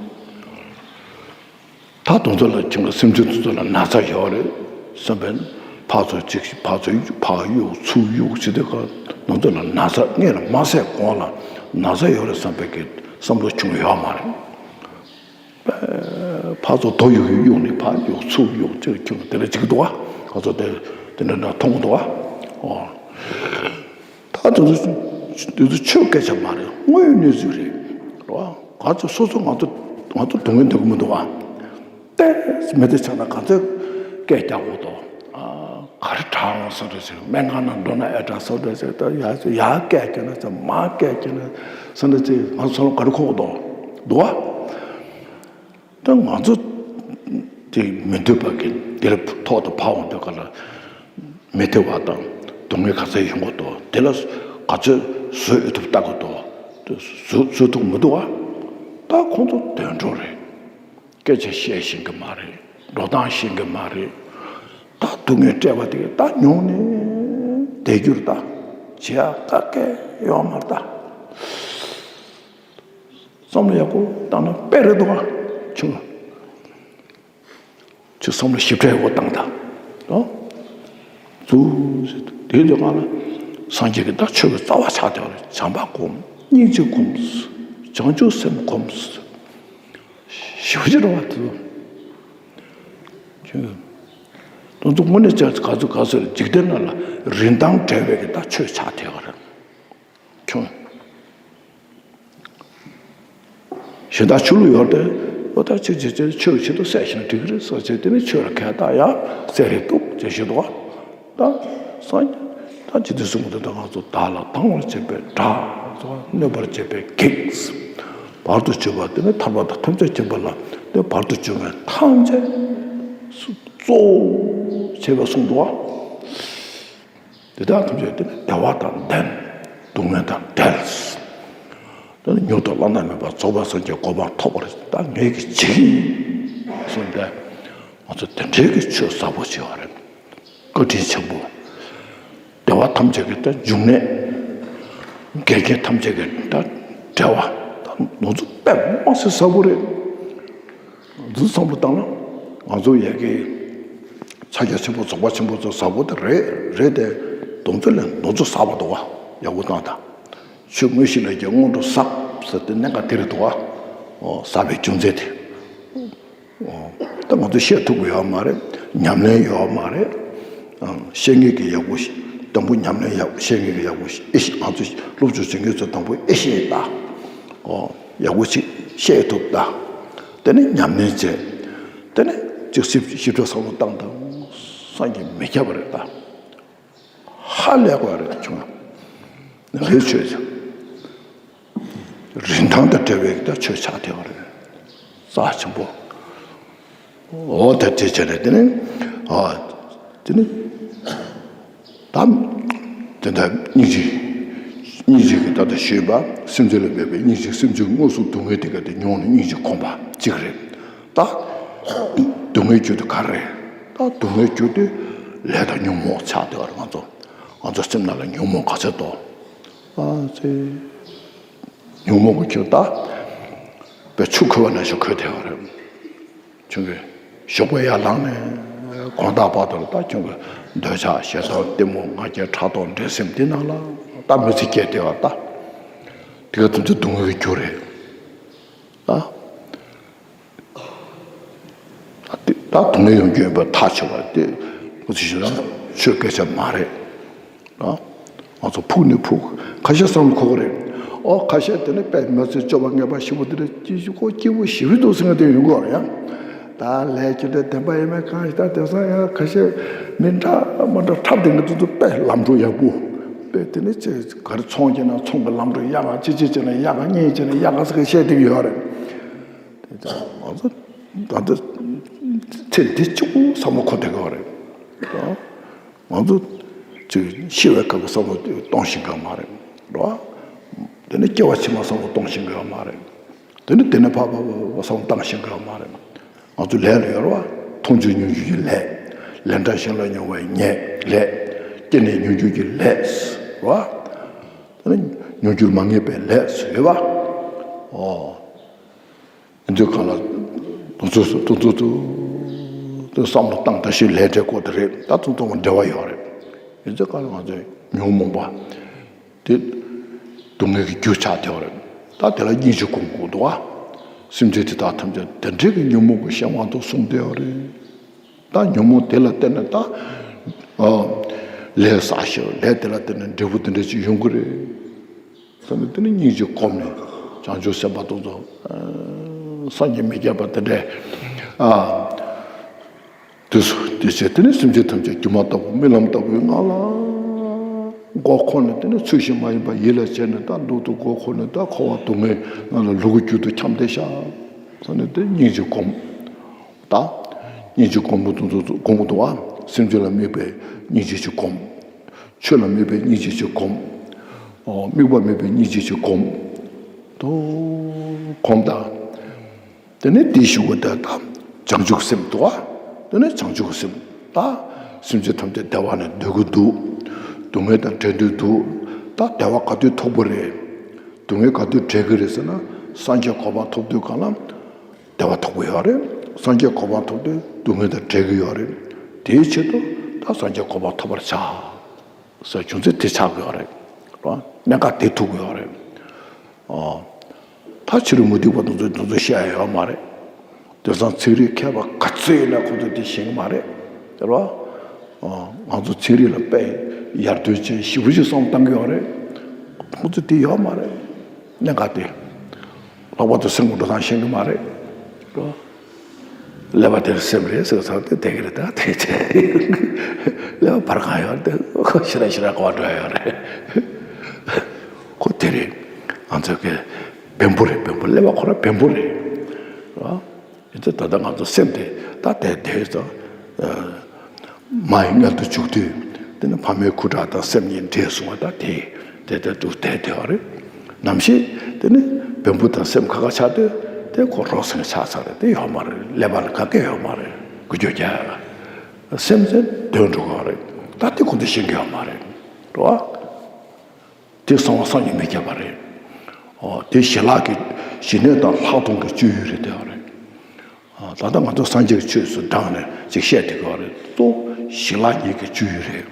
ད་དེ་ཚོ་ལ་ཁྱིམ་གྱི་སེམས་ཅན་དེ་ཚོ་ལ་ན་ཚ་ཡོད་རེད་བསམ་པས། ཕར་ཚུར་གཅིག་ཕར་ཚུར་ཕར་གཡུག་ཚུར་གཡུག་བྱེད་དུས་ག་དེ་ཚོ་ལ་ན་ཚ་སྔོན་ལ་མ་བསད་གོང་ལ་ན་ཚ་ཡོད་རེད་བསམ་པའི་གི་བསམ་བློ་བྱུང་ཡོད་མ་རེད། ཕར་ཚུར་རྡོ་གཡུག་གཡུག་གཡུག་ནས་ཕར་གཡུག་ཚུར་གཡུག་ཅིག་ཁྱོད་དེ་འདྲ་ཅིག་འདུག་བ། ང་ཚོ་དེ་དེ་འདྲ་འདྲ་མཐོང་གི་འདུག་བ། ཨོ། ད་དེ་ཚོ་དེ་ཚོ་ཆོས་སྐད་ཆ་མ་རེད། དངོས་ཡོད་གནས་ཚུལ་རེད། རེད་བ། ང་ཚོ་སོ་སོ་ང་ཚོ་ང་ཚོ་སྡུག་བསྔལ་འདོད་ཀྱི་མི་འདུག་བ། ཏེ་མི་དེ་ཆགས་ན་ག་ཚོད་སྐད་རྒྱག་དགོས་དོ། ག་རེ་དྲག་འོང་བསམ་འདྲ་ཞིག་སྨན་ཁང་ནང་འགྲོ་ན་ཨེ་དྲག་བསམ་འདྲ་ཞིག་ད་ཡ་ཡ་སྐད་རྒྱག་ན་ཚ་མ་སྐད་རྒྱག་ན་བསམ་འདྲ་ཞིག་ང་ཚོ་ལ་ག་རེ་འཁོར་གི་འདུག་འདུག་བ། ད་ང་ཚོ་དེ་མི་འདོད་པ་གི་འདིར་ཐོག་ཏུ་ཕབ་འོང་དུས་ག་ལ་མི་བདེ་བ་དང་སྡུག་བསྔལ་ག་ཚོད་ཡོང་གི་འདུག་དེ་ལ་ག་ཚོད་བཟོད་ཐུབ་ལྟ་གི་འདུག་བཟོད་བཟོད་ཐུབ་མི་འདུག་བ། ད་ཁོང་ཚོ་དོན་གྲུབ་རེད། སྐད་ཆ་བཤད་ཤེས་ཀྱི་མ་རེད། འགྲོ་སྟངས་ཤེས་ཀྱི་མ་རེད། ད་སྡུག་བསྔལ་སྤྲད་པ་དེ་ད་མྱོང་ནས་བསྡད་རྒྱུར་ད་བྱེད་ཡ་ཀ་ཀེ་ཡོང་མ་རེད་ད། བསམ་བློ་ཡག་པོ་བཏང་ན་དཔེ་རེད་འདུག་བ། ཁྱོད་ཁྱོད་བསམ་བློ་ཞིབ་ཕྲ་ཡག་པོ་བཏང་ད། ཨོ། ཙུ། དེའི་དུས་སྒང་ལ་སངས་རྒྱས་ཀྱི་ད་ཆོས་ཀྱི་རྩ་བ་ཆགས་བསྡད་པ་རེད། བྱམས་པ་སྒོམ། སྙིང་རྗེ་སྒོམ། བྱང་ཆུབ་སེམས་སྒོམ། ཞེ་པོ་ཅིག་རེད་བ་དེ་ཚོ། ཁྱོད། དེ་ཚོ་དངོས་གནས་བྱས་ག་ཚོད་ག་ཚོད་འཇིག་རྟེན་ནང་ལ་རིན་ཐང་བྲལ་བའི་གི་ད་ཆོས་ཆགས་བསྡད་པ་རེད། ཁྱོད། གཞན་དག་ཆོས་ལུགས་ཡོད་དེ། ཨོ་ད་ཆོས་བྱེད་ཚེ་ཆོས་ཆེད་དུ་བསད་ཤིང་སྒྲིག་རེད་ཟེར་བྱས་དེ་ནི་ཆོས་ལ་ཁས་བཏགས་ཡ་བསད་རེད་འདུག་ཅེས་ཞུ་འདུག་བ། ད་སངས་ད་ཇི་སྟེ་གསུངས་པ་དེ་ད་ང་ཚོ་བདག་ལ་སྡང་བར་བྱེད་པའི་དགྲ། གནོད་པར་བྱེད་པའི་བགེགས། བར་དུ་གཅོད་པ་དེ་ནི་ཐར་པ་དང་ཐམས་ཅད་མཁྱེན་པ་ལ་དེ་བར་དུ་གཅོད་པའི་ཐམས་ཅད་གཙོ་བོ་བྱས་པ་གསུངས་འདུག་བ། དེ་དག་ཐམས་ཅད་དེ་ནི་བདེ་བ་དང་ལྡན། སྡུག་བསྔལ་དང་བྲལ། དེ་ནི་མྱུར་དུ་བླ་ན་མེད་པ་རྫོགས་པའི་སངས་རྒྱས་གོ་འཕང་ཐོབ་པར་ད་ངེད་ཀྱིས་བྱེད་ཀྱི་ཡིན་གསུངས་ཏེ། ང་ཚོ་དེ་འདྲའི་གི་ཆོས་ཟབ་པོ་བྱེད་པ་རེད། བཀའ་དྲིན་ཆེན་པོ། བདེ་བ་ཐམས་ཅད་ཀྱི་ད་འབྱུང་གནས། འགལ་རྐྱེན་ཐམས་ཅད་ཀྱི་ད་བྲལ་བ། ད་ང་ཚོ་དཔེ་མ་སྲིད་ཟབ་པོ་རེད། འདི་བསམ་བློ་བཏང་ན་ང་ཚོ་ཡ་གི་ཕྱག་རྒྱ་ཆེན་པོ་རྫོགས་པ་ཆེན་པོ་ཚོ་ཟབ་པོ་དེ་རེད་རེད་དེ། དེ་ཚོ་ལས་དེ་ཚོ་ཟབ་པ་འདུག་བ། ཡག་པོ་བཏང་དང་། ཆོས་དངོས་གཞི་ལས་ཀྱང་སྔོན་འགྲོ་ཟབ་ཟེར་དེ་གནད་འགག་དེ་རེད་འདུག་བ། ཨོ་ཟབ་པའི་རྒྱུ་མཚན་དེ། ཨོ་ད་ང་ཚོ་བཤད་ཐུབ་ཀྱི་ཡོད་མ་རེད། ཉམས་ལེན་ཡོད་མ་རེད། ཨང་བཤད་མཁན་གྱི་ཡག་པོ་ཞིག་དང་པོ་ཉམས་ལེན་ཡག་བཤད་མཁན་གྱི་ཡག་པོ་ཞིག་ཨེ་ཤེས། ང་ཚོ་སློབ་སྦྱོང་བྱེད་མཁན་ཚོ་དང་པོ་ཨེ་ཤེས་ད། ཨོ། ཡག་པོ་ཅིག་བཤད་ཐུབ་ད། དེ་ནས་ཉམས་ལེན་བྱས། དེ་ནས་ཅིག་ཞིབ་ཞིབ་ཕྲ་བསམ་བློ་བཏང་དང་། སངས་རྒྱས་མི་ཁྱབ་པ་རེད་ད། ཧ་ལས་པ་རེད་བྱུང་། ལས་ཆོས་ཅིག་རིན་ཐང་དང་བྲལ་བའི་ད་ཆོས་ཆགས་བསྡད་པ་རེད། རྩ་ཆེན་པོ། འོ་ད་དེ་བྱས་ནས་དེ་ནས་ཨ་དེ་ནས། དམ། དེ་ལྟར་སྙིང་རྗེ། སྙིང་རྗེ་གི་ད་ལྟ་ཞུས་པ་སེམས་ཅན་ལ་འབད་པའི་སྙིང་རྗེ། སེམས་ཅན་དངོས་སུ་སྡུག་བསྔལ་དེ་ག་དེ་མྱོང་ནས་སྙིང་རྗེ་ཁོམ་པ་གཅིག་རེད། ད་སྡུག་བསྔལ་རྒྱུ་དེ་ག་རེ་རེད། ད་སྡུག་བསྔལ་རྒྱུ་དེ་ལས་དང་ཉོན་མོངས་ཆགས་བསྡད་པ་རེད། ང་ཚོ་ང་ཚོ་སེམས་ནང་ལ་ཉོན་མོངས་ག་ཚོད་འདུག་ཨ་ཙི། ཉོན་མོངས་ཀྱི་ཁྱེར་ད་པའི་ཆུ་ཁོལ་བ་ནང་བཞིན་ཁོལ་བསྡད་པ་རེད། ཁྱོད་ཀྱི་ཞོགས་པ་ཡར་ལངས་ནས་དགོང་དག་བར་དུ་ལ་ད་ཁྱོད་ཀྱི་འདོད་ཆགས་ཞེ་སྡང་གཏི་མུག་ང་རྒྱལ་ཕྲག་དོག་འགྲན་སེམས་འདི་ནང་ལ་ད་མི་ཚེ་སྐྱེལ་བསྡད་པ་ད། དེ་ག་དེ་ཚོ་སྡུག་བསྔལ་གྱི་རྒྱུ་རེད། ཨ། ད་སྡུག་བསྔལ་ཡོང་རྒྱུ་ཡིན་པ་ཐག་ཆོད་པ་དེ་ང་ཚོ་ཞེ་སྡང་ཆོས་སྐད་ཆ་མ་རེད། ཨ། ང་ཚོ་ཕུགས་ནས་ཕུགས། ཁ་ཤས་བསམ་བློ་འཁོར་གི་རེད། ཨོ་ཁ་ཤས་དེ་ནི་དཔེ་མི་ཚེ་སྐྱོ་བ་ངལ་བ་ཞེ་པོ་དེ་འདྲ་སྐྱིད་ཤོས་ཁོ་སྐྱིད་པོ་ཞེ་པོ་འདུག་ཟེར་མཁན་དེ་ཡོང་གི་རེད་ཡ། ད་ལས་ཀྱི་འདྲ་བདེན་པ་ཡིན་མིན་གང་ཞིག་ད་དེང་སང་ཡང་ཁ་ཤས་མི་འདྲ་མ་འདྲ་འཁྲབ་བསྡད་མཁན་ཚོ་ཚོ་དཔེ་ལམ་འགྲོ་ཡག་པོ། དཔེ་དེ་ནི་ཅི་ག་རེ་ཚོང་བྱས་ན་ཚོང་གི་ལམ་འགྲོ་ཡག་ག་ཅི་ཅི་བྱས་ན་ཡག་ག་གཉེན་བྱས་ན་ཡག་ག་ཟེར་གི་བཤད་བསྡད་ཀྱི་ཡོད་རེད། དེ་ཚོ་ང་ཚོ་ད་ལྟ་ཚེ་འདི་གཅིག་པུ་བསམ་བློ་འཁོར་བསྡད་ཀྱི་ཡོད་རེད། ང་ཚོ་ཅིག་ཤི་བའི་སྐབས་ཀྱི་བསམ་བློ་གཏོང་ཤེས་ཀྱི་ཡོད་མ་རེད། རེད་བ། དེ་ནི་སྐྱེ་བ་ཕྱི་མ་བསམ་བློ་གཏོང་ཤེས་ཀྱི་ཡོད་མ་རེད། དེ་ནི་དེ་ནས་ཕར་ཕར་ཕར་ཕར་བསམ་བློ་བཏང་ཤེས་ཀྱི་ཡོད་མ་རེད། ང་ཚོ་ལས་ལ་ཡོད་རེད་བ། མཐོང་ཆོས་མྱོང་འགྱུར་གྱི་ལས། ལས་འབྲས་གཞན་ལ་མྱོང་བའི་ཉེར་ལས། སྐྱེས་ནས་མྱོང་འགྱུར་གྱི་ལས། རེད་བ། དེ་ནི་མྱོང་འགྱུར་མ་ངེས་པའི་ལས་ཟེར་ཡོད་བ། ཨོ། འདི་གང་ལ་དུ་ཚོད་སུ་དུ་ཚོད་དུ་དུ་བསམ་བློ་བཏང་ད་ཞིག་ལས་འབྲས་སྐོར་དེ་རེད། ད་ཚོ་ཚོ་འབྲེལ་བ་ཡོད་རེད། ཡིན་ཚེ་གང་ལ་ང་ཚོས་ཉོན་མོངས་པ་དེ་སྡུག་བསྔལ་གྱི་རྒྱུ་ཆགས་བསྡད་པ་རེད། ད་དེ་ལ་སྙིང་རྗེ་སྒོམ་དགོས་འདུག་བ། སེམས་ཅན་དེ་དག་ཐམས་ཅད་དེ་འདྲའི་གི་ཉོན་མོངས་པའི་གཞན་དབང་དུ་སོང་བསྡད་པ་རེད། ད་ཉོན་མོངས་དེ་ལ་བརྟེན་ནས་ད་ཨ་ལས་བསགས་ཤིང་ལས་དེ་ལ་བརྟེན་ནས་འབྲས་བུ་དེ་འདྲ་ཅིག་ཡོང་གི་རེད། ཟེར་ནས་དེ་ནི་སྙིང་རྗེ་སྒོམ་ནས་བྱང་ཆུབ་སེམས་དཔའ་དེ་ཚོ་སངས་རྒྱས་མི་རྒྱས་པ་དེ་འདྲས། ཨ། དེ་ཚོ་དེ་བྱས་དེ་ནི་སེམས་ཅན་ཐམས་ཅད་སྒྱུ་མ་ལྟ་བུ་རྨི་ལམ་ལྟ་བུའི་ངང་ལ་མགོ་འཁོར་ནས། དེ་ནི་ཚུལ་བཞིན་མ་ཡིན་པ་ཡིད་ལ་བྱས་ནས་ད་མདུན་དུ་མགོ་འཁོར་ནས་ད་འཁོར་བ་སྡུག་བསྔལ་ནང་ལ་ལུ་གུ་རྒྱུད་དུ་འཁྱམས་བསྡད་ཤག་ཟེར་ནས་དེ་སྙིང་རྗེ་སྒོམ། ད་སྙིང་རྗེ་སྒོམ་པོ་དེ་ཚོ་སྒོམ་དགོས་འདུག་བ། སེམས་ཅན་ལ་དམིགས་པའི་སྙིང་རྗེ་ཅིག་སྒོམ། ཆོས་ལ་དམིགས་པའི་སྙིང་རྗེ་ཅིག་སྒོམ། ཨོ། དམིགས་པ་མེད་པའི་སྙིང་རྗེ་ཅིག་སྒོམ། དོ་སྒོམ་དང་། དེ་ནས་དེའི་གཞུག་གུ་དེ་དང་བྱང་ཆུབ་སེམས་འདུག་བ། དེ་ནས་བྱང་ཆུབ་སེམས། ད་སེམས་ཅན་ཐམས་ཅད་བདེ་བ་ནས་སྡོད་ཀྱི་འདུག་སྡུག་བསྔལ་དང་བྲལ་འདོད་འདུག་ད་བདེ་བ་ག་དུས་ཐོབ་ཀྱི་རེད། སྡུག་བསྔལ་ག་དུས་བྲལ་གྱི་རེད་ཟེར་ན། སངས་རྒྱས་གོ་འཕང་ཐོབ་དུས་སྒང་ལ་བདེ་བ་ཐོབ་ཀྱི་ཡོད་རེད། སངས་རྒྱས་གོ་འཕང་ཐོབ་དུས་སྡུག་བསྔལ་དང་བྲལ་གྱི་ཡོད་རེད། དེའི་ཆེད་དུ་ད་སངས་རྒྱས་གོ་འཕང་ཐོབ་པར་བྱ། ཟེར་རྒྱུ་མཚན་དེ་ཆགས་ཀྱི་ཡོད་རེད། རེད་བ། གནད་འགག་དེ་ཐུག་གི་ཡོད་རེད། ཨོ། ད་ཕྱི་རོལ་མུ་སྟེགས་པ་དེ་ཚོས་དེ་ཚོ་བཤད་ཡ་ཡོད་མ་རེད། དེང་སང་ཚན་རིག་མཁས་པ་ག་ཚོད་ཡིན་ན་ཁོ་ཚོས་དེ་ཤེས་ཀྱི་མ་རེད། རེད་བ། ཨོ། ང་ཚོ་ཚན་རིག་ལ་དཔེ་ཡར་ཐོན་ཅན་ཞེ་པོ་ཅིག་བསམ་བཏང་གི་ཡོད་རེད། ཁོ་ཚོས་དེ་ཡོད་མ་རེད། གནད་འགག་དེ། ལྷག་པར་དུ་སེམས་ཀྱི་འགྲོ་སྟངས་ཤེས་ཀྱི་མ་རེད། རེད་བ། ཀླད་པ་དེར་སེམས་རེད་ཟེར་ཚར་ཏེ་དེ་ག་རེད། ད་དེ་ཚེ་ཀླད་པ་བར་གང་ཡོད་དེ་ཁོ་ཞེ་དྲག་ཞེ་དྲག་གོ་བ་འགྲོ་ཡ་ཡོད་རེད། ཁོ་དེ་རེད། ང་ཚོ་གི་བེམ་པོ་རེད། བེམ་པོ། ཀླད་པ་ཁོ་རང་བེམ་པོ་རེད། ཨ། ཡིན་ཚེ་ད་ལྟ་ང་ཚོ་སེམས་དེ་ད་དེ་དེ་ཚོ། མ་ཡི་མངལ་དུ་འཇུག་དུས། དེ་ནི་ཕ་མའི་སྐུ་དྲག་དང་སེམས་ཉིད་འདྲེས་སོང་བ་ད་དེ་དེ་དེ་དུ་དེ་དེ་བ་རེད། ནམ་ཞིག་དེ་ནི་བེམ་པོ་དང་སེམས་ཁ་ཁ་ཆགས་དུས་དེ་ཁོ་རོ་སེང་ཆགས་ཚར་རེད། དེ་ཡོད་མ་རེད། ཀླད་པ་ལ་ག་གེ་ཡོད་མ་རེད། འགུལ་སྐྱོད་རྒྱག་ཡ། སེམས་ཟེར་དོན་འགྲུབ་ཡོད་རེད། ད་དེ་ཁོ་ཚོས་ཤེས་ཀྱི་ཡོད་མ་རེད། རེད་བ། དེ་གསང་བ་སངས་རྒྱས་མི་རྒྱས་པ་རེད། ཨོ། དེ་ཞི་ལྷག་གི་ཞི་གནས་དང་ལྷག་མཐོང་གི་སྤྱོད་ཡུལ་རེད་དེ་བ་རེད། ཨ། ད་ལྟ་ང་ཚོ་སངས་རྒྱས་ཀྱི་ཆོས་སུ་བགྲངས་ནས་ཅིག་བཤད་བསྡད་ཀྱི་ཡོད་རེད། གཙོ་བོ་ཞི་ལྷག་ཉིད་ཀྱི་སྤྱོད་ཡུལ་རེད།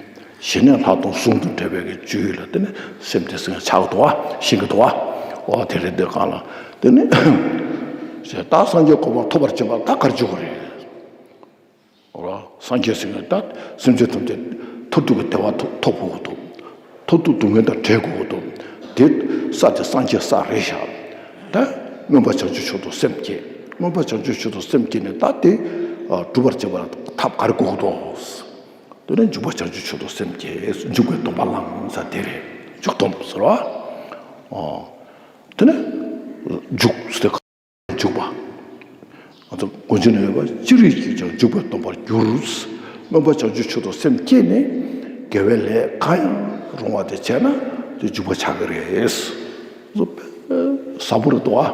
ཞི་གནས་ལྷག་མཐོང་ཟུང་དུ་འབྲེལ་བའི་གི་སྤྱོད་ཡུལ་ལ་དེ་ནི་སེམས་དེ་སེམས་ཆགས་འདུག་བ། ཤེས་ཀྱི་འདུག་བ། ཨོ། དེ་རེད། དེ་གང་ལ་དེ་ནི་ད་སངས་རྒྱས་གོ་འཕང་ཐོབ་པར་བྱེད་པ་ད་ག་རེ་བྱེད་དགོས་རེད། འོ། སངས་རྒྱས་ཟེར་ན་ད་སེམས་ཅན་ཐམས་ཅད་མཐར་ཐུག་གི་བདེ་བ་ཐོབ་ཐོབ་དགོས་ཀྱི་འདུག་མཐར་ཐུག་སྡུག་བསྔལ་དང་བྲལ་དགོས་ཀྱི་འདུག་དེ་ས་དེ་སངས་རྒྱས་ས་རེད་ཤག་ད་མངོན་པར་བྱང་ཆུབ་མཆོག་ཏུ་སེམས་བསྐྱེད། མངོན་པར་བྱང་ཆུབ་མཆོག་ཏུ་སེམས་བསྐྱེད་ནས་ད་དེ་སྒྲུབ་པར་བྱེད་པ་ལ་ཐབས་ག་རེ་དགོས་ཀྱི་འདུག་དེ་ནས་འཇུག་པ་བྱང་ཆུབ་མཆོག་ཏུ་སེམས་བསྐྱེད། འཇུག་པའི་སྡོམ་པ་བླང་ས་དེ་རེད། འཇུག་སྡོམ་ཟེར་བ། ཨོ། དེ་ནས་འཇུག་ཟེར་ཏེ། འཇུག་པ། ང་ཚོ་དགོངས་ཆེན་ནས་ཡོད་པ། ཅི་རིགས་ཀྱིས་ཀྱང་འཇུག་པའི་སྡོམ་པར་འགྱུར། མངོན་པར་བྱང་ཆུབ་མཆོག་ཏུ་སེམས་བསྐྱེད་ནས་དགེ་བའི་ལས་གང་ཡང་རུང་བ་དེ་བྱས་ན་དེ་འཇུག་པ་ཆགས་ཀྱི་རེད། ཟབ་པོ་རེད་དོ། ཨ།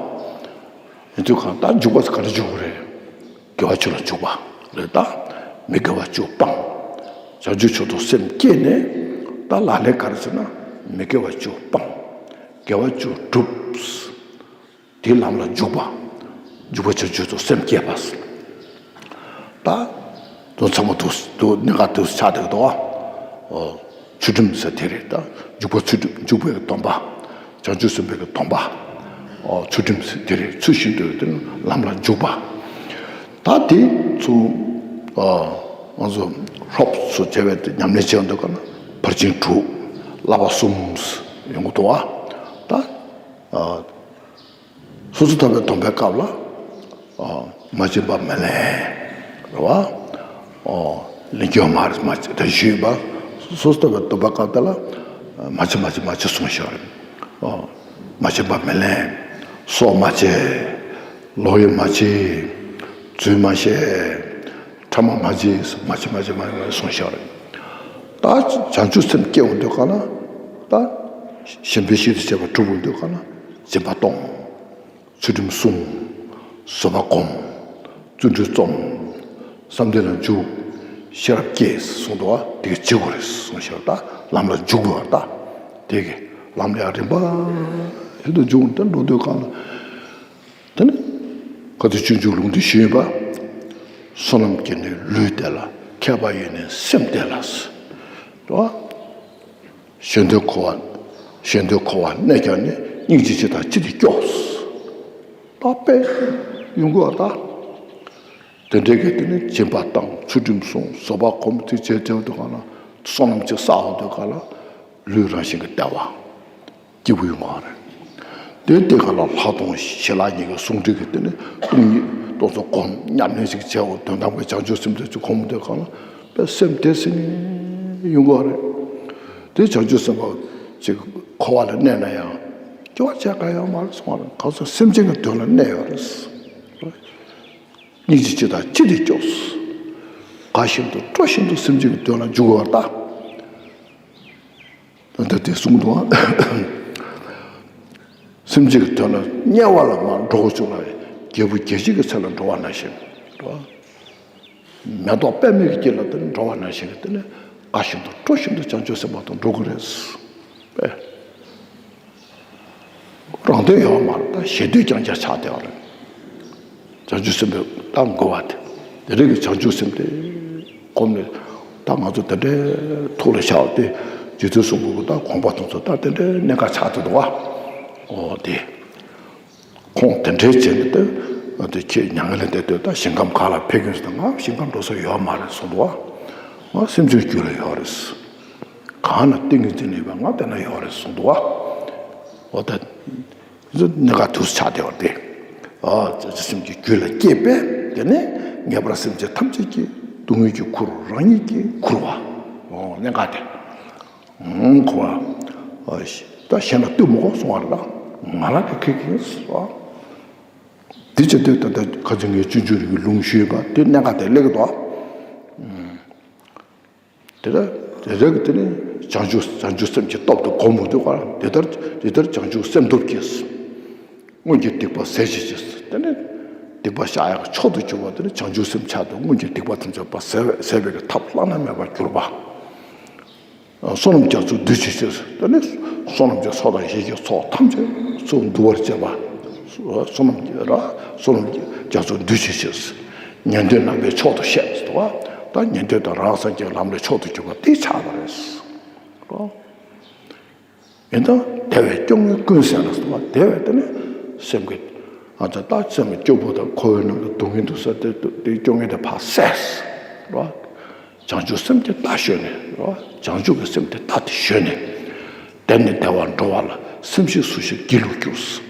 ཡིན་དུས་གང་ལྟར་འཇུག་པ་ག་རེ་འཇུག་དགོས་རེད། དགེ་བ་བཅུ་ལ་འཇུག་པ་རེད་ད། མི་དགེ་བ་བཅུ་སྤང་། བྱང་ཆུབ་མཆོག་ཏུ་སེམས་བསྐྱེད་ནས་ད་ལག་ལེན་ག་རེ་བྱེད་ན་མི་དགེ་བ་བཅུ་སྤང་། དགེ་བ་བཅུ་སྒྲུབ། དེའི་ལམ་ལ་འཇུག་པ། འཇུག་པ་བྱང་ཆུབ་ཏུ་སེམས་བསྐྱེད་པ། ད་དོན་ཚང་མ་དུ་དུ་གནད་འགག་དུ་ཆགས་བསྡད་འདུག་ཨོ། ཚུལ་ཁྲིམས་ཟེར་དེ་རེད་ད། འཇུག་པ་ཚུལ་ཁྲིམས། འཇུག་པའི་སྡོམ་པ། བྱང་ཆུབ་སེམས་དཔའི་གི་སྡོམ་པ། ཨོ། ཚུལ་ཁྲིམས་ཟེར་དེ་རེད། ཚུལ་བཞིན་དུ་དེ་ལམ་ལ་འཇུག་པ། ད་དེ་ཚོ། ཨོ། ང་ཚོ་སློབ་གསོ་བྱས་པའི་ཉམས་ལེན་བྱས་འདུག་ག་ན་ཕར་ཕྱིན་དྲུག་བསླབ་པ་གསུམ་ཡོང་གི་འདུག་ཨ། ད། ཨོ། སོ་སོ་ཐར་པའི་སྡོམ་པའི་སྐབས་ལ། ཨོ། མ་བྱིན་པ་མི་ལེན། རེད་བ། ཨོ། ལེན་རྒྱུ་མ་རེད། མ་བྱིན་དེ་ཞུས་པ། སོ་སོ་ལྟ་བུའི་སྡོམ་པ་སྐབས་དེ་ལ། མ་བྱིན་མ་བྱིན་མ་བྱིན་གསུངས་ཤག་རེད། ཨོ། མ་བྱིན་པ་མི་ལེན། སྲོག་མ་བཅད། ལོག་གཡེམ་མ་བྱེད། རྫུན་མ་བཤད། ཕྲ་མ་མ་བྱེད། མ་བྱིན་མ་བྱིན་མ་བྱིན་གསུངས་ཤག་རེད། ད་བྱང་ཆུབ་སེམས་སྐྱེ་འོང་དུས་ག་ལ། ད་ཞེན་པའི་གཞི་དང་བཅས་པ་གྲུབ་འོང་དུས་ག་ལ། སྦྱིན་པ་གཏོང་། ཚུལ་ཁྲིམས་སྲུང་། བཟོད་པ་སྒོམ། བརྩོན་འགྲུས་རྩོམ། བསམ་གཏན་ལ་འཇུག། ཤེས་རབ་སྐྱེས་གསུངས་འདུག་བ། དེ་ག་བྱེད་དགོས་རེད་གསུངས་ཤག་ད་ལམ་ལ་འཇུག་དགོས་བ་ད། དེ་གི་ལམ་ལ་ཡང་རིམ་པ་ཞིག་ཏུ་འཇུག་ད་འགྲོ་དུས་གང་ལ། དེ་ནི་ག་དུས་སྤྱོད་འཇུག་ལུང་དུ་ཞུས་པ། བསོད་ནམས་ཀྱིས་ནི་ལུས་བདེ་ལ། མཁས་པ་ཡིས་ནི་སེམས་བདེ་ལ། འགྲོ་བ། གཞན་དོན་གོ་བ། གཞན་དོན་གོ་བ་གནས་ཀྱང་ནི། སྙིང་རྗེ་ཅི་དང་ཅི་སྟེ་སྐྱོ། ད་དཔེ་ཡོང་གི་བ་ད། དེ་འདྲའི་གི་དེ་ནི་སྦྱིན་པ་བཏང་། ཚུལ་ཁྲིམས་སྲུང་། བཟོད་པ་སྒོམ། དེ་བྱས་བྱས་དུས་ག་ལ། བསོད་ནམས་ཅིག་བསགས་འོང་དུས་ག་ལ། ལུས་རང་བཞིན་གྱི་བདེ་བ་སྐྱིད་པོ་ཡོང་གི་རེད། དེ་དེ་ག་ལ་ལྷག་མཐོང་ཞི་ལྷག་གཉིས་ཀྱི་ཟུང་འབྲེལ་གྱི་དེ་ནི་སྟོང་ཉིད་རྟོག་ཚོགས་སྒོམ། ཉམས་ལེན་ཞིག་བྱས་འོང་དོན་དམ་པའི་བྱང་ཆུབ་སེམས་དེ་ཚོ་སྒོམ་དུས་ག་ལ། དཔེ་སེམས་བདེ་སེ་ནས་ཡོང་གི་རེད། དེ་བྱང་ཆུབ་སེམས་དཔའ་ཅིག་འཁོར་བ་ལ་གནས་ན་ཡང་སྐྱོ་བ་བྱས་ག་ཡོད་མ་རེད་གསུངས་པ་རེད། གང་ཟག་སེམས་ཅན་གྱི་དོན་ལ་གནས་ཡོད་རེད། སྙིང་རྗེ་ཅི་དང་ཅི་སྟེ་སྐྱོ། དགའ་བཞིན་དུ་སྤྲོ་བཞིན་དུ་སེམས་ཅན་གྱི་དོན་ལ་འཇུག་པར་ལྟ། ད་དེ་གསུངས་འདུག་སེམས་ཅན་གྱི་དོན་ལ་དམྱལ་བ་ལ་མར་འགྲོ་དགོས་བྱུང་ན། རྒྱལ་བུ་རྒྱལ་བྱེད་ཀྱི་ཚལ་ལ་འགྲོ་བ་ནང་བཞིན། མེ་ཏོག་པདྨའི་དཀྱིལ་ལ་དེ་འགྲོ་བ་ནང་བཞིན་གྱི་དེ་ནི་དགའ་བཞིན་དུ་སྤྲོ་བཞིན་དུ་བྱང་ཆུབ་སེམས་དཔའ་དང་འགྲོ་གི་རེད། པས། རང་དོན་ཡོད་མ་རེད། ད་གཞན་དོན་རྐྱང་རྐྱང་ཆགས་བསྡད་པ་རེད། བྱང་ཆུབ་སེམས་དཔའི་ད་འགོ་བ་དེ། དེ་རིགས་ཀྱི་བྱང་ཆུབ་སེམས་དེ་སྒོམ་ནས། ད་ང་ཚོ་དེ་འདྲའི་ཐུགས་ལ་བཞག་པ་དེ། རྗེ་བཙུན་གསུམ་པོ་གི་ད་དགོངས་པ་དེ་ཚོ་ད་དེ་འདྲའི་གནད་འགག་ཆགས་བསྡད་འདུག་བ། ཨོ་དེ། ཁོང་དེ་འདྲའི་བྱས་ནས་ད་དེ་ཁྱེད་མྱ་ངན་ལས་འདས་དུས་ད་ཞིང་ཁམས་ག་ལ་ཕེབས་ཀྱི་ཡོད་ཟེར་ན། ང་ཞིང་ཁམས་འགྲོ་ས་ཡོད་མ་རེད་གསུངས་འདུག་བ། ང་སེམས་ཅན་རྒྱུད་ལ་ཡོད་རེད། གང་ན་ཏིང་ངེ་འཛིན་ཡོད་པ་ང་དེ་ན་ཡོད་རེད་གསུངས་འདུག་བ། འོ་ད། གནད་འགག་དུས་སུ་ཆགས་བསྡད་པ་དེ། ཨ་ཅེ་ཅེ་སེམས་ཀྱི་རྒྱུད་ལ་སྐྱེས་པས། དེ་ནས་ངེས་པར་སེམས་ཅན་ཐམས་ཅད་ཀྱི་སྡུག་བསྔལ་གྱི་ཁུར་རང་ཉིད་ཀྱིས་ཁུར་བ། འོ་གནད་འགག་དེ། ཁུར་བ། ད་གཞན་ལ་ལྟོས་མི་དགོས་གསུང་བ་རེད། ད་ང་ལ་ཁེ་ཁེ་ཁེ་སོ། དེ་བྱེད་དུས་ད་ལྟ་ཁ་ཚིག་ངས་སྤྱོད་འཇུག་རིག་པའི་ལུང་ཞུས་པ་དེ་གནད་འགག་དེ་སླེབས་ཀྱི་འདུག་དེ་ལྟར་དེ་ལྟར་གྱི་དེ་ནི་བྱང་ཆུབ་བྱང་ཆུབ་སེམས་ཀྱི་སྟོབས་དེ་སྒོམ་འོང་དུས་ག་ལ། དེ་ལྟར་དེ་ལྟར་བྱང་ཆུབ་སེམས་སྟོབས་ཀྱིས། སྔོན་གྱི་སྡིག་པ་ཟད་བྱེད་ཅེས། དེ་ནི་སྡིག་པ་བཤགས་ཡག་གི་མཆོག་ཏུ་གྱུར་པ་དེ་ནི་བྱང་ཆུབ་སེམས་ཆགས་དུས་སྔོན་གྱི་སྡིག་པ་ཐམས་ཅད་པ་ཟད་པའི་ཟད་པའི་གི་ཐབས་བླ་ན་མེད་པར་གྱུར་པ། བསོད་ནམས་རྒྱ་མཚོ་འདུས་བྱེད་ཅེས། དེ་ནི་བསོད་ནམས་ཀྱི་ཚོགས་དང་ཡིད་ཀྱི་ཚོགས་ཐམས་ཅད་ཚུར་འདུ་བར་བྱེད་པ། བསོད་ནམས་ཀྱི་ར་བསོད་ནམས་ཀྱི་རྒྱ་མཚོ་འདུས་བྱེད་ཅེས། ཉན་ཐོས་རྣམ་པའི་མཆོག་ཏུ་བཤད་ཟེར་བ། ད་ཉན་ཐོས་དང་རང་སངས་རྒྱས་ལམ་ལས་མཆོག་ཏུ་གྱུར་པ་དེ་ཆགས་པ་རེད། ཡིན་ད་བདེ་བས་སྐྱོ་ངལ་ཀུན་སེལ་ལ་ཟེར་བ། བདེ་བས་དེ་ནི་སེམས་ཀྱི་ཨ་ཙི་ད་སེམས་ཀྱི་སྐྱོ་པོ་དང་འཁོར་བའི་ནང་དུ་སྡུག་བསྔལ་འདུག་ས་དེ་དེ་སྐྱོ་ངལ་དེ་ཕར་སེལ་ཟེར་བ། བྱང་ཆུབ་སེམས་ཀྱི་མཐའ་ཞོན་ནས་ཟེར་བ། བྱང་ཆུབ་ཀྱི་སེམས་དེ་མཐའ་དེ་ཞོན་ནས། བདེ་ནས་བདེ་བར་འགྲོ་བ་ལ། སེམས་ཤེས་སུ་ཞིག་སྒྱིད་ལུག་འགྱུར་ཟེར།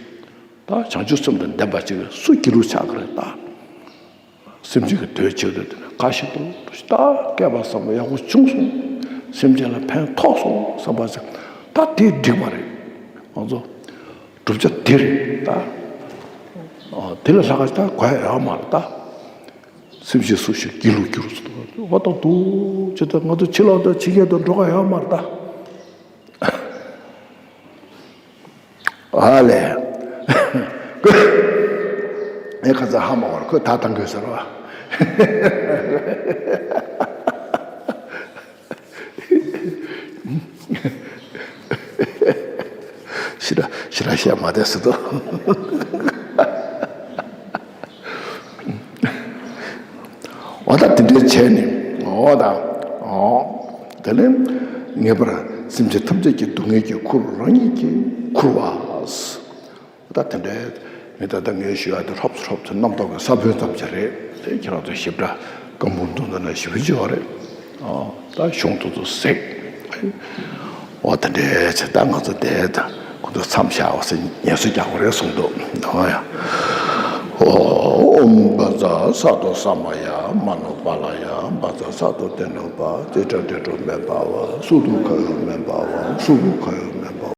ད་བྱང་ཆུབ་སེམས་དང་ལྡན་པ་ཅིག་སུ་སྒྱིད་ལུག་ཆགས་ཀྱི་རེད་ད། སེམས་ཅན་གྱི་དོན་བྱེད་འདོད་དེ་ནི་དགའ་བཞིན་དུ་ད་སྐལ་བ་བཟང་པོ་ཡག་པོ་བྱུང་སོང་། སེམས་ཅན་ལ་ཕན་ཐོགས་སོང་བསམ་པ་ཟེར། ད་དེ་འགྲིག་པ་རེད། ང་ཚོ་བསྒྲུབ་བྱ་དེ་རེད་ད། ཨ་དེ་ལས་ལྷག་ག་ད་དགོས་ཡ་ཡོད་མ་རེད་ད། སེམས་ཅན་སུ་ཞིག་སྒྱིད་ལུག་འགྱུར་སོང་། འོ་ད་འདུག་ཅེ་ད་ང་ཚོ་ཕྱི་ལོགས་ད་ཕྱི་རྒྱལ་དུ་འགྲོ་ག་ཡོད་མ་རེད་ད། ཨ་ལས། ཁོས་ཨེ་ཁ་ཚ་ཧ་མ་བར་ཁོས་ད་བཏང་དགོས་ཟེར་བ། ཤི་ར་ཤི་ར་བཤད་མ་བསྡད་ཟེར་དོ། འོ་ད་དེ་འདྲའི་བྱས་ནས་འོ་ད་འོ་དེ་ནས་ངེས་པར་སེམས་ཅན་ཐམས་ཅད་ཀྱི་སྡུག་བསྔལ་གྱི་ཁུར་རང་ཉིད་ཀྱིས་ཁུར་བ། འོ་ད་དེ་འདྲའི་ངས་ད་ལྟ་ངས་ཞུ་ཡ་དེ་ཧྲོབ་ཧྲོབ་ཚོ་རྣམ་རྟོག་གི་ས་བོན་ཙམ་ཞིག་རེད། དེ་ཁྱེད་རང་ཚོ་ཞིབ་ཕྲ་སྐམ་པོ་མདོ་འདི་ན་ཞིབ་ཕྲ་ཅིག་ཡོད་རེད། ཨོ་ད་གཞུང་དེ་ཚོ་གཟིགས། འོ་དེ་འདྲའི་ཚེ་ད་ང་ཚོ་དེ་ད་ཁོ་ཚོ་མཚམས་བཞག་འོ་ཟེར་ངལ་གསོ་རྒྱག་དགོས་རེད་གསུངས་འདུག་འོ་ཡ། ཨོཾ་བཛྲ་ས་ཏྭ་ས་མ་ཡ་མ་ནོ་པཱ་ལ་ཡ། བཛྲ་ས་ཏྭ་ཏེ་ནོ་པ། ཙིཏྟ་ཏེ་ཏྲོ་མེ་བྷ་ཝ། སུ་དུ་ཁ་ཡོ་མེ་བྷ་ཝ། སུ་དུ་ཁ་ཡོ་